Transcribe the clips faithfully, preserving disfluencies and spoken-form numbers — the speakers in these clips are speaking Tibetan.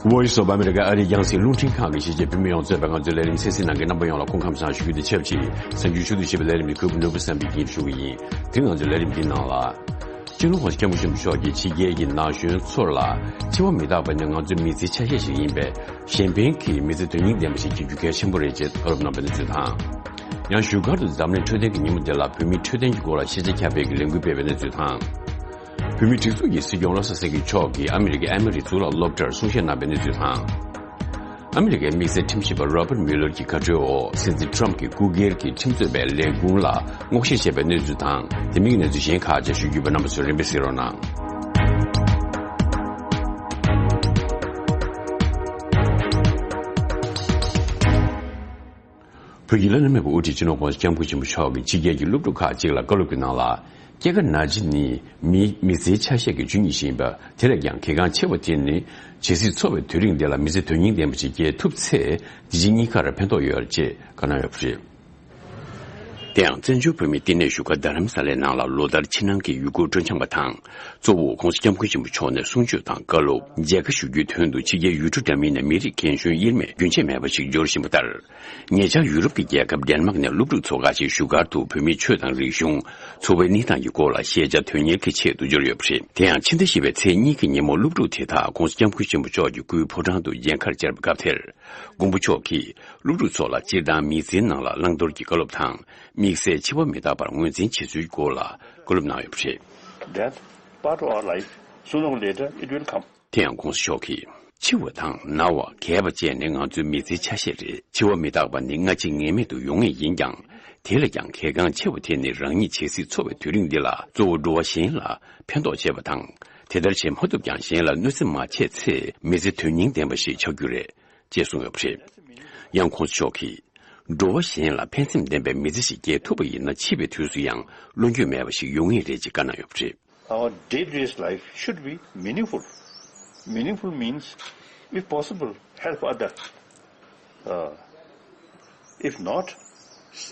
Voice of America ཨ་རིའི་རྒྱང་སྲིང་རླུང་འཕྲིན་ཁང་གི་གཞིས་བྱེས་བོད་མི་ཡོངས་གཙོས་པའི་ང་ཚོའི་ལས་རིམ་གསན་གཟིགས་གནང་མཁན་རྣམ་པ་ཡོངས་ལ་སྐུ་ཁམས་བཟང་ཞུ་རྒྱུ་དང་ཆབས་ཅིག་གཟའ་མཇུག་ཞུ་གཏུག་བྱེད་པའི་ལས་རིམ་གྱི་གོ་སྐབས་ནོར་བུ་བསམ་འཕེལ་གྱིས་ཞུ་གི་ཡིན། དེ་ང་ཚོའི་ལས་རིམ་འདིའི་ནང་ལ། སྤྱི་ནོར་༸གོང་ས་༸སྐྱབས་མགོན་ཆེན་པོ་མཆོག་གིས་ཕྱི་རྒྱལ་གྱི་ན་གཞོན་ཚོར་ལ། འཆི་བ་མི་རྟག་པ་ནི་ང་ཚོའི་མི་ཚེའི་ཆ་ཤས་ཤིག་ཡིན་པས། གཞན་ཕན་གྱི་མི་ཚེ་དོན་སྙིང་ལྡན་པ་ཞིག་བྱེད་རྒྱུ་གལ་ཆེན་པོ་རེད་ཅེས་བཀའ་སློབ་གནང་བའི་གནས་ཚུལ་དང་། ཡང་བཞུགས་སྒར་དུ་འཛམ་གླིང་འཕྲོད་བསྟེན་གྱི་ཉིན་མོ་དེ་ལ་བོད་མིའི་འཕྲོད་བསྟེན་གྱི་སྐོར་ལ་ཤེས་བྱ་ཁྱབ་སྤེལ་གྱི་ལས་འགུལ་སྤེལ་བའི་གནས་ཚུལ་དང་། བོད་མིའི་སྒྲིག་འཛུགས་ཀྱི་སྲིད་སྐྱོང་བློ་བཟང་སེང་གེ་མཆོག་གིས་ཨ་མི་རི་ཀའི་ཨེ་མི་རི་གཙུག་ལག་སློབ་གྲྭར་གསུང་བཤད་གནང་བའི་གནས་ཚུལ་དང་། ཨ་མི་རི་ཀའི་དམིགས་བསལ་ཁྲིམས་ཞིབ་པ་Robert Mueller གྱི་བཀའ་འཁྲོལ་འོག་སྲིད་འཛིན་Trump གྱི་སྐུ་སྒེར་གྱི་ཁྲིམས་རྩོད་པའི་ལས་ཁུངས་ལ་སྔོག་བཤེར་བྱས་པའི་གནས་ཚུལ་དང་། དེ་མིན་གྱི་གནས་ཚུལ་གཞན་ཁག་ཅིག་ཞུ་རྒྱུ་ཡོད་པ་རྣམ་པ་ཚོས་རིམ་པས་གཟིགས་རོགས་གནང་། བོད་ཀྱི་བླ་ན་མེད་པའི་དབུ་ཁྲིད་སྤྱི་ནོར་༸གོང་ས་༸སྐྱབས་མགོན་ཆེན་པོ་མཆོག་གིས་ཕྱི་རྒྱལ་གྱི་སློབ་ཕྲུག་ཁག་ཅིག་ལ་བཀའ་སློབ་ཀྱི་ནང་ལ། སྐྱེ་རྒ་ན་འཆི་ནི་མིའི་མི་ཚེའི་ཆ་ཤས་ཀྱི་བཅུ་གཉིས་ཤིག་ཡིན་པ། དེ་ལས་ཀྱང་གལ་འགངས་ཆེ་བ་དེ་ནི་ཇི་སྲིད་འཚོ་བའི་དུས་རིང་འདི་ལ་མི་ཚེ་དོན་སྙིང་ལྡན་པ་ཞིག་སྐྱེལ་ཐུབ་ཚེ། འདི་ཕྱི་གཉིས་ཀར་ཕན་ཐོགས་ཡོད་ཅེས་བཀའ་གནང་ཡོད་པ་རེད། དེ་ཡང་བཙན་བྱོལ་བོད་མིའི་བསྟི་གནས་བཞུགས་སྒར་རྡ་རམ་ས་ལའི་ནང་ལ་ལོ་ལྟར་ཕྱི་ནང་གི་ཡུལ་སྐོར་སྤྲོ་འཆམ་པ་དང་། གཙོ་བོ་༸གོང་ས་༸སྐྱབས་མགོན་ཆེན་པོ་མཆོག་ནས་གསུང་ཆོས་དང་བཀའ་སློབ་མཇལ་ཁ་ཞུ་རྒྱུའི་དོན་དུ་ཕྱི་རྒྱལ་ཡུལ་གྲུ་འདྲ་མིན་ནས་མི་རིགས་རྒན་གཞོན་དབྱེར་མེད་རྒྱུན་ཆད་མེད་པ་ཞིག་འབྱོར་བཞིན་པ་ལྟར། ཉེ་ཆར་ཡུ་རོབ་ཀྱི་རྒྱལ་ཁབ་ཌེན་མག་ནས་སློབ་ཕྲུག་ཚོ་ཁག་ཅིག་བཞུགས་སྒར་དུ་བོད་མིའི་ཆོས་དང་རིག་གཞུང་། འཚོ་བའི་གནས་སྟངས་ཀྱི་སྐོར་ལ་ཤེས་བྱ་དོན་གཉེར་གྱི་ཆེད་དུ་འབྱོར་ཡོད་པ་རེད། དེ་ཡང་ཕྱི་ཟླ་བཞི་པའི་ཚེས་གཉིས་ཀྱི་ཉིན་མོ་སློབ་ཕྲུག་དེ་དག་༸གོང་ས་༸སྐྱབས་མགོན་ཆེན་པོ་མཆོག་གི་སྐུའི་ཕོ་བྲང་དུ་མཇལ་ཁར་བཅར་བའི་སྐབས་དེར། མགོན་པོ་མཆོག་གིས་སློབ་ཕྲུག་ཚོ་ལ་སྤྱིར་བཏང་མི་ཚེའི་ནང་ལ་བླང་དོར་གྱི་བཀའ་སློབ་དང་། དམིགས་བསལ་འཆི་བ་མི་རྟག་པར་ངོས་འཛིན་བྱེད་ཚུལ་སྐོར་ལ་བཀའ་སློབ་གནང་ཡོད་པ་རེད། Death, part of our life, sooner or later it will come. དེ་ཡང་༸གོང་ས་མཆོག་གིས། འཆི་བ་དང་ན་བ་རྒས་པ་བཅས་ནི་ང་ཚོའི་མི་ཚེའི་ཆ་ཤས་རེད། འཆི་བ་མི་རྟག་པ་ནི་སྔ་ཕྱི་ངེས་མེད་དུ་ཡོང་ངེས་ཡིན་ཀྱང་། དེ་ལས་ཀྱང་གལ་འགངས་ཆེ་བ་དེ་ནི་རང་ཉིད་ཇི་སྲིད་འཚོ་བའི་དུས་རིང་འདི་ལ་གཙོ་བོ་འགྲོ་བ་གཞན་ལ་ཕན་ཐོགས་བྱེད་པ་དང་། དེ་ལྟར་བྱེད་མ་ཐུབ་ཀྱང་གཞན་ལ་གནོད་འཚེ་མ་བྱས་ཚེ་མི་ཚེ་དོན་སྙིང་ལྡན་པ་ཞིག་ཆགས་རྒྱུ་རེད། ཅེས་གསུངས་ཡོད་པ་རེད། ཡང་༸གོང་ས་མཆོག་གིས། འགྲོ་བ་གཞན་ལ་ཕན་སེམས་ལྡན་པའི་མི་ཚེ་ཞིག་སྐྱེལ་ཐུབ་པ་ཡིན་ན་འཆི་བའི་དུས་སུ་ཡང་བློ་འགྱོད་མེད་པ་ཞིག་ཡོང་ངེས་རེད་ཅེས་བཀའ་གནང་ཡོད་པ་རེད། Our day-to-day life should be meaningful. Meaningful means, if possible, help other. Uh, if not,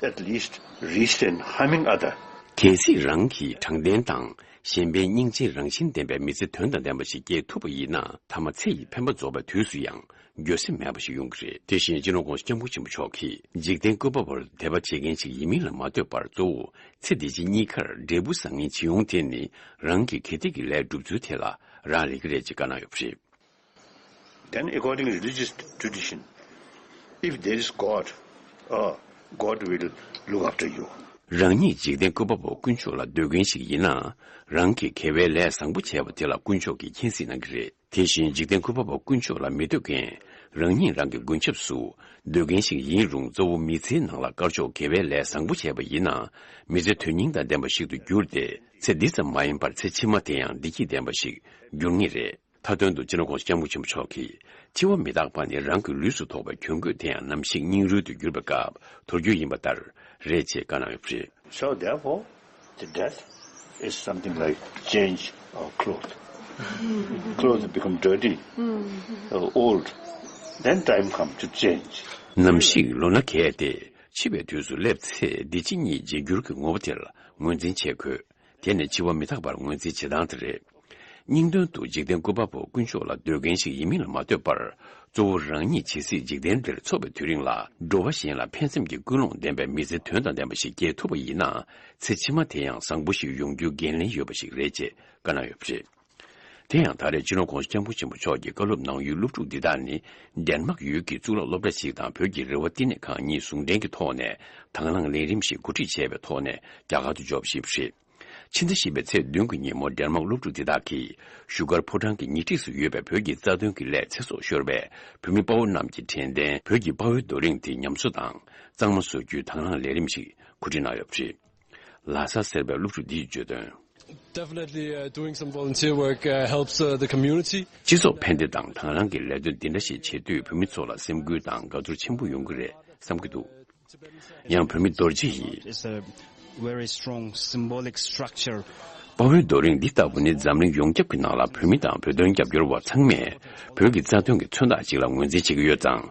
at least resist in harming other. གལ་སྲིད་རང་གིས་དྲང་བདེན་དང་གཞན་ཕན་སྙིང་རྗེའི་རང་བཞིན་ལྡན་པའི་མི་ཚེ་དོན་དང་ལྡན་པ་ཞིག་སྐྱེལ་ཐུབ་པ་ཡིན་ན། ཐ་མ་ཚེ་ཡི་འཕེན་པ་རྫོགས་པའི་དུས་སུ་ཡང་འགྱོད་སེམས་མེད་པ་ཞིག་ཡོང་གི་རེད། དེ་བཞིན་སྤྱི་ནོར་༸གོང་ས་༸སྐྱབས་མགོན་ཆེན་པོ་མཆོག་གིས། འཇིག་རྟེན་བཀོད་པ་པོར་དད་པ་བྱེད་མཁན་ཞིག་ཡིན་མིན་ལ་མ་ལྟོས་པར་གཙོ་བོ། ཚེ་འདི་ཕྱི་གཉིས་ཀར་འབྲས་བུ་བཟང་ངན་ཇི་ཡོང་དེ་ནི་རང་གི་གལ་ཏེ་གི་ལས་སྒྲུབ་ཚུལ་དེ་ལ་རག་ལས་ཀྱི་རེད་ཅེས་བཀའ་གནང་ཡོད་པ་རེད། Then, according to religious tradition, if there is God, uh, God will look after you. རང་ཉིད་འཇིག་རྟེན་བཀོད་པ་པོ་དཀོན་མཆོག་ལ་འདོད་མཁན་ཞིག་ཡིན་ན། རང་གིས་དགེ་བའི་ལས་བཟང་པོ་བྱས་པ་དེ་ལ་དཀོན་མཆོག་གིས་མཁྱེན་གཟིགས་གནང་གི་རེད། དེ་བཞིན་འཇིག་རྟེན་བཀོད་པ་པོ་དཀོན་མཆོག་ལ་མི་འདོད་མཁན། རང་ཉིད་རང་གི་མགོན་སྐྱབས་སུ་འདོད་མཁན་ཞིག་ཡིན་རུང་། གཙོ་བོ་མི་ཚེའི་ནང་ལ་དཀར་ཕྱོགས་དགེ་བའི་ལས་བཟང་པོ་བྱས་པ་ཡིན་ན། མི་ཚེ་དོན་སྙིང་དང་ལྡན་པ་ཞིག་ཏུ་འགྱུར་ཏེ། ཚེ་འདི་ཙམ་མ་ཡིན་པར་ཚེ་ཕྱི་མ་དེ་ཡང་བདེ་སྐྱིད་ལྡན་པ་ཞིག་འགྱུར་ངེས་རེད། མཐའ་དོན་དུ་སྤྱི་ནོར་༸གོང་ས་༸སྐྱབས་མགོན་ཆེན་པོ་མཆོག་གིས། འཆི་བ་མི་རྟག་པ་ནི་རང་གི་ལུས་སུ་ཐོགས་པའི་གྱོན་གོས་དེ་ཡང་ནམ་ཞིག་རྙིང་རུལ་དུ་གྱུར་པའི་སྐབས་དོར་རྒྱུ་ཡིན་པ་ལྟར་རེད་ཅེས་བཀའ་གནང་ཡོད་པ་རེད། So therefore, the death is something like change of clothes. Clothes become dirty, uh, old. Then time comes to change. ནམ་ཞིག་ལོ་ན་རྒས་ཏེ་འཆི་བའི་དུས་སུ་སླེབས་ཚེ། བདེ་སྐྱིད་གཉིས་བརྗེ་འགྱུར་གྱི་ངོ་བོ་དེར་ངོས་འཛིན་བྱེད་དགོས། དེ་ནི་འཆི་བ་མི་རྟག་པར་ངོས་འཛིན་བྱེད་སྟངས་དེ་རེད། སྙིང་དོན་དུ་འཇིག་རྟེན་བཀོད་པ་པོ་དཀོན་མཆོག་ལ་འདོད་མཁན་ཞིག་ཡིན་མིན་ལ་མ་ལྟོས་པར། གཙོ་བོ་རང་ཉིད་ཇི་སྲིད་འཇིག་རྟེན་འདིར་འཚོ་བའི་དུས་རིང་ལ། འགྲོ་བ་གཞན་ལ་ཕན་སེམས་ཀྱི་ཀུན་སློང་ལྡན་པའི་མི་ཚེ་དོན་དང་ལྡན་པ་ཞིག་སྐྱེལ་ཐུབ་པ་ཡིན་ན། ཚེ་ཕྱི་མ་དེ་ཡང་བཟང་པོ་ཞིག་ཡོང་རྒྱུའི་འགན་ལེན་ཡོད་པ་ཞིག་རེད་ཅེས་བཀའ་གནང་ཡོད་པ་རེད། དེ་ཡང་ད་རེས་སྤྱི་ནོར་༸གོང་ས་༸སྐྱབས་མགོན་ཆེན་པོ་མཆོག་གིས་བཀའ་སློབ་གནང་ཡུལ་སློབ་ཕྲུག་འདི་དག་ནི། ཌེན་མག་ཡུལ་གྱི་གཙུག་ལག་སློབ་གྲྭ་ཞིག་དང་བོད་ཀྱི་རེ་བ་བསྟི་གནས་ཁང་གཉིས་ཟུང་འབྲེལ་གྱི་ཐོག་ནས་དང་བླངས་ལས་རིམ་ཞིག་གོ་སྒྲིག་བྱས་པའི་ཐོག་ནས་རྒྱ་གར་དུ་འབྱོར་བཞིན་པ་རེད། ཕྱི་ཟླ་བཞི་པའི་ཚེས་བདུན་གྱི་ཉིན་མོ་ཌེན་མག་སློབ་ཕྲུག་འདི་དག་གིས་བཞུགས་སྒར་ཕོ་བྲང་གི་ཉེ་འཁྲིས་སུ་ཡོད་པའི་བོད་ཀྱི་རྩ་དོན་གྱི་སླད་ཚེ་སྲོག་ཤོར་བའི་བོད་མི་དཔའ་བོ་རྣམས་ཀྱི་དྲན་རྟེན་བོད་ཀྱི་དཔའ་བོའི་རྡོ་རིང་དེ་ཉམས་གསོ་དང་གཙང་མ་བཟོ་རྒྱུའི་དང་བླངས་ལས་རིམ་ཞིག་གོ་སྒྲིག་གནང་ཡོད་པ་རེད། ལྷ་ས་གསར་པའི་སློབ་ཕྲུག་འདིས་བརྗོད་དོན། Definitely, uh, doing some volunteer work, uh, helps, uh, the community. སྤྱི་ཚོགས་ཕན་བདེ་དང་དང་བླངས་ཀྱི་ལས་དོན་འདི་འདྲ་ཞིག་བྱེད་དུས་བོད་མི་ཚོ་ལ་སེམས་འགུལ་དང་དགའ་ཚོར་ཆེན་པོ་ཡོང་གི་རེད་བསམ་གྱི་འདུག་ཡང་བོད་མི་རྡོ་རྗེ་ཡིས། It's a very strong symbolic structure. དཔའ་བོའི་རྡོ་རིང་འདི་ལྟ་བུ་ནི་འཛམ་གླིང་ཡོངས་ཁྱབ་ཀྱི་ནང་ལ་བོད་མི་དང་བོད་དོན་རྒྱབ་སྐྱོར་བ་ཚང་མས་བོད་ཀྱི་རྩ་དོན་གྱི་མཚོན་རྟགས་ཅིག་ལ་ངོས་འཛིན་བྱེད་ཀྱི་ཡོད་ཙང་།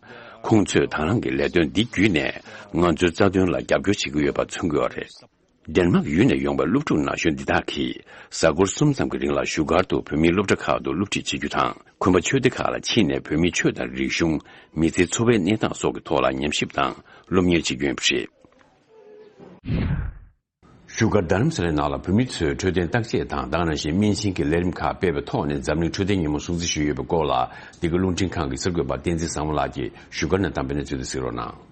ཁོང་ཚོས་དང་བླངས་ཀྱི་ལས་དོན་འདི་བརྒྱུད་ནས་ང་ཚོའི་རྩ་དོན་ལ་རྒྱབ་སྐྱོར་བྱེད་ཀྱི་ཡོད་པ་མཚོན་གྱི་ཡོད་རེད། ཌེན་མག་ཡུལ་ནས་ཡོང་བའི་སློབ་ཕྲུག་ན་གཞོན་འདི་དག་གིས་གཟའ་འཁོར་གསུམ་ཙམ་གྱི་རིང་ལ་བཞུགས་སྒར་དུ་བོད་མིའི་སློབ་གྲྭ་ཁག་ཏུ་སློབ་ཁྲིད་བྱེད་རྒྱུ་དང་ ཁུན་པ་ཆོས་སྡེ་ཁག་ལ་ཕྱིན་ནས་བོད་མིའི་ཆོས་དང་རིག་གཞུང་། མི་ཚེའི་འཚོ་བའི་གནས་སྟངས་སོགས་ཀྱི་ཐོག་ལ་ཉམས་ཞིབ་དང་སློབ་གཉེར་བྱེད་ཀྱི་ཡོད་པ་རེད། བཞུགས་སྒར་རྡ་རམ་ས་ལའི་ནང་ལ་བོད་མི་ཚོས་འཕྲོད་བསྟེན་བརྟག་དཔྱད་དང་། ད་ག་ནང་བཞིན་སྨན་ཆེན་གྱི་ལས་རིམ་ཁག་སྤེལ་བའི་ཐོག་ནས་འཛམ་གླིང་འཕྲོད་བསྟེན་ཉིན་མོ་སྲུང་བརྩི་ཞུས་ཡོད་པའི་སྐོར་ལ། འདི་ག་རླུང་འཕྲིན་ཁང་གི་གསར་འགོད་པ་བསྟན་འཛིན་བཟང་མོ་ལགས་ཀྱིས་བཞུགས་སྒར་ནས་བཏང་པའི་གནས་ཚུལ་དེ་གཟིགས་རོགས་གནང་།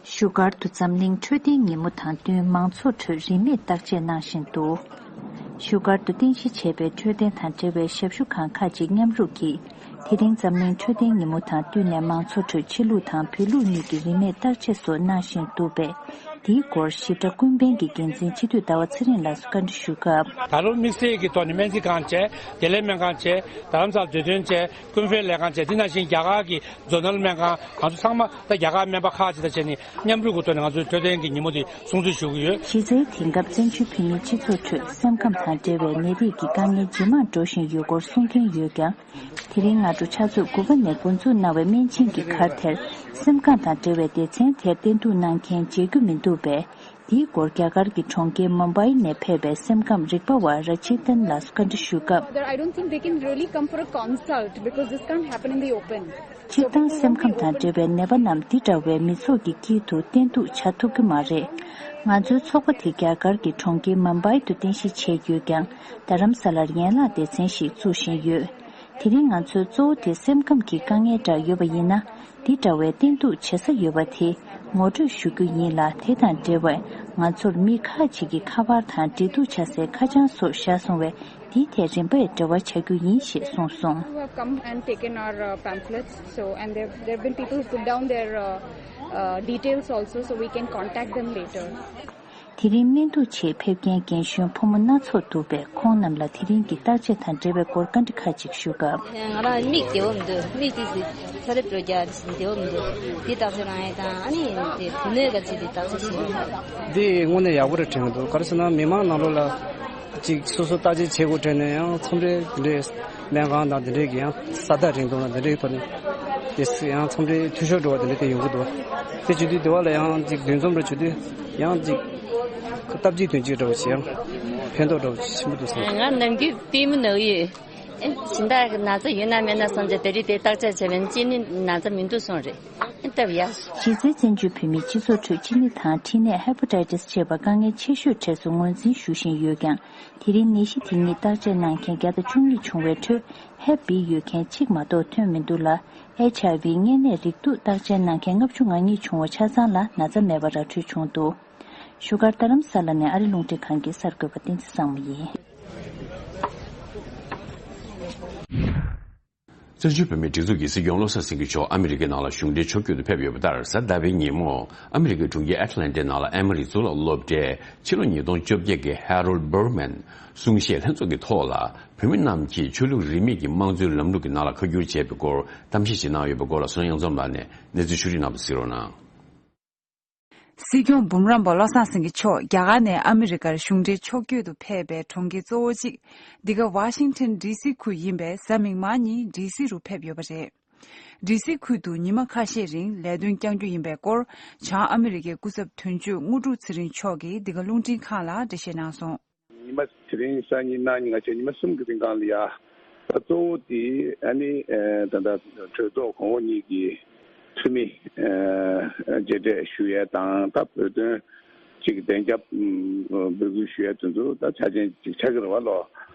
བཞུགས་སྒར་དུ་འཛམ་གླིང་འཕྲོད་བསྟེན་ཉིན་མོ་དང་བསྟུན་མང་ཚོགས་ཁྲོད་རིན་མེད་བརྟག་དཔྱད་གནང་བཞིན་འདུག། བཞུགས་སྒར་དུ་རྟེན་གཞི་བྱས་པའི་འཕྲོད་བསྟེན་དང་འབྲེལ་བའི་ཞབས་ཞུ་ཁང་ཁག་ཅིག་མཉམ་རུབ་ཀྱིས། དེ་རིང་འཛམ་གླིང་འཕྲོད་བསྟེན་ཉིན་མོ་དང་བསྟུན་ནས་མང་ཚོགས་ཁྲོད་ཕྱི་ལུགས་དང་བོད་ལུགས་གཉིས་ཀྱི་རིན་མེད་བརྟག་དཔྱད་སོགས་གནང་བཞིན་འདུག་པས། དེའི་སྐོར་ཞིབ་ཕྲ་ཀུན་ཕན་གྱི་འགན་འཛིན་སྤྱི་འཐུས་ཟླ་བ་ཚེ་རིང་ལགས་སུ་བཀའ་འདྲི་ཞུ་སྐབས། ད་ལོ་དམིགས་བསལ་གྱི་ཐོག་ནས་སྨན་རྩིས་ཁང་བྱས། བདེ་ལེགས་སྨན་ཁང་བྱས། རྡ་རམ་ས་ལ་བདེ་དོན་བྱས། ཀུན་ཕན་ལས་ཁང་བྱས། དེ་ནང་བཞིན་རྒྱ་གར་གྱི་ཛོ་ནལ་སྨན་ཁང་ང་ཚོ་ཚང་མ་ད་རྒྱ་གར་སྨན་པ་ཁག་ཅིག་དང་བྱས་ནས་མཉམ་རུབ་ཀྱི་ཐོག་ནས་ང་ཚོའི་འཕྲོད་བསྟེན་གྱི་ཉིན་མོ་དེ་སྲུང་བརྩི་ཞུ་གི་ཡོད། གཞི་རྩའི་དེང་སྐབས་བཙན་བྱོལ་བོད་མིའི་སྤྱི་ཚོགས་ཁྲོད་སེམས་ཁམས་དང་འབྲེལ་བའི་ནད་རིགས་ཀྱི་དཀའ་ངལ་ཇེ་མང་འགྲོ་བཞིན་ཡོད་སྐོར་གསུང་མཁན་ཡོད་ཀྱང་། དེ་རིང་སྔ་དྲོ་ཆུ་ཚོད་དགུ་པ་ནས་འགོ་འཛུགས་གནང་བའི་སྨན་ཆེན་གྱི་གར་དེར་སེམས་ཁམས་དང་འབྲེལ་བའི་སྡེ་ཚན་དེར་བསྟེན་གཏུག་གནང་མཁན་མཇལ་རྒྱུ་མི་འདུག་པས། དེའི་སྐོར་རྒྱ་གར་གྱི་གྲོང་ཁྱེར་མུམ་བྷའི་ནས་ཕེབས་པའི་སེམས་ཁམས་རིག་པ་བ་ར་ཆི་ཏན་ལགས་སུ་བཀའ་འདྲི་ཞུ་སྐབས། But I don't think they can really come for a consult because this can't happen in the open. སྤྱིར་བཏང་སེམས་ཁམས་དང་འབྲེལ་བའི་ནད་པ་རྣམས་འདི་འདྲ་བའི་མི་ཚོགས་ཀྱི་དཀྱིལ་དུ་བསྟེན་གཏུག་བྱ་ཐུབ་ཀྱི་མ་རེད། ང་ཚོའི་ཚོགས་པ་དེ་རྒྱ་གར་གྱི་གྲོང་ཁྱེར་མུམ་བྷའི་དུ་རྟེན་གཞི་བྱས་ཡོད་ཀྱང་། རྡ་རམ་ས་ལར་ཡན་ལག་སྡེ་ཚན་ཞིག་བཙུགས་བཞིན་ཡོད། དེ་རིང་ང་ཚོའི་གཙོ་བོ་དེ་སེམས་ཁམས་ཀྱི་དཀའ་ངལ་འདྲ་ཡོད་པ་ཡིན་ན། འདི་འདྲ་བའི་བསྟེན་གཏུག་བྱེད་ས་ཡོད་པ་དེ་ངོ་སྤྲོད་ཞུ་རྒྱུ་ཡིན་ལ། དེ་དང་འབྲེལ་བའི་ང་ཚོར་མི་ཁག་ཅིག་གིས་ཁ་པར་དང་འབྲེལ་གཏུག་བྱ་སའི་ཁ་བྱང་སོགས་བཞག་སོང་བས། འདིའི་ཐད་རིམ་པས་འབྲེལ་བ་བྱ་རྒྱུ་ཡིན་ཞེས་གསུངས་སོང་། Who have come and taken our uh, pamphlets. So, and there there have been people who put down their uh, uh, details also, so we can contact them later. དེ་རིང་སྨན་གཏུག་ཆེད་ཕེབས་མཁན་རྒན་གཞོན་ཕོ་མོ་སྣ་ཚོགས་འདུག་པས། ཁོང་རྣམས་ལ་དེ་རིང་གི་བརྟག་དཔྱད་དང་འབྲེལ་བའི་སྐོར་བཀའ་འདྲི་ཁག་ཅིག་ཞུ་སྐབས། ང་རང་མིག་བདེ་བོ་མི་འདུག་མིག་དེ་ཚོ་ཚ་རེ་སྤྲོ་རྒྱག་བདེ་བོ་མི་འདུག་འདི་བརྟག་དཔྱད་གནང་ཡས་དང་། ཨ་ནི་དེ་བུ་སྣོད་ག་ཚོད་དེ་བརྟག་དཔྱད་བྱེད་ཡས། འདི་དངོས་གནས་ཡག་པོ་རེད་དྲན་གྱི་འདུག་ག་རེ་ཟེར་ན་མི་མང་ནང་ལོགས་ལ་ཅིག་སོ་སོ་བརྟག་དཔྱད་བྱེད་དགོས་དྲན་ནས་ཡང་མཚམས་རེ་འདི་འདྲའི་སྨན་ཁང་དང་འདི་འདྲའི་གི་ཡང་ས་ཐག་རིང་དུ་ན་འདི་འདྲའི་ཐོག་ནས་དེ་ཡང་མཚམས་རེ་འཐུས་ཤོར་འགྲོ་བ་འདི་འདྲ་དེ་ཡོང་གི་འདུག་དེ་བྱེད་དུས་དེ་བ་ལ་ཡང་ཅིག་འདུ་འཛོམས་འདྲ་བྱེད་དུས་ཡང་ཅིག་སྟབས་གཅིག་དོན་གཅིག་འདྲ་བོ་ཞིག་ཡང་ཕན་ཐོགས་འདྲ་བོ་ཆེན་པོ་འདུག་བསམ། ང་ནམ་རྒྱུན་ལྟད་མོ་ནག་ཡོད། ཨེ་སྦྱིན་བདག་གི་ན་ཚ་ཡོད་ན་མེད་ན་བསམ་བྱས་དེ་རིང་དེ་བརྟག་དཔྱད་བྱས་པས་ཅི་ནི་ན་ཚ་མི་འདུག་གསུངས་རེད། ཨེ་སྟབས་ཡག་སོང་། གཞི་རྩའི་བཙན་བྱོལ་བོད་མིའི་སྤྱི་ཚོགས་ཁྲོད་གཅིན་སྙི་དང་མཁྲིས་ནད་ཧེ་པ་ཊའི་ཊི་སི་ཅེས་པ་དཀའ་ངལ་ཆེ་ཤོས་གྲས་སུ་ངོས་འཛིན་ཞུ་བཞིན་ཡོད་ཀྱང་། དེ་རིང་ནད་གཞི་དེ་ཉིད་བརྟག་དཔྱད་གནང་མཁན་བརྒྱ་དང་བཅུ་གཉིས་བྱུང་བའི་ཁྲོད་ཧེ་པ་ཡོད་མཁན་གཅིག་མ་གཏོགས་ཐོན་མི་འདུག་ལ། ཨེཆ་ཨའི་ཝི་གཉན་ནད་རེག་དུག་བརྟག་དཔྱད་གནང་མཁན་ལྔ་བཅུ་ང་གཉིས་བྱུང་བ་ཆ་ཚང་ལ་ན་ཚ་མེད་པ་ར་འཕྲོད་བྱུང་འདུག་བཞུགས་སྒར་རྡ་རམ་ས་ལ་ནས་ཨ་རི་རླུང་འཕྲིན་ཁང་གི་གསར་འགོད་པ་བསྟན་འཛིན་བཟང་མོ་ཡིན། བཙན་བྱོལ་བོད་མིའི་སྒྲིག་འཛུགས་ཀྱི་སྲིད་སྐྱོང་བློ་བཟང་སེང་གེ་མཆོག་ཨ་མི་རི་ཀའི་ནང་ལ་གཞུང་འབྲེལ་ཕྱོགས་བསྐྱོད་དུ་ཕེབས་ཡོད་པ་ལྟར། གཟའ་ཟླ་བའི་ཉིན་མོ་ཨ་མི་རི་ཀའི་གྲོང་ཁྱེར་ཨེ་ཊ་ལན་ཊའི་ནང་ལ་ཨེ་མོ་རི་གཙུག་ལག་སློབ་གྲྭའི་ཕྱི་ལོ་ཉིས་སྟོང་བཅོ་བརྒྱད་ཀྱི་ཧེ་རོལ་སྦར་མན་གསུང་བཤད་ལྷན་ཚོགས་ཀྱི་ཐོག་ལ། བོད་མི་རྣམས་ཀྱིས་ཆོས་ལུགས་རིས་མེད་ཀྱི་དམངས་གཙོའི་ལམ་ལུགས་ཀྱི་ནང་ལ་ཁ་བསྒྱུར་བྱས་པའི་སྐོར་གཏམ་བཤད་ཅིག་གནང་ཡོད་པའི་སྐོར་ལ། བསོད་ནམས་གཡང་འཛོམས་ལགས་ནས་གནས་ཚུལ་ཕྱོགས་སྒྲིག་གནང་བ་དང་གཟིགས་རོགས་གནང་། སྲིད་སྐྱོང་འབུམ་རམས་པ་བློ་བཟང་སེང་གེ་མཆོག་རྒྱ་གར་ནས་ཨ་མི་རི་ཀར་གཞུང་འབྲེལ་ཕྱོགས་བསྐྱོད་དུ་ཕེབས་པའི་གྲོང་ཁྱེར་གཙོ་བོ་གཅིག་འདི་ག་ཝ་ཤིང་ཊོན་ཌི་སི་ཁུལ་ཡིན་པས། གཟའ་མིག་དམར་ཉིན་ཌི་སི་རུ་ཕེབས་ཡོད་པ་རེད། ཌི་སི་ཁུལ་དུ་ཉི་མ་ཁ་ཤས་རིང་ལས་དོན་བསྐྱང་རྒྱུ་ཡིན་པའི་སྐོར། བྱང་ཨ་མི་རི་ཀའི་སྐུ་ཚབ་དོན་གཅོད་དངོས་གྲུབ་ཚེ་རིང་མཆོག་གིས་འདི་ག་རླུང་འཕྲིན་ཁང་ལ་འགྲེལ་བཤད་གནང་སོང་། ཉི་མ་དེ་རིང་སང་ཉིན་གནངས་ཉིན་ང་བཅས་ཉི་མ་གསུམ་གྱི་རིང་གང་ལ་ཡ། ད་གཙོ་བོ་དེ་ཨ་ནི་ད་ལྟ་གྲོས་ཚོགས་གོང་འོག་གཉིས་ཀྱི་འཐུས་མི་མཇལ་འཕྲད་ཞུ་ཡས་དང་། ད་བོད་དོན་གཅིག་གདན་རྒྱབ་འབོད་སྐུལ་ཞུ་ཡས་དེ་ཚོ་ད་ཆ་ཅན་ཅིག་ཆགས་ཀྱི་རེད་བ་ལོ།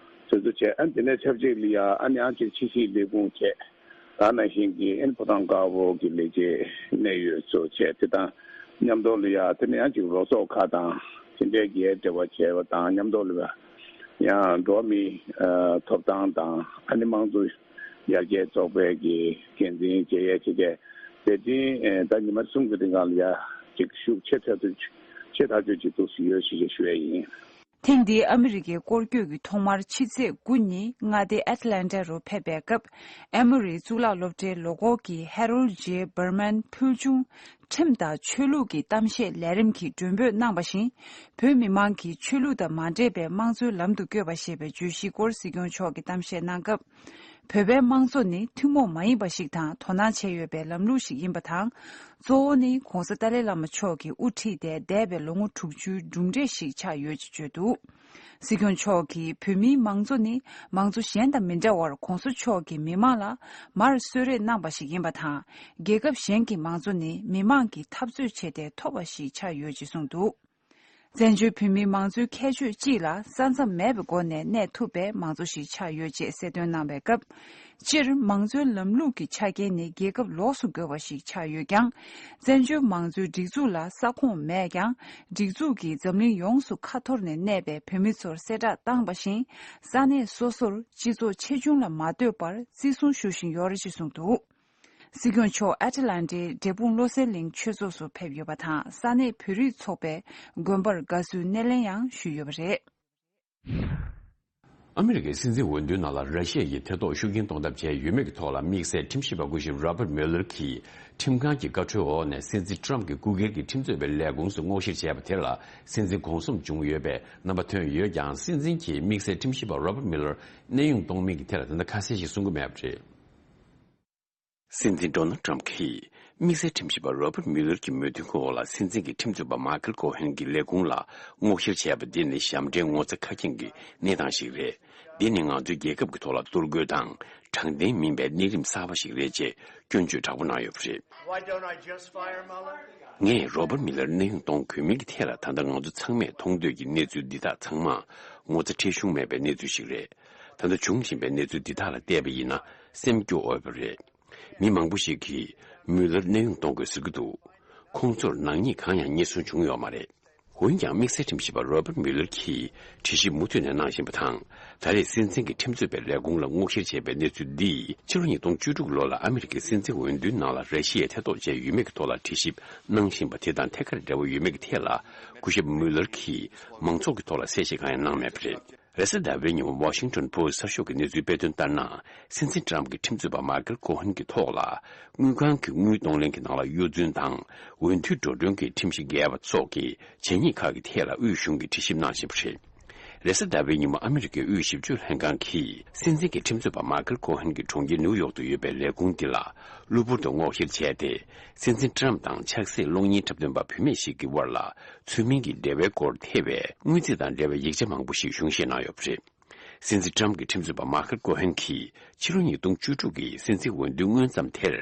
དེ་ཚོ་བྱས། ཨ་ནི་དེ་ནས་ཆབས་ཅིག་ལ་ཡ་ཨ་ནི་ཡང་ཅིག་ཕྱི་སྲིད་ལས་ཁུངས་བྱས། ད་ནང་བཞིན་གྱི་ཨ་ནི་ཕོ་བྲང་དཀར་པོ་གི་ལས་བྱེད་གནད་ཡོད་ཚོ་བྱས། དེ་དང་མཉམ་དུ་ལ་ཡ་དེ་ནས་ཡང་ཅིག་རོགས་ཚོགས་ཁག་དང་དེ་འདྲའི་གི་འབྲེལ་བ་བྱས་པ་དང་མཉམ་དུ་ལ་ཡ་ཡང་འགྲོ་བ་མིའི་ཐོབ་ཐང་དང་ཨ་ནི་དམངས་གཙོ་ཡར་རྒྱས་ཚོགས་པའི་གི་འགན་འཛིན་བྱེད་ཡས་བྱས་བྱས། དེ་དེ་ད་ཉི་མ་གསུམ་གྱི་རིང་གང་ལ་ཡ་ཅིག་ཤུགས་ཆེ་ཐག་ཆོད་ཆེ་ཐག་ཆོད་ཅིག་ཐུགས་སུ་ཡོད་ཞེས་ཞུ་ཡས་ཡིན། ཐེངས་འདིའི་ཨ་མི་རི་ཀའི་སྐོར་སྐྱོད་ཀྱི་ཐོག་མར་ཕྱི་ཚེས་དགུ་ཉིན་མངའ་སྡེ་ཨེ་ཊ་ལན་ཊ་རུ་ཕེབས་པའི་སྐབས། ཨེ་མོ་རི་གཙུག་ལག་སློབ་གྲྭའི་ལོ་འཁོར་གྱི་ཧེ་རོལ་ཇེ་བྷར་མན་ཕུལ་བྱུང་ཁྲིམས་དང་ཆོས་ལུགས་ཀྱི་གཏམ་བཤད་ལས་རིམ་གྱི་མགྲོན་འབོད་གནང་བ་བཞིན། བོད་མི་མང་གི་ཆོས་ལུགས་དང་མ་འདྲེས་པའི་དམངས་གཙོའི་ལམ་དུ་བསྐྱོད་པ་ཞེས་པའི་བརྗོད་གཞིའི་སྐོར་སྲིད་སྐྱོང་མཆོག་གིས་གཏམ་བཤད་གནང་སྐབས། བོད་པའི་དམངས་གཙོ་ནི་ཐུན་མོང་མ་ཡིན་པ་ཞིག་དང་། དོ་སྣང་བྱས་ཡོད་པའི་ལམ་ལུགས་ཤིག་ཡིན་པ་དང་། གཙོ་བོ་ནི་༸གོང་ས་ཏཱ་ལའི་བླ་མ་མཆོག་གིས་དབུ་ཁྲིད་དེ་འདས་པའི་ལོ་ངོ་དྲུག་ཅུའི་གྲུབ་འབྲས་ཤིག་ཆགས་ཡོད་ཅེས་བརྗོད་འདུག། སྲིད་སྐྱོང་མཆོག་གིས་བོད་མིའི་མང་གཙོ་ནི་མང་གཙོ་གཞན་དང་མི་འདྲ་བར་༧གོང་ས་མཆོག་གིས་མི་མང་ལ་མར་གསོལ་རས་གནང་བ་ཞིག་ཡིན་པ་དང་། རྒྱལ་ཁབ་གཞན་གྱི་མང་གཙོ་ནི་མི་མང་གིས་འཐབ་རྩོད་བྱས་ཏེ་ཐོབ་པ་ཞིག་ཆགས་ཡོད་ཅེས་གསུངས་འདུག། བཙན་བྱོལ་བོད་མིའི་མང་གཙོའི་ཁྱད་ཆོས་སྤྱི་ལ་ས་མཚམས་མེད་པའི་སྒོ་ནས་གནས་ཐུབ་པའི་མང་གཙོ་ཞིག་ཆགས་ཡོད་ཅེས་གསལ་སྟོན་གནང་བའི་སྐབས། སྤྱིར་མང་གཙོའི་ལམ་ལུགས་ཀྱི་ཆ་རྐྱེན་ནི་རྒྱལ་ཁབ་ལོགས་སུ་དགོས་པ་ཞིག་ཆགས་ཡོད་ཀྱང་། བཙན་བྱོལ་མང་གཙོའི་སྒྲིག་འཛུགས་ལ་ས་ཁོངས་མེད་ཀྱང་། སྒྲིག་འཛུགས་ཀྱིས་འཛམ་གླིང་ཡོངས་སུ་ཁ་འཐོར་ནས་གནས་པའི་བོད་མི་ཚོར་གསལ་བསྒྲགས་བཏང་བ་བཞིན། ས་གནས་སོ་སོར་སྤྱི་ཚོགས་ཆེ་ཆུང་ལ་མ་ལྟོས་པར་བརྩི་སྲུང་ཞུ་བཞིན་ཡོད་རེད་ཅེས་གསུངས་འདུག། སྲིད་སྐྱོང་མཆོག་ཨེ་ཊ་ལན་ཊའི་འབྲས་སྤུངས་བློ་གསལ་གླིང་ཆོས་ཚོགས་སུ་ཕེབས་ཡོད་པ་དང་། ས་གནས་བོད་རིགས་ཚོགས་པའི་དགོན་པར་དགའ་བསུའི་སྣེ་ལེན་ཡང་ཞུས་ཡོད་པ་རེད། ཨ་མི་རི་ཀའི་སྲིད་འཛིན་འོས་བསྡུའི་ནང་ལ་ར་ཤི་ཡ་ཡིས་ཐེ་གཏོགས་ཤུགས་རྐྱེན་གཏོང་ཐབས་བྱས་ཡོད་མེད་ཀྱི་ཐོག་ལ། དམིགས་བསལ་ཁྲིམས་ཞིབ་པ་སྐུ་ཞབས་Robert Mueller་གྱིས་ཁྲིམས་ཁང་གི་བཀའ་འཁྲོལ་འོག་ནས་སྲིད་འཛིན་Trump་གྱི་སྐུ་སྒེར་གྱི་ཁྲིམས་རྩོད་པའི་ལས་ཁུངས་སུ་སྔོག་བཤེར་བྱས་པ་དེ་ལ་སྲིད་འཛིན་གོང་འཛོམས་བྱུང་ཡོད་པའི་རྣམ་པ་ཐོན་ཡོད་ཀྱང་། སྲིད་འཛིན་གྱིས་དམིགས་བསལ་ཁྲིམས་ཞིབ་པ་Robert Mueller་གནས་དབྱུང་གཏོང་མིན་གྱི་ཐད་ལ་ད་ལྟ་ཁ་གསལ་ཞིག་གསུང་གི་མེད་པ་རེད། སྲིད་འཛིན་Donald Trump་གྱིས་དམིགས་བསལ་ཁྲིམས་ཞིབ་པ་Robert Mueller་གྱི་མོས་མཐུན་འོག་ལ་སྲིད་འཛིན་གྱི་ཁྲིམས་རྩོད་པ་Michael Cohen་གྱི་ལས་ཁུངས་ལ་སྔོག་བཤེར་བྱས་པ་འདི་ནི་ཞབས་འདྲེན་ངོ་ཚ་ཁ་སྐྱེངས་ཀྱི་གནས་སྟངས་ཤིག་རེད། འདི་ནི་ང་ཚོའི་རྒྱལ་ཁབ་ཀྱི་ཐོག་ལ་གཏོར་རྒོལ་དང་དྲང་བདེན་མིན་པའི་གནས་རིམ་གསར་པ་ཞིག་རེད་ཅེས་སྐྱོན་བརྗོད་དྲག་པོ་གནང་ཡོད་པ་རེད། Why don't I just fire Mueller? ངས་Robert Mueller་གནས་དབྱུང་གཏོང་དགོས་མིན་གྱི་ཐད་ལ་ད་ལྟ་ང་ཚོ་ཚང་མས་མཐོང་འདོད་ཀྱི་གནས་ཚུལ་འདི་དག་ཚང་མ་ངོ་ཚ་ཁྲེལ་གཞུང་མེད་པའི་གནས་ཚུལ་ཞིག་རེད། ད་ལྟ་འབྱུང་བཞིན་པའི་གནས་ཚུལ་འདི་དག་ལ་བལྟས་པ་ཡིན་ན་སེམས་སྐྱོ་འོས་པ་རེད། མི་མང་པོ་ཞིག་གིས་Mueller་གནས་དབྱུང་གཏོང་དགོས་ཟེར་གྱི་འདུག། ཁོང་ཚོར་ནག་ཉེས་གང་ཡང་རྙེད་སོན་བྱུང་ཡོད་མ་རེད། འོན་ཀྱང་དམིགས་བསལ་ཁྲིམས་ཞིབ་པ་Robert Mueller་གྱིས་དྲི་ཞིབ་མུ་མཐུད་ནས་གནང་བཞིན་པ་དང་། ད་རེས་སྲིད་འཛིན་གྱི་ཁྲིམས་རྩོད་པའི་ལས་ཁུངས་ལ་སྔོག་བཤེར་བྱས་པའི་གནས་ཚུལ་འདིས་ཕྱི་ལོ་ཉིས་སྟོང་བཅུ་དྲུག་ལོ་ལ་ཨ་མི་རི་ཀའི་སྲིད་འཛིན་འོས་བསྡུའི་ནང་ལ་ར་ཤི་ཡས་ཐེ་གཏོགས་བྱས་ཡོད་མེད་ཀྱི་ཐོག་ལ་དྲི་ཞིབ་གནང་བཞིན་པ་དེ་དང་ཐད་ཀར་འབྲེལ་བ་ཡོད་མེད་ཀྱི་ཐད་ལ། སྐུ་ཞབས་Mueller་གྱིས་མང་ཚོགས་ཀྱི་ཐོག་ལ་གསལ་བཤད་གང་ཡང་གནང་མེད་པ་རེད། རེས་གཟའ་ཟླ་བའི་ཉིན་མོ་Washington Post་གསར་ཤོག་གི་གནས་ཚུལ་སྤེལ་དོན་ལྟར་ན། སྲིད་འཛིན་Trump་གྱི་ཁྲིམས་རྩོད་པ་Michael Cohen་གྱི་ཐོག་ལ་དངུལ་ཁང་གི་དངུལ་གཏོང་ལེན་གྱི་ནང་ལ་གཡོ་རྫུན་དང་འོས་བསྡུའི་འགྲོ་གྲོན་གྱི་ཁྲིམས་གཞི་འགལ་བ་སོགས་ཀྱི་བྱས་ཉེས་ཁག་གི་ཐད་ལ་དབུས་གཞུང་གིས་དྲི་ཞིབ་གནང་བཞིན་པ་རེད། རེས་གཟའ་ཟླ་བའི་ཉིན་མོ་ཨ་མི་རི་ཀའི་དབུས་ཞིབ་དཔྱོད་ལྷན་ཁང་གིས་སྲིད་འཛིན་གྱི་ཁྲིམས་རྩོད་པ་Michael Cohen་གྱི་གྲོང་ཁྱེར་ནིའུ་ཡོག་ཏུ་ཡོད་པའི་ལས་ཁུངས་འདི་ལ་གློ་བུར་དུ་སྔོག་བཤེར་བྱས་ཏེ། སྲིད་འཛིན་Trump་དང་ཆགས་སྲེད་གློག་བརྙན་འཁྲབ་སྟོན་པ་བུད་མེད་ཞིག་གི་དབར་ལ་ཚུལ་མིན་གྱི་འབྲེལ་བའི་སྐོར་ཐེ་བའི་དངུལ་རྩིས་དང་འབྲེལ་བའི་ཡིག་ཆ་མང་པོ་ཞིག་གཞུང་བཞེས་གནང་ཡོད་པ་རེད། སྲིད་འཛིན་Trump་གྱི་ཁྲིམས་རྩོད་པ་Michael Cohen་གྱིས་ཕྱི་ལོ་ཉིས་སྟོང་བཅུ་དྲུག་གི་སྲིད་འཛིན་འོས་བསྡུའི་སྔོན་མཚམས་དེར།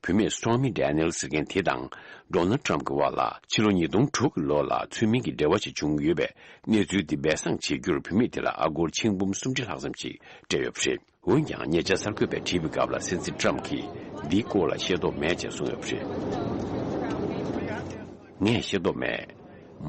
བུད་མེད་Stormy Daniels་ཟེར་མཁན་དེ་དང་Donald Trump་གྱི་བར་ལ་ཕྱི་ལོ་ཉིས་སྟོང་དྲུག་གི་ལོ་ལ་ཚུལ་མིན་གྱི་འབྲེལ་བ་ཞིག་བྱུང་ཡོད་པའི་གནས་ཚུལ་འདི་སྦས་གསང་བྱེད་རྒྱུར་བུད་མེད་དེ་ལ་ཨ་སྒོར་ཆིག་འབུམ་སུམ་ཁྲི་ལྷག་ཙམ་ཞིག་སྤྲད་ཡོད་པ་རེད། འོན་ཀྱང་ཉེ་ཆར་གསར་འགོད་པས་དྲིས་པའི་སྐབས་ལ་སྲིད་འཛིན་Trump་གྱིས་འདིའི་སྐོར་ལ་ཤེས་རྟོགས་མེད་ཅེས་གསུངས་ཡོད་པ་རེད། ངས་ཤེས་རྟོགས་མེད།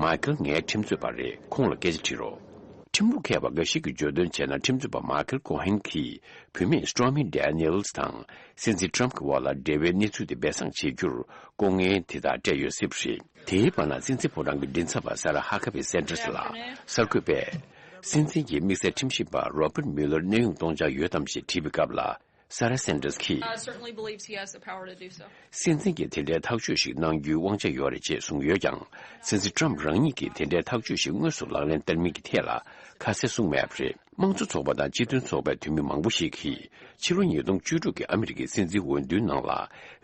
Michael་ངའི་ཁྲིམས་རྩོད་པ་རེད། ཁོང་ལ་སྐད་ཆ་དྲིས་རོགས། ཁྲིམས་ལུགས་མཁས་པ་འགའ་ཞིག་གིས་བརྗོད་དོན་བྱས་ན། ཁྲིམས་རྩོད་པ་Michael Cohen་གྱིས་བུད་མེད་Stormy Daniels་དང་སྲིད་འཛིན་Trump་གྱི་བར་ལ་འབྲེལ་བའི་གནས་ཚུལ་དེ་སྦས་གསང་བྱེད་རྒྱུར་ལྐོག་རྔན་དེ་དག་སྤྲད་ཡོད་སྲིད་པ་རེད། དེའི་བར་ན་སྲིད་འཛིན་ཕོ་བྲང་གི་མགྲིན་ཚབ་པ་Sarah Huckabee Sanders་ལ་གསར་འགོད་པས། སྲིད་འཛིན་གྱིས་དམིགས་བསལ་ཁྲིམས་ཞིབ་པ་Robert Mueller་གནས་དབྱུང་གཏོང་འཆར་ཡོད་དམ་ཞེས་དྲིས་པའི་སྐབས་ལ། Sarah Sanders་གྱིས། I certainly believes he has the power to do so. སྲིད་འཛིན་གྱིས་དེ་འདྲའི་ཐག་གཅོད་ཞིག་གནང་རྒྱུའི་དབང་ཆ་ཡོད་རེད་ཅེས་གསུངས་ཡོད་ཀྱང་། སྲིད་འཛིན་Trump་རང་ཉིད་ཀྱིས་དེ་འདྲའི་ཐག་གཅོད་ཞིག་དངོས་སུ་ལག་ལེན་བསྟར་མིན་གྱི་ཐད་ལ་ཁ་གསལ་གསུངས་མེད་པ་རེད། དམངས་གཙོ་ཚོགས་པ་དང་སྤྱི་མཐུན་ཚོགས་པའི་འཐུས་མི་མང་པོ་ཞིག་གིས། ཕྱི་ལོ་ཉིས་སྟོང་བཅུ་དྲུག་གི་ཨ་མི་རི་ཀའི་སྲིད་འཛིན་འོས་བསྡུའི་ནང་ལ།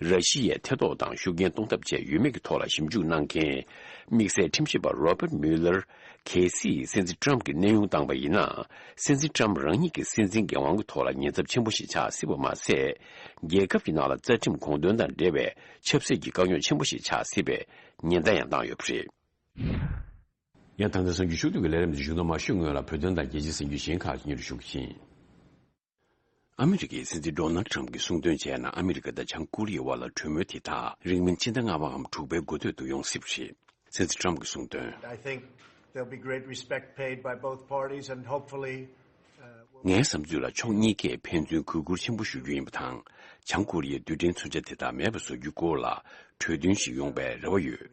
ར་ཤི་ཡས་ཐེ་གཏོགས་དང་ཤུགས་རྐྱེན་གཏོང་ཐབས་བྱས་ཡོད་མེད་ཀྱི་ཐོག་ལ་ཞིབ་འཇུག་གནང་མཁན། དམིགས་བསལ་ཁྲིམས་ཞིབ་པ་Robert Mueller། གལ་སྲིད་སྲིད་འཛིན་Trump་གྱིས་གནས་དབྱུང་བཏང་པ་ཡིན་ན། སྲིད་འཛིན་Trump་རང་ཉིད་ཀྱི་སྲིད་འཛིན་འགན་དབང་གི་ཐོག་ལ་ཉེན་ཚབས་ཆེན་པོ་ཞིག་ཆགས་སྲིད་པ་མ་ཟད། རྒྱལ་ཁབ་ཀྱི་ནང་ལ་རྩ་ཁྲིམས་དགོངས་དོན་དང་འབྲེལ་བའི་ཆབ་སྲིད་ཀྱི་དཀའ་རྙོག་ཆེན་པོ་ཞིག་ཆགས་སྲིད་པའི་ཉེན་བརྡ་ཡང་བཏང་ཡོད་པ་རེད། ཡང་ད་ལྟ་གསར་འགྱུར་ཕྱོགས་བསྡུས་ཀྱི་ལས་རིམ་འདི་གཞུང་དུ་མ་ཞུགས་སྔོན་ལ་བོད་དོན་དང་རྒྱལ་སྤྱིའི་གསར་འགྱུར་གཞན་ཁག་ཅིག་སྙན་སྒྲོན་ཞུ་གི་ཡིན། ཨ་མི་རི་ཀའི་སྲིད་འཛིན་Donald Trump་གྱིས་གསུངས་དོན་བྱས་ན། ཨ་མི་རི་ཀ་དང་བྱང་ཀོ་རི་ཡའི་དབར་ལ་གྲོས་མོལ་དེ་དག་རིང་མིན་ཕྱི་ཟླ་ལྔ་པའམ་དྲུག་པའི་འགོ་སྟོད་དུ་ཡོང་སྲིད་པ་རེད། སྲིད་འཛིན་Trump་གྱིས་གསུངས་དོན། I think there'll be great respect paid by both parties and hopefully, uh, we'll ངའི་བསམ་ཚུལ་ལ་ཕྱོགས་གཉིས་ཀས་ཕན་ཚུན་གུས་བཀུར་ཆེན་པོ་ཞུ་རྒྱུ་ཡིན་པ་དང་། བྱང་ཀོ་རི་ཡའི་རྡུལ་ཕྲན་མཚོན་ཆ་དེ་དག་མེད་པ་བཟོ་རྒྱུའི་སྐོར་ལ་གྲོས་མཐུན་ཞིག་ཡོང་པའི་རེ་བ་ཡོད།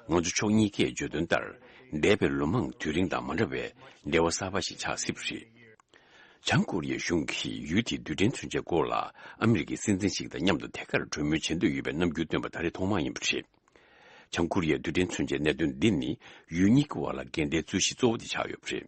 ང་ཚོ་ཕྱོགས་གཉིས་ཀས་བརྗོད་དོན་ལྟར། འདས་པའི་ལོ་མང་དུས་རིང་དང་མ་འདྲ་བའི་འབྲེལ་བ་གསར་པ་ཞིག་ཆགས་སྲིད་པ་རེད། བྱང་ཀོ་རི་ཡའི་གཞུང་གིས་ཡུལ་དེའི་རྡུལ་ཕྲན་མཚོན་ཆའི་སྐོར་ལ་ཨ་མི་རི་ཀའི་སྲིད་འཛིན་ཞིག་དང་མཉམ་དུ་ཐད་ཀར་གྲོས་མོལ་བྱེད་འདོད་ཡོད་པའི་རྣམ་འགྱུར་བཏོན་པ་ད་རེས་ཐོག་མ་ཡིན་པ་རེད། བྱང་ཀོ་རི་ཡའི་རྡུལ་ཕྲན་མཚོན་ཆའི་གནད་དོན་འདི་ནི་ཡུལ་གཉིས་ཀྱི་དབར་ལ་འགལ་ཟླའི་རྩོད་གཞི་གཙོ་བོ་དེ་ཆགས་ཡོད་པ་རེད།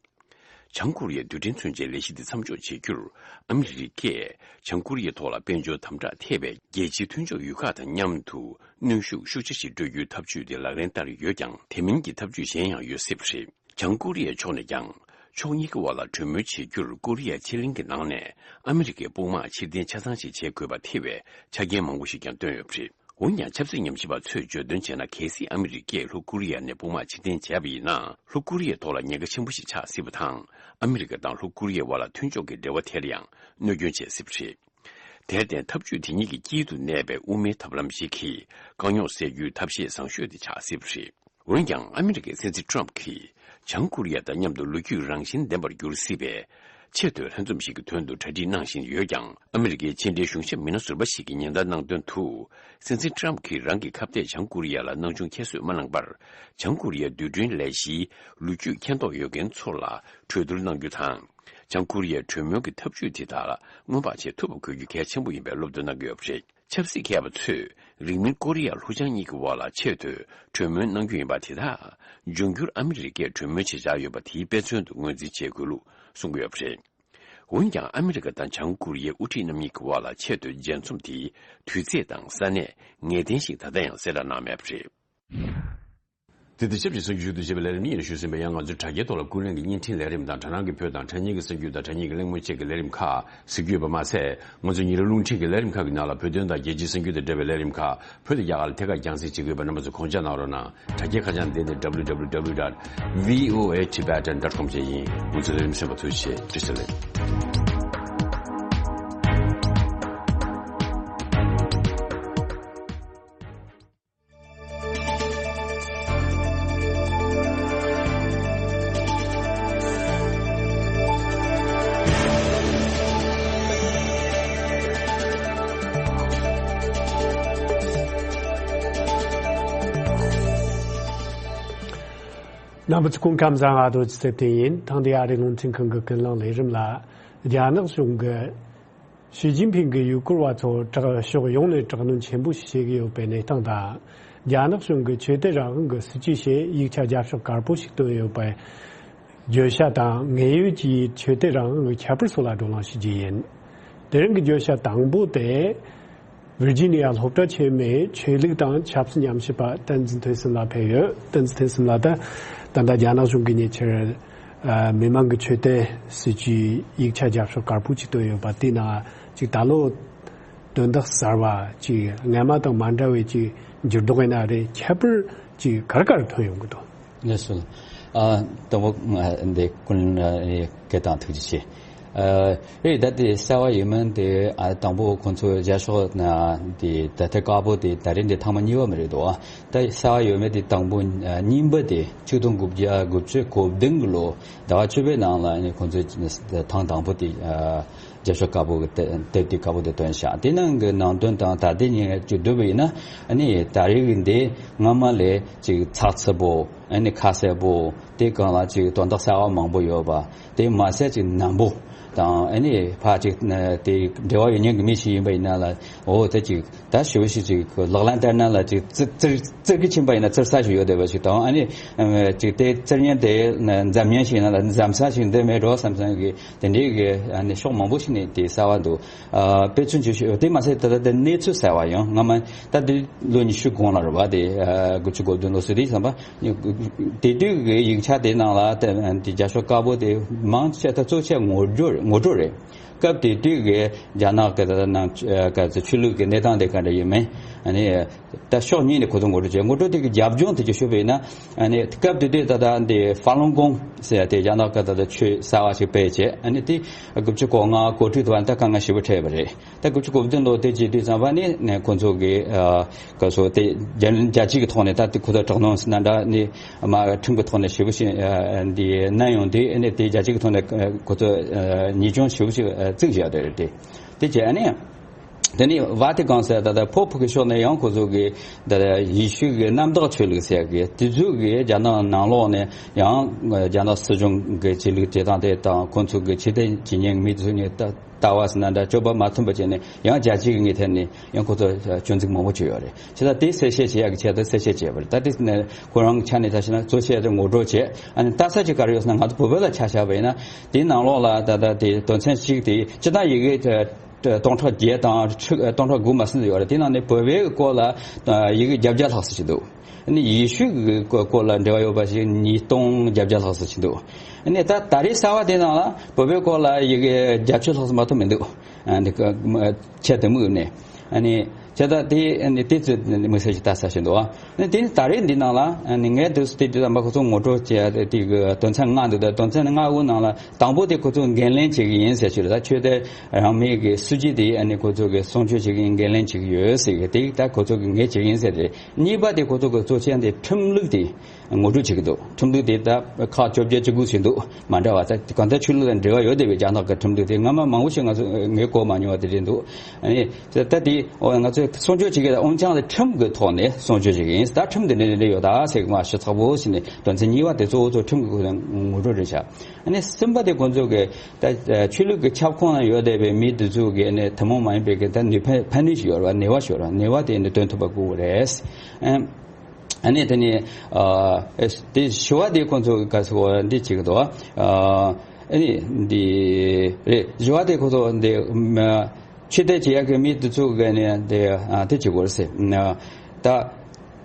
བྱང་ཀོ་རི་ཡའི་རྡུལ་ཕྲན་མཚོན་ཆའི་ལས་གཞི་དེ་མཚམས་འཇོག་བྱེད་རྒྱུར་ཨ་མི་རི་ཀས་བྱང་ཀོ་རི་ཡའི་ཐོག་ལ་དཔལ་འབྱོར་དམ་དྲག་ཐེབས་པའི་རྒྱལ་སྤྱིའི་མཐུན་ཕྱོགས་ཡུལ་ཁག་དང་མཉམ་དུ་གནོན་ཤུགས་ཤུགས་ཆེ་ཞིག་སྤྲོད་རྒྱུའི་ཐབས་ཇུས་དེ་ལག་ལེན་བསྟར་ཡོད་ཀྱང་། དེ་མིན་གྱི་ཐབས་ཇུས་གཞན་ཡང་ཡོད་སྲིད་པ་རེད། བྱང་ཀོ་རི་ཡའི་ཕྱོགས་ནས་ཀྱང་ ཕྱོགས་གཉིས་ཀྱི་དབར་ལ་གྲོས་མོལ་བྱེད་རྒྱུར་ཀོ་རི་ཡ་ཕྱེད་གླིང་གི་ནང་ནས་ཨ་མི་རི་ཀའི་དཔུང་དམག་ཕྱིར་འཐེན་ཆ་ཚང་ཞིག་བྱེད་དགོས་པ་ཐེ་བའི་ཆ་རྐྱེན་མང་པོ་ཞིག་ཀྱང་བཏོན་ཡོད་པ་རེད། འོན་ཀྱང་ཆབ་སྲིད་ཉམས་ཞིབ་པ་ཚོས་བརྗོད་དོན་བྱས་ན། གལ་སྲིད་ཨ་མི་རི་ཀས་ལྷོ་ཀོ་རི་ཡ་ནས་དཔུང་དམག་ཕྱིར་འཐེན་བྱས་པ་ཡིན་ན། ལྷོ་ཀོ་རི་ཡའི་ཐོག་ལ་ཉེན་ཁ་ཆེན་པོ་ཞིག་ཆགས་སྲིད་པ་དང་། ཨ་མི་རི་ཀ་དང་ལྷོ་ཀོ་རི་ཡའི་དབར་ལ་མཐུན་ཕྱོགས་ཀྱི་འབྲེལ་བ་དེར་ཡང་གནོད་སྐྱོན་བྱེད་སྲིད་པ་རེད། དེར་བརྟེན། འཐབ་ཇུས་དེ་གཉིས་ཀྱི་དཀྱིལ་དུ་གནས་པའི་དབུ་མའི་ཐབས་ལམ་ཞིག་གིས་དཀའ་རྙོག་སེལ་རྒྱུའི་ཐབས་ཤེས་བཟང་ཤོས་དེ་ཆགས་སྲིད་པ་རེད། འོན་ཀྱང་། ཨ་མི་རི་ཀའི་སྲིད་འཛིན་ཊམ་གྱིས་བྱང་ཀོ་རི་ཡ་དང་མཉམ་དུ་ལོ་རྒྱུས་རང་བཞིན་ལྡན་པར་འགྱུར་སྲིད་པའི་ཆེས་མཐོའི་ལྷན་འཛོམས་ཤིག་གི་དོན་དུ་གྲ་སྒྲིག་གནང་བཞིན་ཡོད་ཀྱང་། ཨ་མི་རི་ཀའི་ཕྱི་འབྲེལ་གཞུང་ཞབས་མི་སྣ་ཟུར་པ་ཞིག་གིས་ཉེན་བརྡ་གནང་དོན་དུ། སྲིད་འཛིན་ཊམ་གྱིས་རང་གི་ཁ་གཏད་བྱང་ཀོ་རི་ཡ་ལ་སྣང་ཆུང་ཁྱད་གསོད་མ་གནང་བར། བྱང་ཀོ་རི་ཡའི་རྡུལ་ཕྲན་ལས་གཞིའི་ལོ་རྒྱུས་མཁྱེན་རྟོགས་ཡོད་མཁན་ཚོ་ལ་གྲོས་བསྡུར་གནང་རྒྱུ་དང་། བྱང་ཀོ་རི་ཡའི་གྲོས་མོལ་གྱི་ཐབས་ཇུས་དེ་དག་ལ་སྔོན་དཔག་བྱེད་ཐུབ་པ་དགོས་རྒྱུ་གལ་ཆེན་པོ་ཡིན་པའི་སློབ་སྟོན་གནང་གི་ཡོད་པ་རེད། ཆབ་སྲིད་མཁས་པ་ཚོས། རིང་མིན་ཀོ་རི་ཡ་ལྷོ་བྱང་གཉིས་ཀྱི་དབར་ལ་ཆེས་མཐོའི་གྲོས་མོལ་གནང་རྒྱུ་ཡིན་པ་དེ་དག་འབྱུང་འགྱུར་ཨ་མི་རི་ཀས་གྲོས་མོལ་བྱེད་འཆར་ཡོད་པ་དེའི་དཔེ་མཚོན་དུ་ངོས་འཛིན་བྱེད་དགོས་ལུགས་གསུང་གི་ཡོད་པ་རེད། འོན་ཀྱང་། ཨ་མི་རི་ཀ་དང་བྱང་ཀོ་རི་ཡའི་དབུ་ཁྲིད་རྣམ་གཉིས་ཀྱི་དབར་ལ་ཆེས་མཐོའི་མཇལ་འཛོམས་དེའི་དུས་ཚེས་དང་ས་གནས་ངེས་གཏན་ཞིག་ད་ལྟ་ཡང་གསལ་བསྒྲགས་གནང་མེད་པ་རེད། དེ་དང་ཆབས་ཅིག་གསར་འགྱུར་ཞུ་གཏུག་བྱེད་པའི་ལས་རིམ་གཉིས་ལ་ཞུགས་ཟིན་པའི། ཡང་ང་ཚོའི་དྲ་རྒྱའི་ཐོག་ལ་ཀུན་གླེང་གི་བརྙན་འཕྲིན་ལས་རིམ་དང་། དྲ་སྣང་གི་བོད་དང་དྲ་བརྙན་གྱི་གསར་འགྱུར་དང་། དྲ་བརྙན་གྱི་གླེང་མོལ་བཅས་ཀྱི་ལས་རིམ་ཁག་གཟིགས་རྒྱུ་ཡོད་པ་མ་ཟད། ང་ཚོའི་ཉིན་རེའི་རླུང་འཕྲིན་གྱི་ལས་རིམ་ཁག་གི་ནང་ལ་བོད་དོན་དང་རྒྱལ་སྤྱིའི་གསར་འགྱུར་དང་འབྲེལ་བའི་ལས་རིམ་ཁག་བོད་དང་རྒྱ་གར་ལ་ཐད་ཀར་རྒྱང་སྲིང་བྱེད་ཀྱི་ཡོད་པ། རྣམ་པ་ཚོས་གོ་རྒྱུ་གནང་རོགས་གནང་། དྲ་རྒྱའི་ཁ་བྱང་དེ་ནི་W W W dot V O A Tibetan dot com བཅས་ཡིན། ང་ཚོའི་ལས་རིམ་གསན་པར་ཐུགས་རྗེ་ཆེ། བཀྲ་ཤིས་བདེ་ལེགས། རྣམ་པ་ཚོ་སྐུ་ཁམས་བཟང་། ཨ་རྡོ་རྗེ་ཚེ་བརྟན་ཡིན། ཐེངས་འདིའི་ཨ་རིའི་རླུང་འཕྲིན་ཁང་གི་ཀུན་གླེང་ལས་རིམ་ལ། རྒྱ་ནག་གཞུང་གིས་ཞི་ཅིན་ཕིང་གིས་ཡུལ་སྐོར་བ་ཚོར་དྲག་ཕྱོགས་ཡོངས་ནས་དྲག་གནོན་ཆེན་པོ་ཞིག་བྱེད་ཀྱི་ཡོད་པའི་གནས་སྟངས་དང་། རྒྱ་ནག་གཞུང་གིས་ཆོས་དད་རང་དབང་གི་སྲིད་ཇུས་ཆེད་ཡིག་ཆ་རྒྱབ་ཕྱོགས་དཀར་པོ་ཞིག་བཏོན་ཡོད་པའི་བརྗོད་བྱ་དང་། དངོས་ཡོད་ཀྱི་ཆོས་དད་རང་དབང་གི་ཁྱད་པར་སོགས་ལ་བགྲོ་གླེང་ཞུ་རྒྱུ་ཡིན། དེ་རིང་གི་བརྗོད་བྱ་དང་པོ་དེ། ཝིར་ཇི་ནི་ཡ་སློབ་གྲྭ་ཆེན་མོའི་ཆོས་ལུགས་དང་ཆབ་སྲིད་ཉམས་ཞིབ་པ་བསྟན་འཛིན་ཐོས་བསམ་ལགས་ཕེབས་ཡོད། བསྟན་འཛིན་ཐོས་བསམ་ལགས། ད་ད་ལྟ་རྒྱ་ནག་གཞུང་གིས་ཉེ་ཆར། ཨ། མི་མང་གི་ཆོས་དད་སྲིད་ཇུས་ཡིག་ཆ་རྒྱབ་ཕྱོགས་དཀར་པོ་ཅིག་བཏོན་ཡོད་པ་དེའི་ནང་ཅིག་ད་ལོ་དོན་དག་གསར་བ་ཅིག་སྔ་མ་དང་མ་འདྲ་བའི་ཅིག་འགྱུར་ལྡོག་ཡིན་ན་རེད། ཁྱད་པར་ཅིག་ག་རེ་ག་རེ་ཐོན་ཡོང་གི་འདུག། ལགས་སོ། ཨ། དང་པོ་ང་འདི་ཀུན་སྐད་བཏང་ཐུགས་རྗེ་ཆེ། ཨ། རེད། ད་དེ་གསར་བ་ཡོད་མེད་དེ། ཨ། དང་པོ་ཁོང་ཚོ་རྒྱབ་ཕྱོགས་ན་དེ་ད་ལྟ་དཀར་པོ་དེ་ད་རེས་འདི་ཐེངས་མ་གཉིས་པ་མ་རེད་དོ། ད་གསར་བ་ཡོད་མེད་དེ་དང་པོ། ཨ། རྙིང་པ་དེ་ཆིག་སྟོང་དགུ་བརྒྱ་དགུ་བཅུ་གོ་བདུན་གི་ལོ་ཟླ་བ་བཅུ་པའི་ནང་ལ་ནི་ཁོང་ཚོས་ཐེངས་དང་པོ་དེ། ཨ། རྒྱབ་ཕྱོགས་དཀར་པོ་གི་དེབ་དེ་དཀར་པོ་དེ་བཏོན་བཞག། དེ་ནང་གི་ནང་དོན་དང་ད་ལྟའི་ཉིན་ཅིག་བསྡུར་བ་ཡིན་ན། ཨ་ནི་ད་རེས་ཀྱི་འདི་སྔ་མ་ལས་ཅིག་ཚགས་ཚུད་པོ། ཨ་ནི་ཁ་གསལ་པོ། དེ་སྒང་ལ་ཅིག་དོན་དག་གསར་བ་མང་པོ་ཡོད་པ། དེ་མ་ཟད་ཅིག་ནན་པོ་དང་། ཨ་ནི་ཕར་ཅིག་དེ་འབྲེལ་བ་ཡོད་མཁན་གྱི་མི་ཞིག་ཡིན་པ་ཡིན་ན་ལ། འོ་དེ་ཅིག་ད་ཞེ་པོ་ཞིག་ཅིག་ལག་ལེན་བསྟར་ན་ལ་ཅིག་བཙིར་བཙིར་བཙིར་གི་ཕྱིན་པ་ཡིན་ན་བཙིར་ས་ཞིག་ཡོད་བསྡད་པ་ཞིག་དང་། ཨ་ནི་ཅིག་དེ་བཙིར་མཁན་དེ་འཛེམ་མཁན་ཞིག་ཡིན་ན་ལ་འཛེམ་ས་ཞིག་འདི་མེད་འགྲོ་བསམ་བསམ་གི། དེ་འདྲའི་གི། ཨ་ནི་ཕྱོགས་མང་པོ་ཞིག་ནས་དེ་གསར་བ་འདུག། ཨ། དཔེ་མཚོན་ཅིག་ཞུ། དེ་མ་ཟད་ད་ལྟ་དེ་གནས་ཚུལ་གསར་བ་ཡང་སྔ་མ་ད་དེ་ལོ་ཉི་ཤུ་གོང་ལ་རེད་པ། དེ། ཨ། དགུ་བཅུ་གོ་བདུན་ལོ་ཟེར་དུས་ཙམ་པ། དེ་དུས་ཀྱི་ཡིག་ཆ་དེ་ནང་ལ་དེ་དེ་རྒྱབ་ཕྱོགས་དཀར་པོ་དེ་མང་ཆེ་ད་གཙོ་ཆེ་ངོ་སྤྲོད་རེད། ངོ་སྤྲོད་རེད། སྐབས་དེ་དུས་ཀྱི་རྒྱ་ནག་གི་ད་ལྟ་ནང་ག་ཚོད་ཆོས་ལུགས་ཀྱི་གནས་སྟངས་དེ་ག་འདྲ་ཡིན་མིན། ཨ་ནི་ད་ཕྱོགས་གཉིས་ནས་ཁོ་ཚོ་ངོ་སྤྲོད་བྱས། ངོ་སྤྲོད་དེ་གི་རྒྱབ་ལྗོངས་དེ་ཅིག་ཞུས་པ་ཡིན་ན། ཨ་ནི་སྐབས་དེ་དུས་ད་ལྟ་འདི་ཧྥ་ལུན་གོང་ཟེར་ཡ་དེ་རྒྱ་ནག་གི་ད་ལྟ་ཆོས་གསར་བ་ཞིག་སྤེལ་བྱས། ཨ་ནི་དེ་དགུ་བཅུ་གོ་ལྔ་གོ་དྲུག་དུ་བ་ད་དཀའ་ངལ་ཞེ་པོ་འཕྲད་པ་རེད། ད་དགུ་བཅུ་གོ་བདུན་ལོ་དེ་བྱེད་དུས་ཙམ་པ་ནས་ནས་ཁོ་ཚོ་གི། ཨ། ག་སོ་དེ་རྒྱ་རྒྱལ་སྤྱི་གི་ཐོག་ནས་ད་དེ་ཁོ་ཚོ་དྲག་གནོན་ཟེར་ན་འདྲ་ནི་མ་ཁྲིམས་ཀྱི་ཐོག་ནས་ཞེ་པོ་ཞིག་ཨ། འདི་གནང་ཡོང་དུས། ཨ་ནི་དེ་རྒྱལ་སྤྱི་གི་ཐོག་ནས་ཁོ་ཚོ་ཨ། ཉེས་སྐྱོན་ཞེ་པོ་ཞིག་ཨ། བཙུགས་བཞག་དེ་རེད། དེ་དེ་བྱས། ཨ་ནི་དེ་ནས་ཝ་ཏི་ཀན་ཟེར་ད་ལྟ་ཕོབ་ཀྱི་ཕྱོགས་ནས་ཡང་ཁོ་ཚོ་གི་ད་ལྟ་ཡེ་ཤུ་གི་གནམ་བདག་ཆོས་ལུགས་ཟེར་གི་དེ་ཚོ་གི་རྒྱ་ནག་ནང་ལོགས་ནས་ཡང་རྒྱ་ནག་སྲིད་གཞུང་གི་ཆོས་ལུགས་བྱེད་སྟངས་དེ་དང་། ཁོ་ཚོ་གི་ཆོས་དད་བྱེད་མཁན་མི་ཚོ་ནས་ད་ལྟ་བ་ཟེར་ན་འདྲ་སྤྱོད་པ་མ་མཐུན་པ་བྱས་ནས་ཡང་རྒྱལ་སྤྱི་གི་ངོས་ཐད་ནས་ཡང་ཁོ་ཚོ་སྐྱོན་འཛུགས་མང་པོ་བྱས་ཡོད་རེད། བྱས་ཙང་དེ་གསལ་བཤད་བྱེད་ཡག་གི་ཆེད་དུ་གསལ་བཤད་བྱས་པ་རེད། ད་དེ་ནས་ཁོ་རང་ཆ་ནས་ད་བྱས་ན་གཙོ་ཆེ་དུ་ངོ་སྤྲོད་བྱས། ཨ་ནི་ལྟ་ས་ཅིག་ག་རེ་ཡོད་ཟེར་ན། ང་ཚོ་བོད་པ་ལ་ཆ་བཞག་པ་ཡིན་ན་དེའི་ནང་ལོགས་ལ་ད་ལྟ་དེ་དོན་ཚན་གཅིག་དེ་སྤྱིར་བཏང་ཡི་གེ་སྟོང་ཕྲག་བརྒྱད་དང་ཕྲུ་སྟོང་ཕྲག་དགུ་མ་ཟིན་ཡོད་རེད། དེ་ནང་ནས་བོད་པའི་སྐོར་ལ་ཡི་གེ་བརྒྱད་བརྒྱ་ལྷག་ཙམ་ཞིག་འདུག། ནི་ཡེ་ཤུ་གི་སྐོར་ལ་འབྲེལ་བ་ཡོད་པ་ཞིག་ཉིས་སྟོང་བརྒྱད་བརྒྱ་ལྷག་ཙམ་ཞིག་འདུག་ནི་ད་ད་རེས་གསར་བ་དེ་ནང་ལ་བོད་པའི་སྐོར་ལ་ཡི་གེ་བརྒྱད་ཅུ་ལྷག་ཙམ་མ་གཏོགས་མི་འདུག་འདི་ཁྱད་དུ་མུག་ནས་ནི་བྱས་ད་དེ་ནི་དེ་ཚོ་དམིགས་བསལ་ཞིག་ལྟ་ས་ཞིག་འདུག་ནི་དེ་ནི་ད་རེས་འདི་ནང་ལ་ནི་ངས་དུས་སུ་དེ་དུས་ད་མ་ཁོ་ཚོ་ངོ་སྤྲོད་བྱས་དེ་གི་དོན་ཚན་ལྔ་འདུག་ད་དོན་ཚན་ལྔ་བོ་ནང་ལ་དང་པོ་དེ་ཁོ་ཚོ་འགན་ལེན་བྱེད་ཀྱི་ཡིན་ཟེར་ཞུ་རེད། ད་ཆོས་དད་རང་མོས་ཀྱི་སྲིད་ཇུས་དེ་ཨ་ནི་ཁོ་ཚོ་གི་སྲུང་སྐྱོབ་བྱེད་ཀྱི་ཡིན། འགན་ལེན་བྱེད་ཀྱི་ཡོད་ཟེར་གི་དེ་ད་ཁོ་ཚོ་གི་ངས་བྱེད་ཀྱི་ཡིན་ཟེར་རེད། གཉིས་པ་དེ་ཁོ་ཚོ་གི་གཙོ་ཆེ་དེ་ཁྲིམས་ལུགས་དེ་ངོ་སྤྲོད་བྱེད་ཀྱི་འདུག་ཁྲིམས་ལུགས་དེ་ད་ཁག་བཅོ་བརྒྱད་བཅུ་དགུ་ཞིག་འདུག་མ་འདྲ་བ་ད་གང་ལྟར་ཆོས་ལུགས་དང་འབྲེལ་བ་ཡོད་བསྡད་པའི་རྒྱ་ནག་གི་ཁྲིམས་ལུགས་དེ་སྔ་མ་མང་པོ་ཞིག་ང་ཚོ་ངས་གོ་མ་མྱོང་བ་དེ་རེད་འདུག་ཨ་ནི་ད་དེ་ང་ཚོས་སྲུང་སྐྱོབ་བྱེད་ཀྱི་ད་འོན་ཀྱང་ཁྲིམས་ཀྱི་ཐོག་ནས་སྲུང་སྐྱོབ་བྱེད་ཀྱི་ཡིན། ད་ཁྲིམས་དེ་འདྲ་འདྲ་ཡོད་ད་ཟེར་གི་མ་ཞུ་ཚགས་པོ་ཞིག་ནས་དོན་ཚན་གཉིས་པ་དེ་གཙོ་བོ་གཙོ་ཁྲིམས་ཀྱི་ངོ་སྤྲོད་རེད་ཤག་ཨ་ནི་གསུམ་པ་དེ་ཁོང་ཚོ་གི་ད་ཆོས་ལུགས་ཀྱི་ཁྱབ་ཁོངས་ན་ཡོད་བསྡད་པའི་མི་དེ་ཚོ་གི་ནི་ཐུན་མོང་མ་ཡིན་པའི་གི་ད་ནུས་ཕན་ཕན་ནུས་ཤིག་ཡོད་རེད་བ། ནུས་པ་ཤོར་བ་ནུས་པ་དེ་ནི་འདོན་ཐུབ་པ་དགོས་རེད། ཨ་ནི་དེ་ནི་དེ་བཞི་བ་དེ་ཁོང་ཚོ་གི་ག་ཚོད་འདི་བྱེད་ཀྱི་འདུག་ཨ་ནི་འདི་རེད། བཞི་བ་དེ་ཁོང་ཚོ་འདི་ཆོས་དད་བྱེད་ཡག་གི་མི་དེ་ཚོ་གི་ནི་དེ་དེ་བྱེད་དགོས་རེད་ཟེར། ད་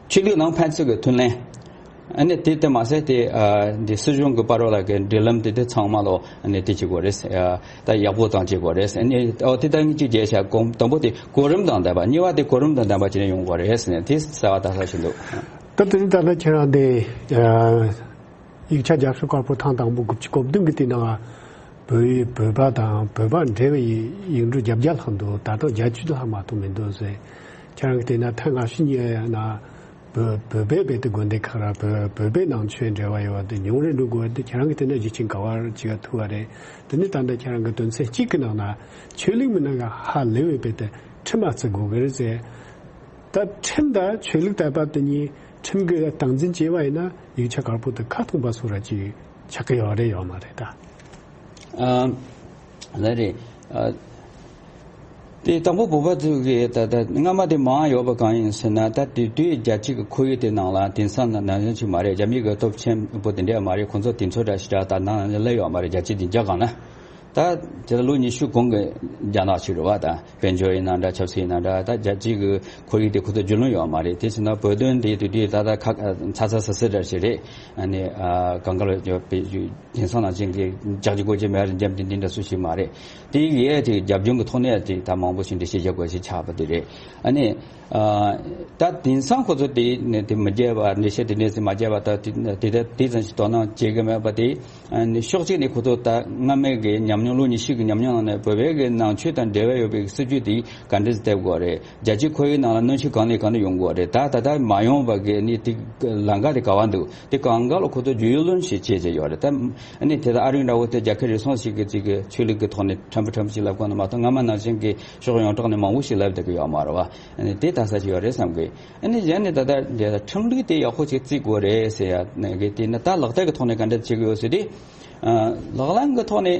ཆོས་ལུགས་ནང་ཕན་ཚུན་གི་མཐུན་ལམ། ཨ་ནི་དེ་ལྟ་མ་ཟད་དེ་ཨ་འདི་སྲིད་གཞུང་གི་བར་ལ་གི་འབྲེལ་ལམ་དེ་དེ་ཚང་མ་ལོ་ཨ་ནི་དེ་བྱེད་དགོས་རེད། ཨ་ད་ཡག་པོ་དང་བྱེད་དགོས་རེད། ཨ་ནི་ཨོ་དེ་ད་ངས་ཅིག་བརྗོད་བྱ་གོང་དང་པོ་དེ་གོ་རིམ་དང་ལྡན་པ། གཉིས་པ་དེ་གོ་རིམ་དང་ལྡན་པ་བྱས་ནས་ཡོང་དགོས་རེད་ཟེར་ནས་དེ་གསལ་བ་དག་ས་ཞིག་འདུག་ད་དེ་རིང་ད་ལྟ་ཁྱེད་རང་དེ་ཨ་ཡིག་ཆ་རྒྱབ་སྐྱོར་དཀར་པོ་ཐེངས་དང་པོ་དགུ་བཅུ་གོ་བདུན་གི་དེ་ནང་བོད་ཡིག་བོད་པ་དང་བོད་པ་འབྲེལ་བའི་ཡིག་འབྲུ་བརྒྱད་བརྒྱ་ལྷག་འདུག་ད་དུང་བརྒྱད་ཅུ་ལྷག་མ་གཏོགས་མི་འདུག་ཟེར། ཁྱེད་རང་གི་དེ་ན་ཐེངས་སྔ་ཕྱི་གཉིས་ཡ་ན། བོད་བོད་པའི་བོད་དུ་དགོན་སྡེ་ཁག་ར་བོད་བོད་པའི་ནང་ཆོས་འབྲེལ་བ་ཡོད་པ་དེ་ཉུང་རུ་འགྲོ་དགོས་པ་དེ་ཁྱེད་རང་གི་དེ་ནས་རྒྱུ་རྐྱེན་ག་བར་ཅིག་ཐུག་པ་རེད། དེ་ནས་ད་ལྟ་ཁྱེད་རང་གི་དོན་ཚན་གཅིག་གི་ནང་ན་ཆོས་ལུགས་མི་སྣ་ག་ཧ་ལས་པའི་བོད་དུ་ཁྲིམས་མ་བརྩི་དགོས་གི་རེད་ཟེར། ད་ཁྲིམས་དང་ཆོས་ལུགས་དད་པ་དེ་གཉིས་ཁྲིམས་ཀྱི་སྟངས་འཛིན་བྱས་པ་ཡིན་ན་ཡིག་ཆ་དཀར་པོ་དེ་ཁ་ཐོན་པ་སོགས་ར་ཅིག་ཆགས་ཀྱི་ཡོད་རེད་ཡོད་མ་རེད་ད། ཨ། ལགས་རེད། ཨ། དེ་དང་པོ་བོད་པ་ཚོ་གི་ད་ལྟ་སྔ་མ་དེ་མང་ཡོད་པ་གང་ཡིན་ཟེར་ན། ད་དེ་དུས་རྒྱལ་སྤྱི་གི་ཁོར་ཡུག་དེ་ནང་ལ་དེང་སང་ནང་བཞིན་ཅིག་མ་རེད། རྒྱ་མི་གི་སྟོབས་ཆེན་པོ་དེ་འདྲ་མ་རེད། ཁོང་ཚོ་དེ་ཚོ་འདྲ་ཞིག་འདྲ་ད་ནང་ལ་སླེབས་ཡོད་མ་རེད། རྒྱལ་སྤྱི་དེ་འཇགས་གང་ན། ད་དེ་ལ་ལོ་ཉི་ཤུ་གོང་གི་རྒྱ་ནག་ཞིག་རེད་བ། ད་དཔལ་འབྱོར་ཡིན་ན་འདྲ་ཆབ་སྲིད་ཡིན་ན་འདྲ་ད་རྒྱལ་སྤྱི་གི་ཁོར་ཡུག་དེ་ཁོ་ཚོ་རྒྱུས་ལོན་ཡོད་མ་རེད། དེ་ཕྱིན་ན་བོད་དོན་དེ་དུས་དུས་ད་ལྟ་ཁ་ཚ་ཚ་སི་སི་འདྲ་ཞིག་རེད། ཨ་ནི་ཨ་གང་ག་ལ་ཡོད་པའི་དེང་སང་ནང་བཞིན་གྱི་ལྗགས་ཀྱི་སྒོ་ཕྱེ་མེད་རེད་འཇམ་ཏིང་ཏིང་འདྲ་སུ་ཞིག་མ་རེད། དེ་ཡི་གེ་དེ་རྒྱབ་ལྗོངས་ཀྱི་ཐོག་ནས་དེ་ད་མང་པོ་ཞིག་འགྲེལ་བཤད་རྒྱག་དགོས་ཞིག་ཆགས་པ་དེ་རེད། ཨ་ནི་ཨ་ད་དེང་སང་ཁོ་ཚོ་དེ་ནས་དེ་མི་བརྒྱབ་པ། འགྲེལ་བཤད་དེ་འདྲས་སེ་མ་བརྒྱབ་པ། ད་དེ་དེ་ད་དེ་ཙམ་ཞིག་དོ་སྣང་བྱེད་ཀྱི་མེད་པ་དེ། ཨ་ནི་ཕྱོགས་གཅིག་ནས་ཁོ་ཚོ་ད་སྔ་མའི་གི་ཉམས་མྱོང་ལོ་ཉི་ཤུ་གི་ཉམས་མྱོང་ནང་ནས་བོད་པའི་གི་ནང་ཆོས་དང་འབྲེལ་བ་ཡོད་པའི་སྲིད་ཇུས་དེ་ག་འདྲས་སེ་སྟེར་དགོས་རེད། རྒྱལ་སྤྱིའི་ཁོར་ཡུག་ནང་ལ་གནོན་ཤུགས་གང་ནས་གང་དུ་ཡོང་དགོས་རེད། ད་ད་ལྟ་མ་ཡོང་བ་གི་ནི་དེ་ལམ་ཁ་དེ་ག་བ་འདུག་དེ་གང་ག་ལ་ཁོ་ཚོ་རྒྱུས་ལོན་ཞིག་བྱེད་བྱས་ཡོད་རེད། ད་ཨ་ནི་དེ་ལྟར་ཨ་རིའི་འདྲ་བོ་དེ་རྒྱལ་ཁབ་རེ་ཟུང་ཞིག་གི་ཅིག་གི་ཆོས་ལུགས་ཀྱི་ཐོག་ནས་ཕྲན་བུ་ཕྲན་བུ་ཞིག་ལབ་དགོས་ན་མ་གཏོགས་སྔ་མ་ནང་བཞིན་གྱི་ཕྱོགས་ཡོངས་གྲགས་ནས་མང་པོ་ཞིག་ལབ་བསྡད་ཀྱི་ཡོད་མ་རེད་བ། ཨ་ནི་དེ་ལྟ་ས་ཞིག་ཡོད་རེད་བསམ་གི། ཨ་ནི་གཞན་ནས་ད་ལྟ་ཁྲིམས་ལུགས་དེ་ཡག་པོ་ཞིག་བརྩི་དགོས་རེད་ཟེར་ཡ་ནས་གི་དེ་ནི་ད་ལག་བསྟར་གྱི་ཐོག་ནས་ག་འདྲ་བྱེད་ཀྱི་ཡོད་ཟེར་དུས། ལག་ལེན་གྱི་ཐོག་ནས་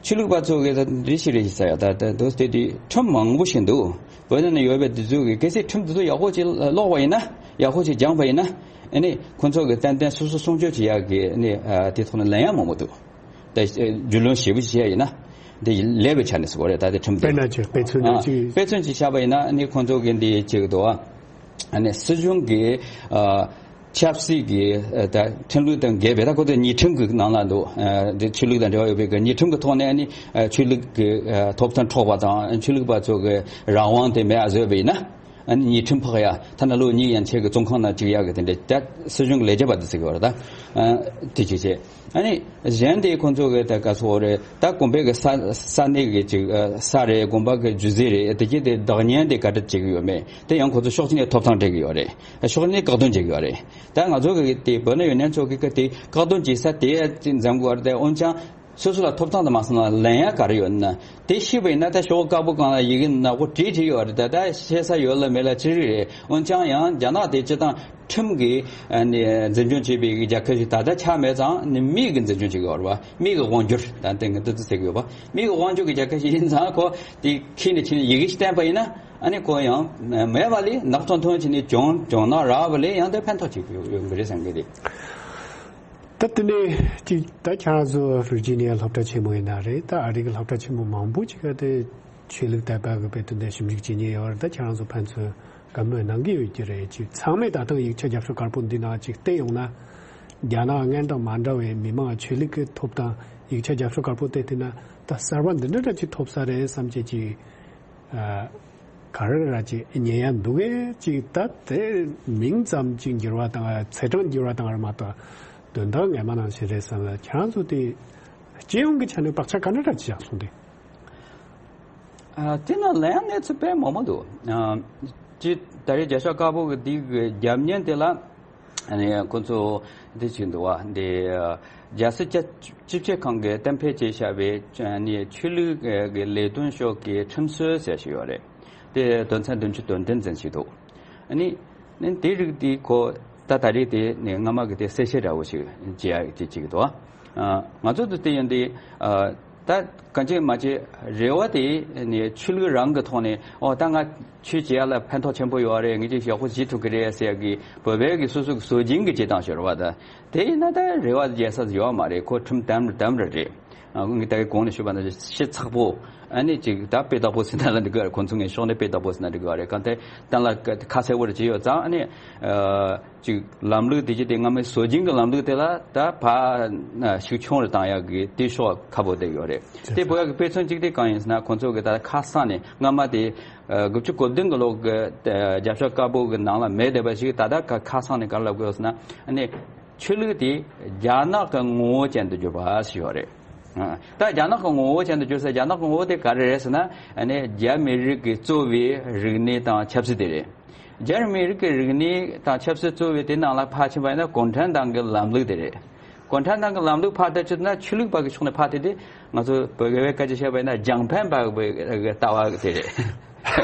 ཆོས་ལུགས་པ་ཚོ་གིས་ད་རེ་ཞིག་རེ་ཞིག་ཟེར་ཡ་ད་ད་དུ་དེ་དུས་ཁྲིམས་མང་པོ་ཞིག་འདུག་བོད་ནང་ན་ཡོད་པའི་དེ་ཚོ་གིས་གལ་སྲིད་ཁྲིམས་དེ་ཚོ་ཡག་པོ་ཅིག་ཀློག་པ་ཡིན་ན། ཡག་པོ་ཅིག་སྦྱངས་པ་ཡིན་ན། ཨ་ནི་ཁོ་ཚོ་གིས་ཏན་ཏན་སོ་སོ་སྲུང་སྐྱོབ་བྱེད་ཡག་གི་ཨ་ནི་ཨ་དེ་ཐོག་ནས་ལན་ཡང་མང་པོ་འདུག་ད་རྒྱུས་ལོན་ཞིབ་པོ་བྱེད་ཡ་ཡིན་ན། དེ་ལས་པའི་ཆ་ནས་ཟེར་བ་རེད། ད་དེ་ཁྲིམས་དེ་དཔེར་ན་ཅིག་དཔེ་མཚོན་ཨ་ཅིག་དཔེ་མཚོན་ཅིག་བཞག་པ་ཡིན་ན་ཨ་ནི་ཁོ་ཚོ་གིས་འདི་བྱེད་ཀྱི་འདུག་ཨ་ནི་སྲིད་གཞུང་གིས་ཨ། ཆབ་སྲིད་ཀྱི་ཨ་ད་ཁྲིམས་ལུགས་དང་འགལ་བའི་ད་ཁོ་ཚོ་ཉེས་ཁྲིམས་ཀྱི་ནང་ལ་འདུག་ཨ་འདི་ཆོས་ལུགས་དང་འབྲེལ་བ་ཡོད་པའི་གི་ཉེས་ཁྲིམས་ཀྱི་ཐོག་ནས་ཨ་ནི་ཨ་ཆོས་ལུགས་ཀྱི་ཨ་ཐོབ་ཐང་འཕྲོག་པ་དང་ཆོས་ལུགས་པ་ཚོ་གི་རང་དབང་དེ་མེད་པ་བཟོས་པ་ཡིན་ན། ཨ་ནི་ཉེས་ཁྲིམས་ཕོག་ཡ། ཐ་ན་ལོ་གཉིས་ཡན་ཆད་ཀྱི་བཙོན་ཁང་ནང་བཅུག་ཡ་གི་དེ་འདྲ་ད་སྲིད་གཞུང་གི་ལས་བྱེད་པ་དེ་ཟེར་གི་ཡོད་རེད་ད། ཨ་དེ་ཅིག་བྱས། ཨ་ནི་གཞན་དེ་ཁོང་ཚོ་གི་ད་ག་ཚོད་རེད། ད་དགོན་པའི་གི་ས་ས་གནས་ཀྱི་ཅིག་ཨ་ས་རེད། དགོན་པ་གི་རྒྱུ་རྫས་རེད། དེ་གྱད་དེ་བདག་གཉེར་དེ་ག་འདྲ་བྱེད་ཀྱི་ཡོད་མེད་དེ་ཡང་ཁོང་ཚོ་ཕྱོགས་གཅིག་ནས་ཐོབ་ཐང་སྤྲད་ཀྱི་ཡོད་རེད། ཕྱོགས་གཉིས་ནས་བཀག་སྡོམ་བྱེད་ཀྱི་ཡོད་རེད། ད་ང་ཚོ་གི་དེ་བོད་ནང་ཡོད་མཁན་ཚོ་གི་གི་དེ་བཀག་སྡོམ་བྱེད་ས་དེ་འཛེམ་དགོས་རེད། དེ་འོན་ཀྱང་སོ་སོ་ལ་ཐོབ་ཐང་དུ་མ་སོང་ན་ལེན་ཡ་ག་རེ་ཡོད་ན། དེ་ཤེས་པ་ཡིན་ན་ད་ཤོག་བུ་དཀར་པོ་སྒང་ལ་ཡི་གེ་ནག་པོ་བྲིས་བྲིས་ཡོད་རེད། ད་ད་ཤེས་ས་ཡོད་ལ་མེད་ལ་ཅི་རིགས་རེད། འོན་ཀྱང་ཡང་རྒྱ་ནག་དེ་སྤྱི་བཏང་ཁྲིམས་ཀྱིས་ཨ་ནི་འཛིན་སྐྱོང་བྱེད་པའི་རྒྱལ་ཁབ་ཞིག་ད་ལྟ་ཆགས་མེད་ཙང་ནི་མི་གིས་འཛིན་སྐྱོང་བྱེད་ཀྱི་ཡོད་རེད་བ། མི་གི་དབང་སྒྱུར་ད་ལྟ་ངས་འདི་ཚོ་ཟེར་གི་ཡོད་པ། མི་གི་དབང་སྒྱུར་གྱི་རྒྱལ་ཁབ་ཞིག་ཡིན་ཙང་ཁོ་དེ་ཁྱེར་ནས་ཁྱེར་ནས་ཡི་གེ་ཞིག་བསྟན་པ་ཡིན་ན་ཨ་ནི་ཁོ་ཡང་མེད་པ་ལས་ནག་ཚོང་ཐོན་བྱས་ནས་གྱོང་གྱོང་ནག་རག་པ་ལས་ཡང་དེ་ཕན་ཐོགས་ཅིག་ཡོང་གི་རེད་བསམ་གི་རེད། ད་དེ་ནས་ཅིག་ད་ཁྱེད་རང་ཚོ་ཝི་ཇི་ནི་ཡ་སློབ་གྲྭ་ཆེན་མོ་ཡིན་ན་རེད། ད་ཨ་རི་གི་སློབ་གྲྭ་ཆེན་མོ་མང་པོ་ཅིག་ག་དེ་ཆོས་ལུགས་དད་པ་གི་དཔེ་དེ་འདྲ་ཞིབ་འཇུག་བྱེད་མཁན་ཡོད་རེད། ད་ཁྱེད་རང་ཚོ་ཕན་ཚུན་ བཀའ་མོལ་གནང་གི་ཡོད་ཀྱི་རེད། ཅིག་ཚང་མས་ད་ཐེངས་ཡིག་ཆ་རྒྱབ་སྐྱོར་དཀར་པོ་འདི་ནང་ཅིག་བལྟས་ཡོང་ན། རྒྱ་ནག་སྔོན་དང་མ་འདྲ་བའི་མི་མང་ཆོས་ལུགས་ཀྱི་ཐོབ་ཐང་ཡིག་ཆ་རྒྱབ་སྐྱོར་དཀར་པོ་དེ་བལྟས་ན་ད་གསར་པ་འདི་འདྲ་འདྲ་ཅིག་ཐོབ་ས་རེད་བསམ་བྱས་ཅིག་ཨ། ག་རེ་ར་ཅིག་ཉན་ཡ་འདུག་གས། ཅིག་ད་དེ་མིང་ཙམ་ཅིག་འགྱུར་བ་དང་ཚེས་གྲངས་འགྱུར་བ་དང་རེད་མ་གཏོགས་དོན་དག་ངོ་མ་ནང་བཞིན་རེད་བསམ་ལ། ཁྱེད་རང་ཚོ་དེ་སྤྱི་ཡོངས་ཀྱི་ཆ་ནས་བག་ཆགས་ག་འདྲ་འདྲ་ཅིག་བཞག་སོང་དེ། ཨ། དེ་ན་ལན་གནས་ཚུལ་དཔེ་མང་པོ་འདུག་ཨ། སྤྱི་ད་རེས་རྒྱབ་སྐྱོར་དཀར་པོ་གི་འདི་གི་རྒྱབ་བརྙན་དེ་ལ། ཨ་ནི་ཁོ་ཚོ་འདི་བྱས་འདུག་བ། འདི་རྒྱལ་སྲིད་སྤྱི་སྤྱི་ཁྱབ་ཁང་གིས་གཏན་འཁེལ་བྱས་བཞག་པའི་ཨ་ནི་ཆོས་ལུགས་ཀྱི་ལས་དོན་ཕྱོགས་ཀྱི་ཁྲིམས་སྲོལ་ཟེར་ཞིག་ཡོད་རེད། དེ་དོན་ཚན་བདུན་ཅུ་དོན་བདུན་ཙམ་ཞིག་འདུག་ཨ་ནི་ནི་དེ་རིགས་དེ་ཁོ་ད་ད་རེས་དེ་ནི་སྔ་མ་གི་དེ་གསལ་བཤད་འདྲ་བོ་ཞིག་བྱེད་ཡ་ཅིག་ཅིག་འདུག་ཨ། ང་ཚོ་དེ་བལྟས་ཡོང་དུས་ཨ། ད་གང་ཅི་མ་ཅི་རེ་བ་དེ་ནི་ཆོས་ལུགས་རང་གི་ཐོག་ནས། ཨོ་ད་ང་ཆོས་བྱེད་ཡ་ལ་ཕན་ཐོགས་ཆེན་པོ་ཡོད་རེད། ངས་ཅིག་ཡག་པོ་བྱེད་ཐུབ་ཀྱི་རེད་ཟེར་ཡ་གི་བོད་པའི་གི་སོ་སོ་གི་སྲོལ་རྒྱུན་གྱི་བྱེད་སྟངས་ཤིག་རེད་བ། ད་དེ་ཡིན་ན་ད་རེ་བ་རྒྱག་ས་ཡོད་མ་རེད། ཁོ་ཁྲིམས་དམ་དམ་ར་རེད། ཨ། ངས་ད་གི་གོང་ནས་ཞུས་པ་ནང་བཞིན་ཤི་ཚགས་པོ། ཨ་ནི་ཅིག་ད་དཔེ་བདག་པོ་ཟེར་ན་ལ་འགྲིག་གི་རེད། ཁོང་ཚོ་ངའི་ཕྱོགས་ནས་དཔེ་བདག་པོ་ཟེར་ན་འགྲིག་གི་རེད། གང་ལྟར་གཏན་ལ་ཁ་གསལ་པོ་རེ་བྱས་ཡོད་ཙང་། ཨ་ནི་ཨ། ཅིག་ལམ་ལུགས་དེ་ཅིག་དེ་སྔ་མའི་སྲོལ་རྒྱུན་གྱི་ལམ་ལུགས་དེ་ལ་ད་ཕར་ཤུགས་ཆུང་རུ་བཏང་ཡག་གི་དེ་ཕྱོགས་ཁ་པོ་བསྡད་ཡོད་རེད། དེ་བོད་ཀྱི་དཔེ་མཚོན་གཅིག་དེ་གང་ཡིན་ཟེར་ན། ཁོང་ཚོ་གི་ད་ཁ་སང་ནས་སྔ་མ་དེ་དགུ་བཅུ་གོ་བདུན་གི་ལོ་གི་རྒྱབ་སྐྱོར་དཀར་པོ་གི་ནང་ལ་མེད་བསྡད་པ་ཞིག་ད་ལྟ་ཁ་ཁ་སང་ནས་ག་རེ་ལབ་དགོས་ཟེར་ན། ཨ་ནི་ཆོས་ལུགས་དེ་རྒྱ་ནག་གི་ངོ་བོ་ཅན་དུ་གྱུར་པ་ཞིག་ཡོད་རེད། ཨ། ད་རྒྱ་ནག་གི་ངོ་བོ་ཅན་དུ་གྱུར་ས། རྒྱ་ནག་གི་ངོ་བོ་དེ་ག་རེ་རེད་ཟེར་ན། ཨ་ནི་རྒྱ་མི་རིགས་ཀྱི་གཙོ་བའི་རིག་གནས་དང་ཆབ་སྲིད་དེ་རེད། རྒྱ་མི་རིགས་ཀྱི་རིག་གནས་དང་ཆབ་སྲིད་གཙོ་བོའི་དེ་ནང་ལ་ཕར་ཕྱིན་པ་ཡིན་ན་གུང་ཁྲན་ཏང་གི་ལམ་ལུགས་དེ་རེད། གུང་ཁྲན་ཏང་གི་ལམ་ལུགས་ཕར་ད་ཅི་ན་ཆོས་ལུགས་པ་གི་ཕྱོགས་ནས་ཕར་དེ་དེ་ང་ཚོ་བོད་སྐད་སྐད་ཆ་བཤད་པ་ཡིན་ན་རྒྱང་འཕེན་པ་གི་ལྟ་བ་དེ་རེད།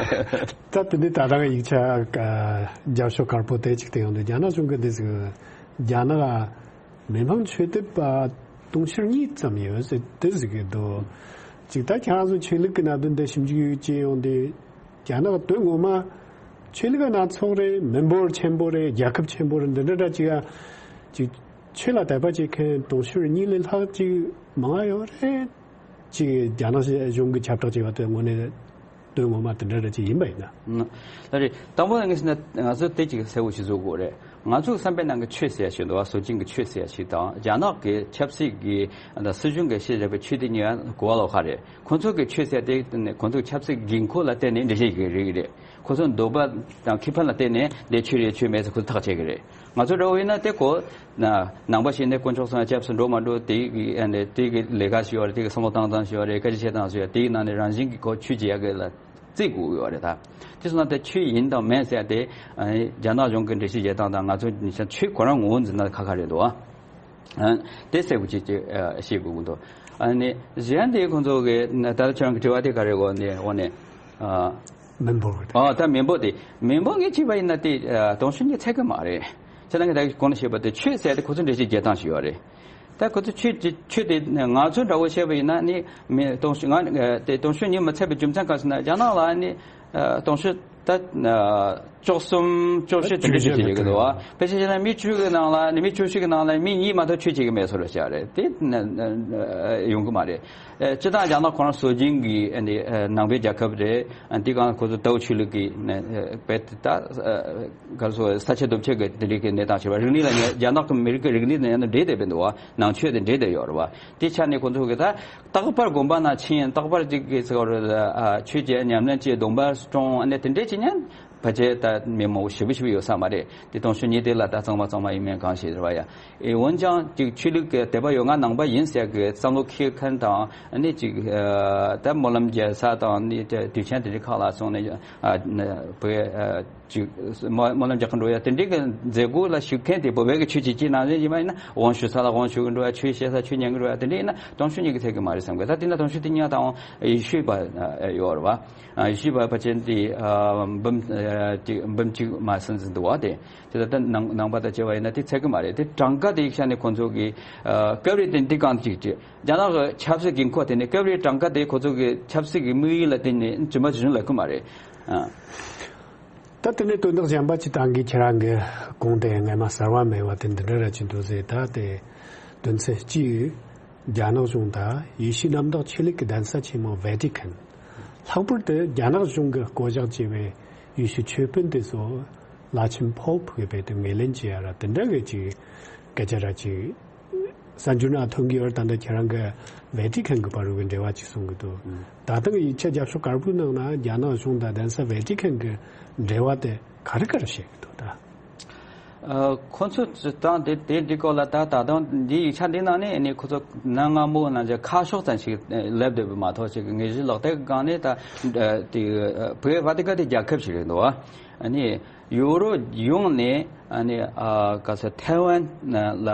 ད་དེ་ནི་ད་ལྟ་གི་ཡིག་ཆ་རྒྱབ་ཤོག་དཀར་པོ་དེ་གཅིག་དེ་ཡོང་དུས། རྒྱ་ནག་གཞུང་གི་འདི་ཟིག་རྒྱ་ནག་མི་དམངས་ཆོས་དད་པ་དུང་ཕྱུར་གཉིས་ཙམ་ཡོད་ཟེར་དེ་ཟིག་གི་འདུག་ཅིག་ད་ཁྱེད་རང་ཚོ་ཆོས་ལུགས་ཀྱི་གནད་དོན་དེ་ཞིབ་འཇུག་བྱས་ཡོང་དུས། རྒྱ་ནག་དོན་ངོ་མ་ཆོས་ལུགས་སྣ་ཚོགས་རེད། མི་འབོར་ཆེན་པོ་རེད། རྒྱལ་ཁབ་ཆེན་པོ་རེད། འདི་འདྲ་འདྲ་ཅིག་ཡ་ཅིག་ཆོས་ལ་དད་པ་བྱེད་མཁན་དུང་ཕྱུར་གཉིས་ལས་ལྷག་ཅིག་མང་ང་ཡོད་རེད། ཅིག་རྒྱ་ནག་གཞུང་གི་ཁྱབ་བསྒྲགས་བྱས་པ་དེ་དངོས་གནས་དོན་ངོ་མ་དེ་འདྲ་འདྲ་ཅིག་ཡིན་པ་ཡིན་ན། ལ་རེད། དང་པོ་ངས་ཟེར་ན་ང་ཚོ་དེ་ཅིག་གསལ་པོ་ཞིག་བཟོ་དགོས་རེད། ང་ཚོའི་བསམ་པའི་ནང་གི་ཆོས་ཟེར་ཡ་ཞིག་འདུག་བ། སྲོལ་རྒྱུན་གྱི་ཆོས་ཟེར་ཡ་ཞིག་དང་། རྒྱ་ནག་གི་ཆབ་སྲིད་ཀྱི་སྲིད་གཞུང་གིས་བཤད་བཞག་པའི་ཆོས་དེ་གཉིས་གོ་བ་ལོག་ཁ་རེད། ཁོ་ཚོ་གི་ཆོས་ཟེར་དེ་ཁོ་ཚོའི་ཆབ་སྲིད་དགོས་མཁོ་ལ་བརྟེན་ནས་འགྲེལ་བཤད་ཞིག་རེད་རེད། ཁོ་ཚོ་འདོད་པ་དང་ཁེ་ཕན་ལ་བརྟེན་ནས་འདི་ཆོས་རེད་ཆོས་མེད་ཟེར་ཁོ་ཚོ་ཐག་བཅད་ཀྱི་རེད། ང་ཚོ་འདྲ་བོ་ཡིན་ན་དེ་གོ་ན་ནང་པ་ཞིག་ནས་དཀོན་མཆོག་གསུམ་ལ་སྐྱབས་སུ་འགྲོ་མ་འགྲོ་དེ་གི་ཨ་ནི་དེ་གི་ལས་ཀ་ཞིག་ཡོད་རེད། དེ་གི་བསམ་བློ་བཏང་སྟངས་ཞིག་ཡོད་རེད། སྐད་ཆ་བཤད་སྟངས་ཞིག་ཡོད་རེད། དེ་གི་ནང་ནས་རང་བཞིན་གྱི་གོ་ཆོས་བྱེད་ཡ་གི་ལ་བརྩི་དགོས་ཡོད་རེད། ད་དེ་སོང་ན་དེ་ཆོས་ཡིན་དང་མིན་ཟེར་ཏེ། ཨ་ནི་རྒྱ་ནག་གཞུང་གི་འགྲེལ་བཤད་བྱེད་སྟངས་དང་ང་ཚོ་ཆོས་ཁོ་རང་ངོ་བོ་འཛིན་ན་ཁ་ཁ་རེད་འདུག་ཨ། ཨ། དེ་གསལ་པོ་ཅིག་ཅིག་ཨ། ཤེས་དགོས་ཀྱི་འདུག་ཨ་ནི་གཞན་དེ་ཁོང་ཚོ་གི་ད་ལྟ་ཁྱོད་རང་གི་དྲི་བ་དེ་ག་རེ་གོ་ནས་འོ་ནས། ཨ། མི་འབོར་གི་ཨ། ད་མི་འབོར་དེ་མི་འབོར་ངས་བྱས་པ་ཡིན་ན་དེ་ཨ། དུང་ཕྱུར་གཉིས་ཚད་གི་མ་རེད། ཁྱེད་རང་གི་ད་གོང་ནས་བཤད་པ་དེ་ཆོས་ཟེར་དེ་ཁོ་ཚོ་འགྲེལ་བཤད་རྒྱག་སྟངས་ཤིག་ཡོད་རེད། ད་ཁོ་ཚོ་ཆོས་ཀྱི་ཆོས་དེ་ང་ཚོ་འདྲ་བོ་བཤད་པ་ཡིན་ན་ནི་མི་དུང་ཕྱུར་ང་དེ་དུང་ཕྱུར་གཉིས་མ་ཚད་པའི་རྒྱུ་མཚན་གང་ཞེ་ན། རྒྱ་ནག་ལ་ནི་ཨ། དུང་ཕྱུར་ད་ཨ། བཅུ་གསུམ་བཅུ་བཞི་དེ་འདྲ་ཞིག་བྱེད་ཀྱི་འདུག་བ། ཕལ་ཆེར་བྱས་ན་མི་བཅུ་གི་ནང་ལ་ནི་མི་བཅུ་བཞི་གི་ནང་ལ་མི་གཉིས་མ་གཏོགས་ཆོས་བྱེད་ཀྱི་མེད་བཟོ་འདྲ་བྱས་རེད། དེ་ཡོང་གི་མ་རེད། སྤྱིར་བཏང་རྒྱ་ནག་ཁོ་རང་སྲོལ་རྒྱུན་གྱི་ནང་པའི་རྒྱལ་ཁབ་རེད། དེ་གང་ཁོ་ཚོ་ཏའོ་ཆོས་ལུགས་ཀྱི་ནི་དཔེ་ད་ག་རེ་ཟེར། ས་ཆ་སྟོབས་ཆེ་གི་དེ་འདྲའི་གི་གནས་སྟངས་བྱེད་པ། རིག་གནས་ལ་ནི་རྒྱ་ནག་གི་མི་རིགས་ཀྱི་རིག་གནས་དང་ཡང་ན་འདྲེས་བསྡད་པའི་འདུག་བ། ནང་ཆོས་དེ་འདྲེས་བསྡད་ཡོད་རེད་བ། དེ་ཆ་ནས་ཁོ་ཚོ་གི་ད་རྟག་པར་དགོན་པ་ནང་ཕྱིན། རྟག་པར་ཅིག་གི་ཟེར་བ་རེད། ཆོས་བྱས། ཉམས་ལེན་བྱས། སྡོམ་པ་སྲུང་། ཨ་ནི་དེ་འདྲས་ཅིག་ཉན། ཕལ་ཆེར་ད་མི་མང་པོ་ཞེ་པོ་ཞེ་པོ་ཡོད་ས་མ་རེད། དེ་དུང་ཕྱུར་གཉིས་དེ་ལ་ད་གཙང་མ་གཙང་མ་ཡིན་མིན་གང་ཤེས་རེད་བ་ཡ། ཨེ། འོན་ཀྱང་ཅིག་ཆོས་ལུགས་ཀྱི་དད་པ་ཡོད། ང་ནང་པ་ཡིན་ཟེར་གི་བསམ་བློ་འཁྱེར་མཁན་དང་། ཨ་ནི་ཅིག་ཨ། ད་སྨོན་ལམ་རྒྱག་ས་དང་ནི་དུས་ཆེན་དེ་འདྲའི་ཁག་ལ་སོང་ནས། ཨ། བོད་ཨ། ཅིག་སྨོན་སྨོན་ལམ་རྒྱག་གི་འགྲོ་ཡ་དེ་འདྲའི་གི་མཛད་སྒོ་ལ་ཞུགས་མཁན་དེ་བོད་པའི་གི་ཆོས་བྱེད་ཀྱི་ནང་བཞིན་ཡིན་པ་ཡིན་ན། དབང་ཞུ་ས་ལ་དབང་ཞུ་གི་འགྲོ་ཡ། ཆོས་བཤད་ས་ཆོས་ཉན་གི་འགྲོ་ཡ་དེ་འདྲ་ཡིན་ན་དུང་ཕྱུར་གཉིས་ཀྱི་ཚད་གི་མ་རེད་བསམ་གི། ད་དེ་ན་དུང་ཕྱུར་དེ་གཉིས་དང་ཡེ་ཤུའི་བར་ཡོད་རེད་བ། ཨ། ཡེ་ཤུའི་བར་ཕལ་ཆེར་དེ་ཨ། འབུམ་ཨ། གཅིག་འབུམ་གཅིག་མ་ཟིན་ཟིན་འདུག་བ། དེ་དེ་ད་ནང་ནང་པ་དང་བཅས་པ་ཡིན་ན་དེ་ཚད་གི་མ་རེད། དེ་གྲངས་ཀ་དེ་ཤ་ནས་ཁོ་ཚོ་གི་ཨ། སྐབས་རེ་དེ་འདི་གང་ཅིག་ཅིག་རྒྱ་ནག་གི་ཆབ་སྲིད་དགོས་མཁོ་དེ་ནི་སྐབས་རེ་གྲངས་ཀ་དེ་ཁོ་ཚོ་གི་ཆབ་སྲིད་ཀྱི་དམིགས་ཡུལ་ལ་བརྟེན་ནས་ཇི་མ་ཇི་བཞིན་ལབ་གི་མ་རེད། ཨ། ད་དེ་ནས་དོན་དག་གཞན་པ་ཅིག་བཏང་གི། ཁྱེད་རང་གི་གོང་དེ་ངས་མ་གསར་བ་མེད་པ་དེ་འདི་འདྲ་ར་ཅིག་འདུག་ཟེར། ད་དེ་དོན་ཚན་གཅིག་རྒྱ་ནག་གཞུང་དང་ཡེ་ཤུའི་གནམ་བདག་ཆོས་ལུགས་ཀྱི་གདན་ས་ཆེན་མོ་ཝེ་ཏི་ཁན། ལྷག་པར་དུ་རྒྱ་ནག་གཞུང་གི་བསྐོ་གཞག་བྱས་པའི་ ཡེ་ཤུ་ཆོས་དཔོན་དེ་ཚོ་བླ་ཆེན་པོབ་གི་བེད་དུ་ངོས་ལེན་བྱེད་ཡ་ར་དེ་འདྲ་གི་ཅིག་སྐད་ཆ་ར་ཅིག་གསར་འགྱུར་ནང་ཐོན་གི་ཡོད་རེད། ད་ལྟ་ཁྱེད་རང་གི་ཝེ་ཏི་ཁན་གི་བར་གི་འབྲེལ་བ་ཅིག་གསུང་གི་འདུག་ད་ལྟ་གི་ཡིག་ཆ་རྒྱབ་ཤོག་དཀར་པོའི་ནང་ན་རྒྱ་ནག་གཞུང་དང་གདན་ས་ཝེ་ཏི་ཁན་གི་འབྲེལ་བ་དེ་ག་རེ་ག་རེ་བཤད་གི་འདུག་ད། ཨ། ཁོ་ཚོ་དང་དེ་དེ་འདི་སྐོར་ལ་ད་ད་དུང་འདི་ཡིག་ཆ་འདི་ནང་ནས་ཨ་ནི་ཁོ་ཚོ་གནའ་སྔ་མོ་ནང་བཞིན་ཁ་ཕྱོགས་ཙམ་ཞིག་སླེབས་བསྡད་པ་མ་གཏོགས་ཅིག་དངོས་གཞི་ལག་བསྟར་གི་སྒང་ནས་ད་དེ་བོད་ཝ་ཏི་ཀན་དེ་རྒྱལ་ཁབ་ཞིག་རེད་འདུག་ཨ་ནི་ཡུ་རོབ་ཡོངས་ནས་ཨ་ནི་ཨ་ག་ས་ཐའེ་ཝན་ལ་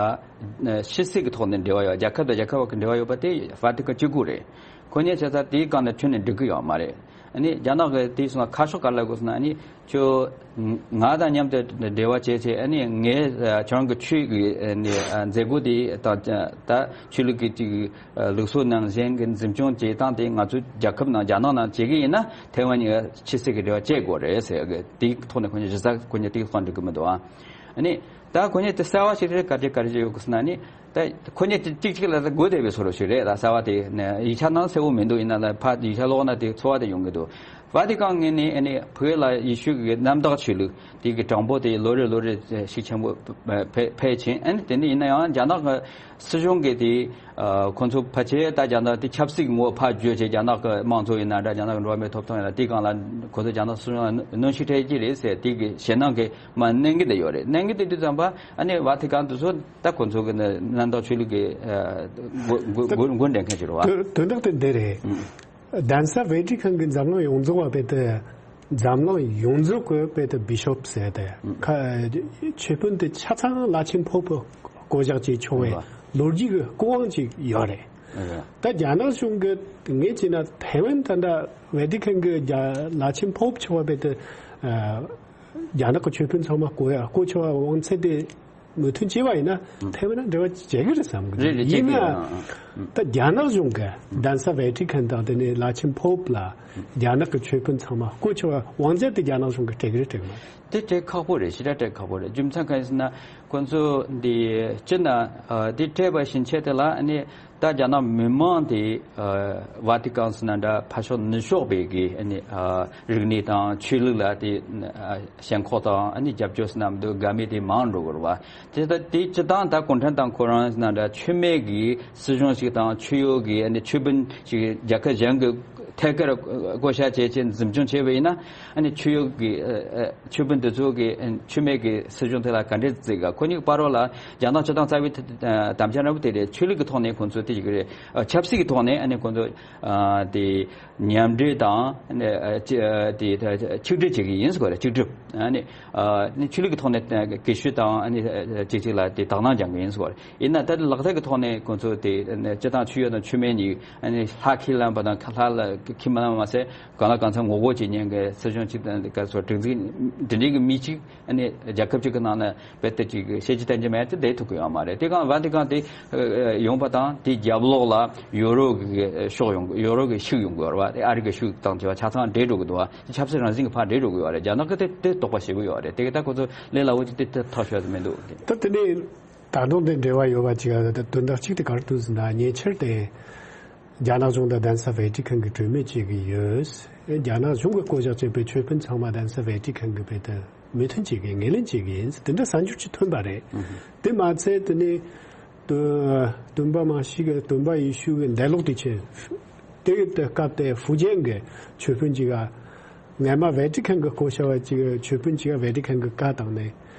ཕྱི་སྲིད་ཀྱི་ཐོག་ནས་འབྲེལ་བ་ཡོད། རྒྱལ་ཁབ་དང་རྒྱལ་ཁབ་བར་གྱི་འབྲེལ་བ་ཡོད་པ་དེ་ཝ་ཏི་ཀན་གཅིག་པུ་རེད། ཁོ་གཉིས་བྱས་ཙང་དེའི་སྒང་ནས་ཁྱོན་ནས་འགྲིག་གི་ཡོད་མ་རེད། ཨ་ནི་རྒྱ་ནག་གི་དེའི་སོང་ཁ་ཕྱོགས་ག་རེ་ལབ་དགོས་ཟེར་ན། ཨ་ནི་ཁྱོད་ང་དང་མཉམ་དུ་འབྲེལ་བ་བྱས་བྱས། ཨ་ནི་ངས་ཁྱོད་རང་གི་ཆོས་ཀྱི་ཨ་ནི་མཛད་སྒོ་དེ་དང་ད་ཆོས་ལུགས་ཀྱི་ཅིག་ལུགས་སྲོལ་ནང་བཞིན་གྱི་འཛིན་སྐྱོང་བྱེད་སྟངས་དེ་ང་ཚོའི་རྒྱལ་ཁབ་ནང་རྒྱ་ནག་ནང་བྱེད་ཀྱི་ཡིན་ན། ཐའེ་ཝན་གཉིས་ཀ་ཕྱི་སྲིད་ཀྱི་འབྲེལ་བ་བཅད་དགོས་རེད་ཟེར་གི། དེའི་ཐོག་ནས་ཁོ་གཉིས་གཞི་རྩ་ཁོ་གཉིས་དེའི་ཐོག་འགྲིག་གི་མི་འདུག་ཨ། ཨ་ནི་ད་ཁོ་གཉིས་དེ་གསར་བ་ཞིག་རེད། ག་རེ་ག་རེ་ཡོད་གི་ཟེར་ན། ཨ་ནི་ད་ཁོ་གཉིས་དེ་གཅིག་གཅིག་ལ་ད་དགོས་བསྡད་པའི་བཟོ་འདྲ་ཞིག་རེད། ད་གསར་བ་དེ་ནས་ཡིག་ཆ་ནང་གསལ་བོ་མི་འདུག་ཡིན་ན་ལ་ཕ་ཡིག་ཆ་ཀློག་ན་དེ་ཚོར་བ་དེ་ཡོང་གི་འདུག་ཝ་ཏི་ཀན་ངོས་ནས་ཨ་ནི་བོད་ལ་ཡེ་ཤུ་གི་གནམ་བདག་ཆོས་ལུགས་དེ་གི་གྲངས་འབོར་དེ་ལོ་རེ་ལོ་རེ་ཤུགས་ཆེན་པོ་འཕེལ་འཕེལ་ཕྱིན། ཨ་ནི་དེ་འདྲ་ཡིན་ན་ཡང་རྒྱ་ནག་གི་སྲིད་གཞུང་གིས་དེ་ཨ་ཁོ་ཚོ་ཕལ་ཆེར་ད་རྒྱ་ནག་དེ་ཆབ་སྲིད་ཀྱི་ངོ་བོ་ཕར་བརྗོད་བྱས། རྒྱ་ནག་གི་དམངས་གཙོ་ཡིན་ན་འདྲ། རྒྱ་ནག་གི་འགྲོ་བ་མིའི་ཐོབ་ཐང་ཡིན་ན། དེའི་སྒང་ལ་ཁོ་ཚོ་རྒྱ་ནག་སྲིད་གཞུང་ལ་གནོན་ཤུགས་སྤྲད་ཀྱི་རེད་ཟེར་དེ་གི་ཞེད་སྣང་གི་མ་གནང་གི་བསྡད་ཡོད་རེད། གནང་གི་བསྡད་དུས་ཙམ་པ་ཨ་ནི་ཝ་ཏི་ཀན་དེ་ཚོ་ད་ཁོ་ཚོ་གི་གནམ་བདག་ཆོས་ལུགས་ཀྱི་ཨ་འགོ་འགོ་འགོ་འགོ་འདྲེན་མཁན་ཞིག་རེད་བ། དོན་དོན་དག་དེ་འདི་རེད། ཨང་། གདན་ས་ཝེ་ཏི་ཁན་གྱི་འཛམ་གླིང་ཡོངས་རྫོགས་བ་བེད་དུ་འཛམ་གླིང་ཡོངས་རྫོགས་ཀྱི་བེད་དུ་བི་ཤོབ་ཟེར་ཏེ། ཨང་། ཁ་ཆོས་དཔོན་དེ་ཆ་ཚང་བླ་ཆེན་པོབ་བསྐོ་བཞག་བྱས་ཆོག་པའི་ཨང་། ལོ་རྒྱུས་ཀྱི་སྐུ་དབང་ཅིག་ཡོད་རེད། ཨང་། ད་རྒྱ་ནག་གཞུང་གི་ངས་བྱས་ན་ཐའེ་ཝན་ད་ལྟ་ཝེ་ཏི་ཁན་གྱི་རྒྱ་བླ་ཆེན་པོབ་ཆོག་པ་བེད་དུ་ཨ་རྒྱ་ནག་གི་ཆོས་དཔོན་ཚང་མ་བསྐོ་ཡ་བསྐོ་ཆོག་པ་དབང་ཚད་དེ་མོས་མཐུན་བྱས་པ་ཡིན་ན། ཨང་། ཐའེ་ཝན་ལ་འབྲེལ་བ་བྱེད་ཀྱི་རེད་བསམ་གི་རེད། རེད། བྱེད་ཡིན་ཀྱི་ན། རེད། ཨང་། ཨང་། ད་རྒྱ་ནག་གཞུང་གི་གདན་ས་ཝེ་ཏི་ཁན་དང་དེ་ནས་བླ་ཆེན་པོབ་ལ་རྒྱ་ནག་གི་ཆོས་དཔོན་ཚང་མ་བསྐོ་ཆོག་པ་དབང་ཚད་དེ་རྒྱ་ནག་གཞུང་གི་སྤྲད་ཀྱི་རེད་སྤྲད་གི་མ་རེད། དེ་སྤྲད་ཁག་པོ་རེད། ཞེ་དྲག་སྤྲད་ཁག་པོ་རེད། རྒྱུ་མཚན་གང་ཡིན་ཟེར་ན་ཁོ་ཚོ་འདི་སྤྱིར་ན་ཨ་དེ་སྤྲད་པ་བཞིན་ཆེད་དེ་ལ་ཨ་ནི་ད་རྒྱ་ནག་མི་མང་དེ་ཨ་ཝ་ཏི་ཀན་ཟེར་ན་འདྲ་ཕར་ཕྱོགས་ནུབ་ཕྱོགས་པའི་གི་ཨ་ནི་ཨ་རིག་གནས་དང་ཆོས་ལུགས་ལ་དེ་ཨ་ཞེན་ཁོག་དང་ཨ་ནི་རྒྱབ་སྐྱོར་ཟེར་ན་འདུག་དགའ་མོས་དེ་མང་འགྲོ་གི་རེད་བ། དེ་ལྟ་དེ་སྤྱིར་བཏང་ད་གུང་ཁྲན་ཏང་ཁོ་རང་ཟེར་ན་འདྲ་ཆོས་མེད་ཀྱི་སྲིད་གཞུང་ཞིག་དང་ཆོས་ཡོད་ཀྱི་ཨ་ནི་ཆོས་དཔོན་ཞིག་རྒྱལ་ཁབ་གཞན་གྱི་ཐད་ཀར་བསྐོ་བཞག་བྱས་བྱས་འཛིན་སྐྱོང་བྱས་པ་ཡིན་ན། ཨ་ནི་ཆོས་ཡོད་ཀྱི་ཨ་ཨ་ཆོས་དཔོན་དེ་ཚོ་གི་ཨ་ཆོས་མེད་ཀྱི་སྲིད་གཞུང་དེ་ལ་ག་འདྲས་བརྩི་ག་ཁོ་གཉིས་ཀྱི་བར་ལ་རྒྱ་ནག་སྤྱི་བཏང་རྩ་བའི་ཐ་ཐ་དམ་བཅའ་འདྲ་པོ་དེ་རེད། ཆོས་ལུགས་ཀྱི་ཐོག་ནས་ཁོང་ཚོ་དེ་ཅིག་རེད། ཨ་ཆབ་སྲིད་ཀྱི་ཐོག་ནས་ཨ་ནི་ཁོང་ཚོ་ཨ་དེ་མཉམ་འབྲེལ་དང་ཨ་ནི་ཨ་ཅི་ཨ་དེ་ད་ཆིག་སྒྲིལ་བྱེད་ཀྱི་ཡིན་ཟེར་བ་རེད། གཅིག་སྒྲིལ། ཨ་ནི་ཨ་ནི་ཆོས་ལུགས་ཀྱི་ཐོག་ནས་ཨ་གེགས་ཞུ་དང་ཨ་ནི་ཨ་གཅིག་གཅིག་ལ་དེ་དག་སྣང་སྦྱང་གི་ཡིན་ཟེར་བ་རེད། ཡིན་ན་ད་ལག་བསྟར་གྱི་ཐོག་ནས་ཁོང་ཚོ་དེ་ཨ་ནི་སྤྱི་བཏང་ཆོས་ཡོད་དང་ཆོས་མེད་གཉིས་ཨ་ནི་ལྷ་ཁས་ལེན་པ་དང་ཁ་ལྷ་ལ་ཁས་མ་ལེན་པ་མ་ཟད། གང་ལ་གང་འཚམ་ངོ་རྒོལ་བྱེད་མཁན་གྱི་སྲིད་གཞུང་གཅིག་དང་ག་སོགས་སྒྲིག་འཛུགས་འདི་འདྲའི་གི་མི་གཅིག་ཨ་ནི་རྒྱལ་ཁབ་གཅིག་གི་ནང་ན་རྦད་དེ་ཅིག་བྱས་རྗེས་བསྟན་རྒྱུ་མེད་དེ་བསྡད་ཐུབ་ཀྱི་ཡོད་མ་རེད། དེ་གང་ཝ་ཏི་ཀན་དེ་ཡོང་པ་དང་དེའི་རྒྱབ་ལོགས་ལ་ཡུ་རོབ་ཀྱི་ཕྱོགས་ཡོང་གི་ཡུ་རོབ་ཀྱི་ཤུགས་ཡོང་གི་ཡོད་རེད་བ། དེ་ཨ་རི་གི་ཤུགས་དང་བྱས་པ་ཆ་ཚང་འདྲེས་འགྲོ་གི་འདུག་བ། དེ་ཆབ་སྲིད་རང་བཞིན་གྱི་ཕར་འདྲེས་འགྲོ་གི་ཡོད་རེད། རྒྱ་ནག་གི་དེ་དེ་དོགས་པ་ཞེ་པོ་ཡོད་རེད། དེ་གི་ད་ཁོ་ཚོ་ལས་སླ་བོ་ཅིག་དེ་དེ་ཐག་ཆོད་ས་མི་འདུག་ད་དེ་ནས། ད་དུང་དེ་འབྲེལ་བ་ཡོད་པ་ཅིག་ཨ་དོན་དག་གཅིག་དེ་ག་རེ་འདུག་ཟེར་ན། ཉེ་ཆར་དེ་རྒྱ་ནག་གཞུང་དང་གདན་ས་ཝེ་ཏི་ཁན་གྱིས་གྲོས་མོལ་བྱེད་ཀྱི་ཡོད། རྒྱ་ནག་གཞུང་གིས་བསྐོ་གཞག་བྱས་པའི་ཆོས་དཔོན་ཚང་མ་གདན་ས་ཝེ་ཏི་ཁན་གྱིས་རྦད་དེ་མོས་མཐུན་བྱེད་ཀྱི་ངོས་ལེན་བྱེད་ཀྱི་ཡིན་ཟེར་དེ་འདྲ་གསར་འགྱུར་ཅིག་ཐོན་པ་རེད། ཨུ་ཧུ། དེ་མ་ཚད་དེ་ནས་སྟོན་སྟོན་པ་མ་ཤི་གི་སྟོན་པ་ཡེ་ཤུ་གི་འདས་ལོག་དུས་ཆེན་དེ་གི་སྐབས་དེ་ཧྥུ་ཅན་གྱི་ཆོས་དཔོན་ཅིག་ག་སྔས་མ་ཝེ་ཏི་ཁན་གྱིས་བསྐོ་བཞག་པ་ཅིག་ཆོས་དཔོན་ཅིག་ག་ཝེ་ཏི་ཁན་གྱིས་བཀའ་བཏང་ནས།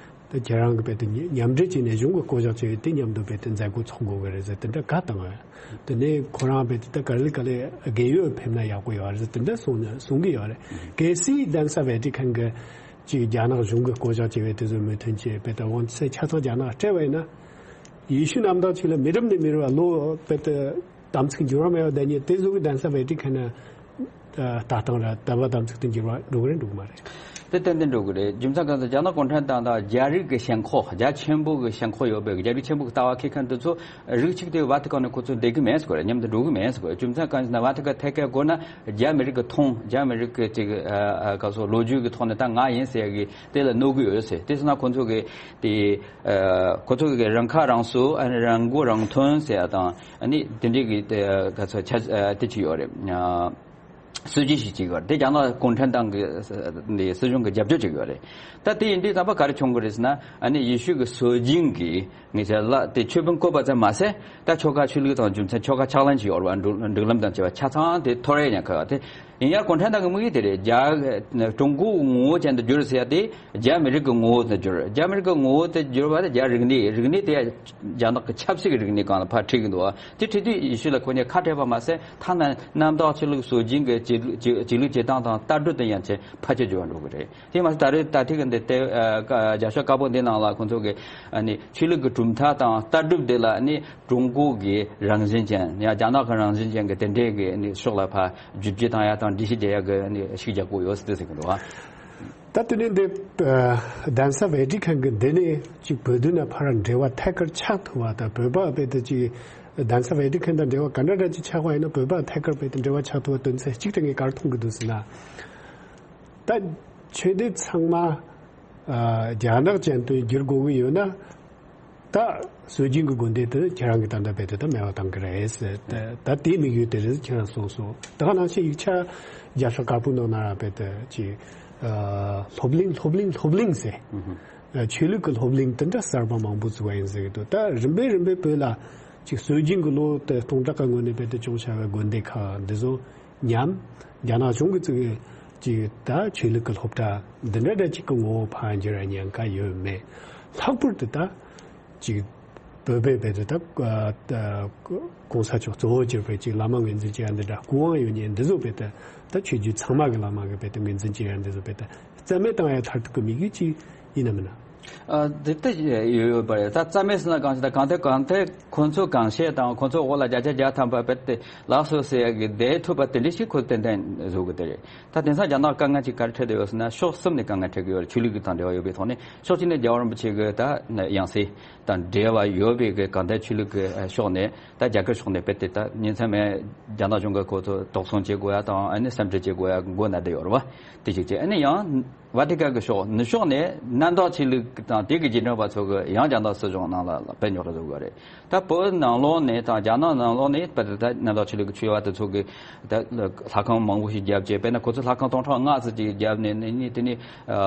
ད་ཁྱེད་རང་གི་རྦད་དེ་མཉམ་འབྲེལ་བྱས་ནས་གཞུང་གི་བསྐོ་གཞག་བྱས་ཡོད་དེ་མཉམ་དུ་རྦད་དེ་མཛད་སྒོ་ཚོགས་དགོས་ཀྱི་རེད་ཟེར་དེ་འདྲ་བཀའ་བཏང་བས། དེ་ནས་ཁོ་རང་རྦད་དེ་ད་ག་ལེ་ག་ལེ་རྒས་ཡོལ་ཕེབས་ན་ཡག་པོ་ཡོད་རེད་ཟེར་དེ་འདྲ་གསུང་ནས་གསུང་གི་ཡོད་རེད། གལ་སྲིད་གདན་ས་ཝེ་ཏི་ཁན་གྱི་ཅིག་རྒྱ་ནག་གཞུང་གི་བསྐོ་གཞག་བྱས་པའི་དེ་ཚོ་མོས་མཐུན་བྱས་རྦད་དེ་དབང་ཚད་ཆ་ཚང་རྒྱ་ནག་སྤྲད་པ་ཡིན་ན། ཡེ་ཤུ་གནམ་བདག་ཅིག་ལ་མི་རབས་ནས་མི་རབས་ལ་ལོ་རྦད་དེ། དམ་ཚིག་འགྱུར་བ་མེད་པ་བསྡད་མཁན་དེ་ཚོ་གི་གདན་ས་ཝེ་ཏི་ཁན་ནས་ལྟ་སྟངས་ར་ལྟ་བ་དམ་ཚིག་དེ་འགྱུར་བ་འགྲོ་གི་རེད་འགྲོ་གི་མ་རེད། དེ་ཏན་ཏན་འགྲོ་གི་རེད། རྒྱུ་མཚན་གང་ཟེར་རྒྱ་ནག་གུང་ཁྲན་ཏང་དང་རྒྱ་རིགས་ཀྱི་ཞེན་ཁོག་རྒྱ་ཆེན་པོ་གི་ཞེན་ཁོག་ཡོད་པའི་རྒྱ་རིགས་ཆེན་པོ་གི་ལྟ་བ་ཁེ་མཁན་དེ་ཚོ་རིགས་གཅིག་དེ་ཝ་ཏི་ཀན་ནས་ཁོ་ཚོ་བསྡད་གི་མེད་ཟེར་གི་རེད། མཉམ་དུ་འགྲོ་གི་མེད་ཟེར་གི་རེད། རྒྱུ་མཚན་གང་ཟེར་ན་ཝ་ཏི་ཀན་ཐད་ཀར་དགོས་ན་རྒྱ་མི་རིགས་ཀྱི་མཐོང་རྒྱ་མི་རིགས་ཀྱི་ཅིག་ག་སོ་ལོ་རྒྱུས་ཀྱི་ཐོག་ནས་ད་ང་ཡིན་ཟེར་གི་དེ་ལ་གནོད་གི་ཡོད་ཟེར། དེ་སོང་ན་ཁོ་ཚོ་གི་དེ་ཁོ་ཚོ་གི་རང་ཁ་རང་གསོ་རང་མགོ་རང་ཐོན་ཟེར་ཡ་དང་། ཨ་ནི་དེ་འདྲའི་གི་དེ་ག་ཚོད་ཆ་ཨ་དེ་ཅིག་ཡོད་རེད། ཨ་ སྲོལ་རྒྱུན་ཞིག་བྱེད་ཀྱི་ཡོད་རེད། དེ་རྒྱ་ནག་གུང་ཁྲན་ཏང་གི་ནི་སྲིད་གཞུང་གི་རྒྱབ་སྐྱོར་བྱེད་ཀྱི་ཡོད་རེད། ད་དེ་ཡིན་དུས་ཙམ་པ་ག་རེ་བྱུང་གི་རེད་ཟེར་ན། ཨ་ནི་ཡེ་ཤུ་གི་སྲོལ་རྒྱུན་གྱི་ངས་བྱས་ལ་དེ་ཆོས་དཔོན་བསྐོས་པ་ཙམ་མ་ཟད། ད་ཆོལ་ཁ་ཆོས་ལུགས་དང་རྒྱུ་མཚན་ཆོལ་ཁ་ཕྱག་ལེན་བྱེད་ཡོད་རེད་བ། འགྲོ་སྒྲིག་ལམ་དང་བཅས་པ་ཆ་ཚང་དེ་ཐོར་ཡ་ཉག་ཁ་བ་དེ། ཡིན་ཡང་གུང་ཁྲན་ཏང་གི་དམིགས་ཡུལ་དེ་རེད། རྒྱ་ཀྲུང་གོའི་ངོ་བོ་ཅན་དུ་བསྒྱུར་ཟེར་ཡ་དེ། རྒྱ་ཨ་མི་རི་ཀའི་ངོ་བོ་དུ་བསྒྱུར། རྒྱ་ཨ་མི་རི་ཀའི་ངོ་བོ་དུ་བསྒྱུར་བ་དེ་རྒྱ་རིག་གནས། རིག་གནས་དེ་རྒྱ་ནག་གི་ཆབ་སྲིད་ཀྱི་རིག་གནས་སྒང་ལ་ཕར་ཁྲིད་ཀྱི་འདུག་བ། དེ་ཁྲིད་དུས་ཡེ་ཤུ་ལ་ཁོ་གཉིས་ཁ་བྲལ་བ་མ་ཟད། ཐ་ན་གནམ་བདག་ཆོས་ལུགས་སྲོལ་རྒྱུན་གྱི་བྱེད་ལུགས་བྱེད་སྟངས་དང་ལྟ་གྲུབ་དེ་ཡང་ཆེ་ཕལ་ཆེར་འགྱུར་བ་འགྲོ་གི་རེད། དེ་མ་ཟད་ད་རེས་ད་ཐེངས་ཀྱི་འདི་ལྟའི་ཨ་ཀ་རྒྱབ་ཤོག་དཀར་པོ་འདི་ནང་ལ་ཁོང་ཚོ་གི་ཨ་ནི་ཆོས་ལུགས་ཀྱི་གྲུབ་མཐའ་དང་ལྟ་གྲུབ་དེ་ལ་ཨ་ནི་ཀྲུང་གོ་གི་རང་བཞིན་ཅན་ཡང་རྒྱ་ནག་གི་རང་བཞིན་ཅན་གྱི་དེ་འདྲའི་གི་ཨ་ནི་ཕྱོགས་ལ་ཕར་བསྒྱུར་བཅོས་བཏང་ཡ་དང་འགྲེལ་བཤད་རྒྱག་ཡ་གི་ཨ་ནི་ཤུགས་རྒྱག་གི་ཡོད་ཟེར་དེ་ཟེར་གི་འདུག་ཨ། ད་དེ་ནས་འདི་ཨ་གདན་ས་བྷེ་ཏི་ཁན་གི་འདི་ནས་ཅིག་བོད་དོན་ལ་ཕར་འབྲེལ་བ་ཐད་ཀར་ཆགས་ཐུབ་པ་དང་། བོད་པ་རྦད་དེ་ཅིག་གདན་ས་བྷེ་ཏི་ཁན་དང་འབྲེལ་བ་ག་འདྲ་འདྲ་ཅིག་ཆགས་པ་ཡིན་ན། བོད་པ་ཐད་ཀར་རྦད་དེ་འབྲེལ་བ་ཆགས་ཐུབ་པ་དོན་ཚན་གཅིག་དེ་ངས་ག་རེ་མཐོང་གི་འདུག་ཟེར་ན། ད་ཆོས་སྡེ་ཚང་མ་ཨ་རྒྱ་ནག་ཅན་དུ་བསྒྱུར་དགོས་ཀྱི་ཡོད་ན། ད་སྲོལ་རྒྱུན་གྱི་དགོན་སྡེ་དེ་ཁྱེད་རང་གིས་ད་ལྟ་རྦད་དེ་ད་མེད་པ་བཏང་གི་རེད་ཟེར། ད་ད་དེའི་དམིགས་ཡུལ་དེ་རེད་ཁྱེད་རང་གསུངས་སོང་། ད་ག་ནང་བཞིན་ཡིག་ཆ་རྒྱབ་ཤོག་དཀར་པོའི་ནང་ན་ར་རྦད་དེ་ཅིག་ཨ་སློབ་གླིང་སློབ་གླིང་སློབ་གླིང་ཟེར། ཨ་ཆོས་ལུགས་ཀྱི་སློབ་གླིང་དེ་འདྲ་གསར་པ་མང་པོ་བཙུགས་པ་ཡིན་ཟེར་གི་འདུག་ད་རིམ་པས་རིམ་པས་བོད་ལ་ཅིག་སྲོལ་རྒྱུན་གྱི་ལོ་དེ་སྟོང་ཕྲག་གི་སྔོན་ནས་རྦད་དེ་སྐྱོང་བྱ་བའི་དགོན་སྡེ་ཁག་འདི་ཚོ་མཉམ་རྒྱ་ནག་གཞུང་གི་བཙུགས་ཀྱི་ད་ཆོས་ལུགས་ཀྱི་སློབ་གྲྭ་འདི་འདྲ་འདྲ་ཅིག་གི་ངོ་བོ་ཕར་འགྱུར་བའི་ཉེན་ཁ་ཡོད་མེད། ལྷག་པར་དུ་ད་ཅིག་བོད་པའི་རྦད་དེ་ད་ཨ་ད་གོང་ས་མཆོག་གཙོ་བོ་གྱུར་པའི་ཅིག་བླ་མ་ངོས་འཛིན་བྱེད་ཡ་འདི་འདྲ་སྐུ་དབང་ཡོད་མཁན་འདི་ཚོ་རྦད་དེ་ད་ཆོས་བརྒྱུད་ཚང་མ་གི་བླ་མ་གི་རྦད་དེ་ངོས་འཛིན་བྱེད་ཡ་འདི་ཚོ་རྦད་དེ་རྩ་མེད་བཏང་ཡ་མཐར་ཐུག་གི་དམིགས་ཡུལ་ཅིག་ཡིན་ནམ་མིན་ན། ཨ་དེ་ལྟ་ཡོད་ཡོད་པ་རེད། ད་རྩ་མེད་ཟེར་ན་གང་ཞིག་ད་གང་ཐད་གང་ཐད་ཁོ་ཚོ་གང་བཤད་དང་ཁོ་ཚོ་འོག་ལ་བརྒྱ་ཆ་བརྒྱ་ཐམ་པ་རྦད་དེ་ལགས་སོ་ཟེར་ཡ་གི་བསྡད་ཐུབ་པ་དེ་འདྲ་ཞིག་ཁོ་ཏན་ཏན་བཟོ་གི་དེ་རེད། ད་དེང་སང་རྒྱ་ནག་དཀའ་ངལ་ཅིག་ག་རེ་འཕྲད་བསྡད་ཡོད་ཟེར་ན། ཕྱོགས་གསུམ་ནས་དཀའ་ངལ་འཕྲད་ཀྱི་ཡོད་རེད། ཆོས་ལུགས་ཀྱི་དང་འབྲེལ་བ་ཡོད་པའི་ཐོག་ནས། ཕྱོགས་གཅིག་ནས་རྒྱལ་བ་རིན་པོ་ཆེ་གི་ད་ཡང་སྲིད་དང་འབྲེལ་བ་ཡོད་པའི་གི་གང་ལྟར་ཆོས་ལུགས་ཀྱི་ཕྱོགས་ནས། ད་རྒྱ་གར་ཕྱོགས་ནས་རྦད་དེ་ད་ཉིན་མཚན་མེད་རྒྱ་ནག་གཞུང་གི་ཁོ་ཚོ་དོགས་ཟོན་བྱེད་དགོས་ཡ་དང་། ཨ་ནི་སེམས་ཁྲལ་བྱེད་དགོས་ཡ་མགོ་ན་བསྡད་ཡོད་རེད་བ། དེ་གཅིག་བྱས། ཨ་ནི་ཡང་ཝ་ཏི་ཀན་གི་ཕྱོགས་ནུབ་ཕྱོགས་ནས་གནམ་བདག་ཆོས་ལུགས་དང་དེ་གི་རྗེས་འབྲང་པ་ཚོ་གི་ཡང་རྒྱ་ནག་སྲིད་གཞུང་ནང་ལ་ཕན་ཉོག་ར་བཟོ་དགོས་རེད། ད་བོད་ནང་ལོགས་ནས་དང་རྒྱ་ནག་ནང་ལོགས་ནས་རྦད་དེ་ད་གནམ་བདག་ཆོས་ལུགས་ཀྱི་ཆོས་པ་དེ་ཚོ་གི་ད་ལྷ་ཁང་མང་པོ་ཞིག་བརྒྱབ་བྱས། དཔེར་ན་ཁོ་ཚོ་ལྷ་ཁང་སྟོང་ཕྲག་ལྔ་ཙམ་ཅིག་བརྒྱབ་ནས་ནས་ནས་དེ་ནས་ཨ་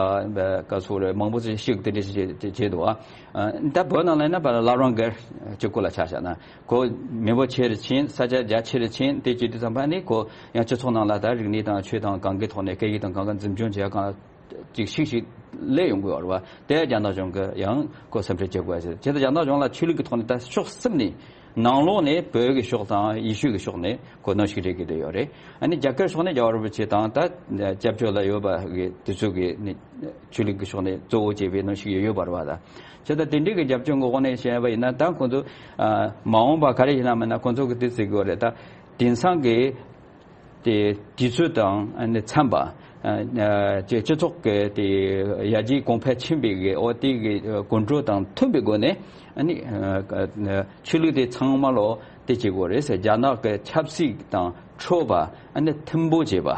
ག་ཚོད་རེད། མང་པོ་ཞིག་བཤིག་དེ་འདྲ་ཞིག་བྱས་བྱས་འདུག་ཨ། ཨ་ད་བོད་ནང་ལ་ཡིན་ན་བར་བླ་བྲང་སྒར་གཅིག་པོ་ལ་ཆ་བཞག་ན། ཁོ་མི་འབོར་ཆེ་རུ་ཕྱིན། ས་ཆ་རྒྱ་ཆེ་རུ་ཕྱིན། དེ་བྱེད་དུས་ཙམ་པ་ནི་ཁོ་ཡང་སྤྱི་ཚོགས་ནང་ལ་ད་རིག་གནས་དང་ཆོས་དང་གང་གི་ཐོག་ནས་སྐད་ཡིག་དང་གང་ག་འཛིན་སྐྱོང་བྱེད་ཡ་གང་ཅིག་ཤིག་ཤིག་སླེབས་ཡོང་གི་ཡོད་རེད་བ། དེ་རྒྱ་ནག་གཞུང་གི་ཡང་ཁོ་སེམས་ཁྲལ་བྱེད་དགོས་ཟེར། བྱས་ཙང་རྒྱ་ནག་གཞུང་ལ་ཆོས་ལུགས་ཀྱི་ཐོག་ནས་ད་ཕྱོགས་གསུམ་ནས། ནང་ལོགས་ནས་བོད་ཀྱི་ཕྱོགས་དང་ཡེ་ཤུ་གི་ཕྱོགས་ནས་ཁོ་གནོན་ཤུགས་སྤྲད་ཀྱི་བསྡད་ཡོད་རེད། ཨ་ནི་རྒྱ་གར་ཕྱོགས་ནས་རྒྱལ་བ་རིན་པོ་ཆེ་དང་ད་སྐྱབས་བཅོལ་ལ་ཡོད་པ་གི་དེ་ཚོ་གི་ནི་ཆོས་ལུགས་ཀྱི་ཕྱོགས་ནས་གཙོ་བོ་བྱས་པའི་གནོན་ཤུགས་ཡོད་ཡོད་པ་རེད་བ། ད་བྱས་ཙང་དེ་འདྲའི་གི་རྒྱབ་སྐྱོར་གྱི་འོག་ནས་བཤད་པ་ཡིན་ན། ད་ཁོང་ཚོ་ཨ་མ་འོངས་པ་ག་རེ་ཡིན་ན་མིན་ན་ཁོང་ཚོ་གི་དེ་ཟེར་གི་ཡོད་རེད། ད་དེང་སང་གི་དེ་དུས་ཚོད་དང་ཨ་ནི་འཚམས་པ། ཨ་ཨ་སྤྱི་སྤྱི་ཚོགས་ཀྱི་དེ་ཡར་རྒྱས་གོང་འཕེལ་ཕྱིན་པའི་གི་འོ་དེ་གི་ཨ་གོམ་བགྲོད་དང་མཐུན་པའི་སྒོ་ནས། ཨ་ནི་ཨ་ཨ་ཆོས་ལུགས་དེ་ཚང་མ་ལོ་དེ་བྱེད་དགོས་རེད་ཟེར། རྒྱ་ནག་གི་ཆབ་སྲིད་དང་འཕྲོད་པ་ཨ་ནི་མཐུན་པོ་བྱེད་པ།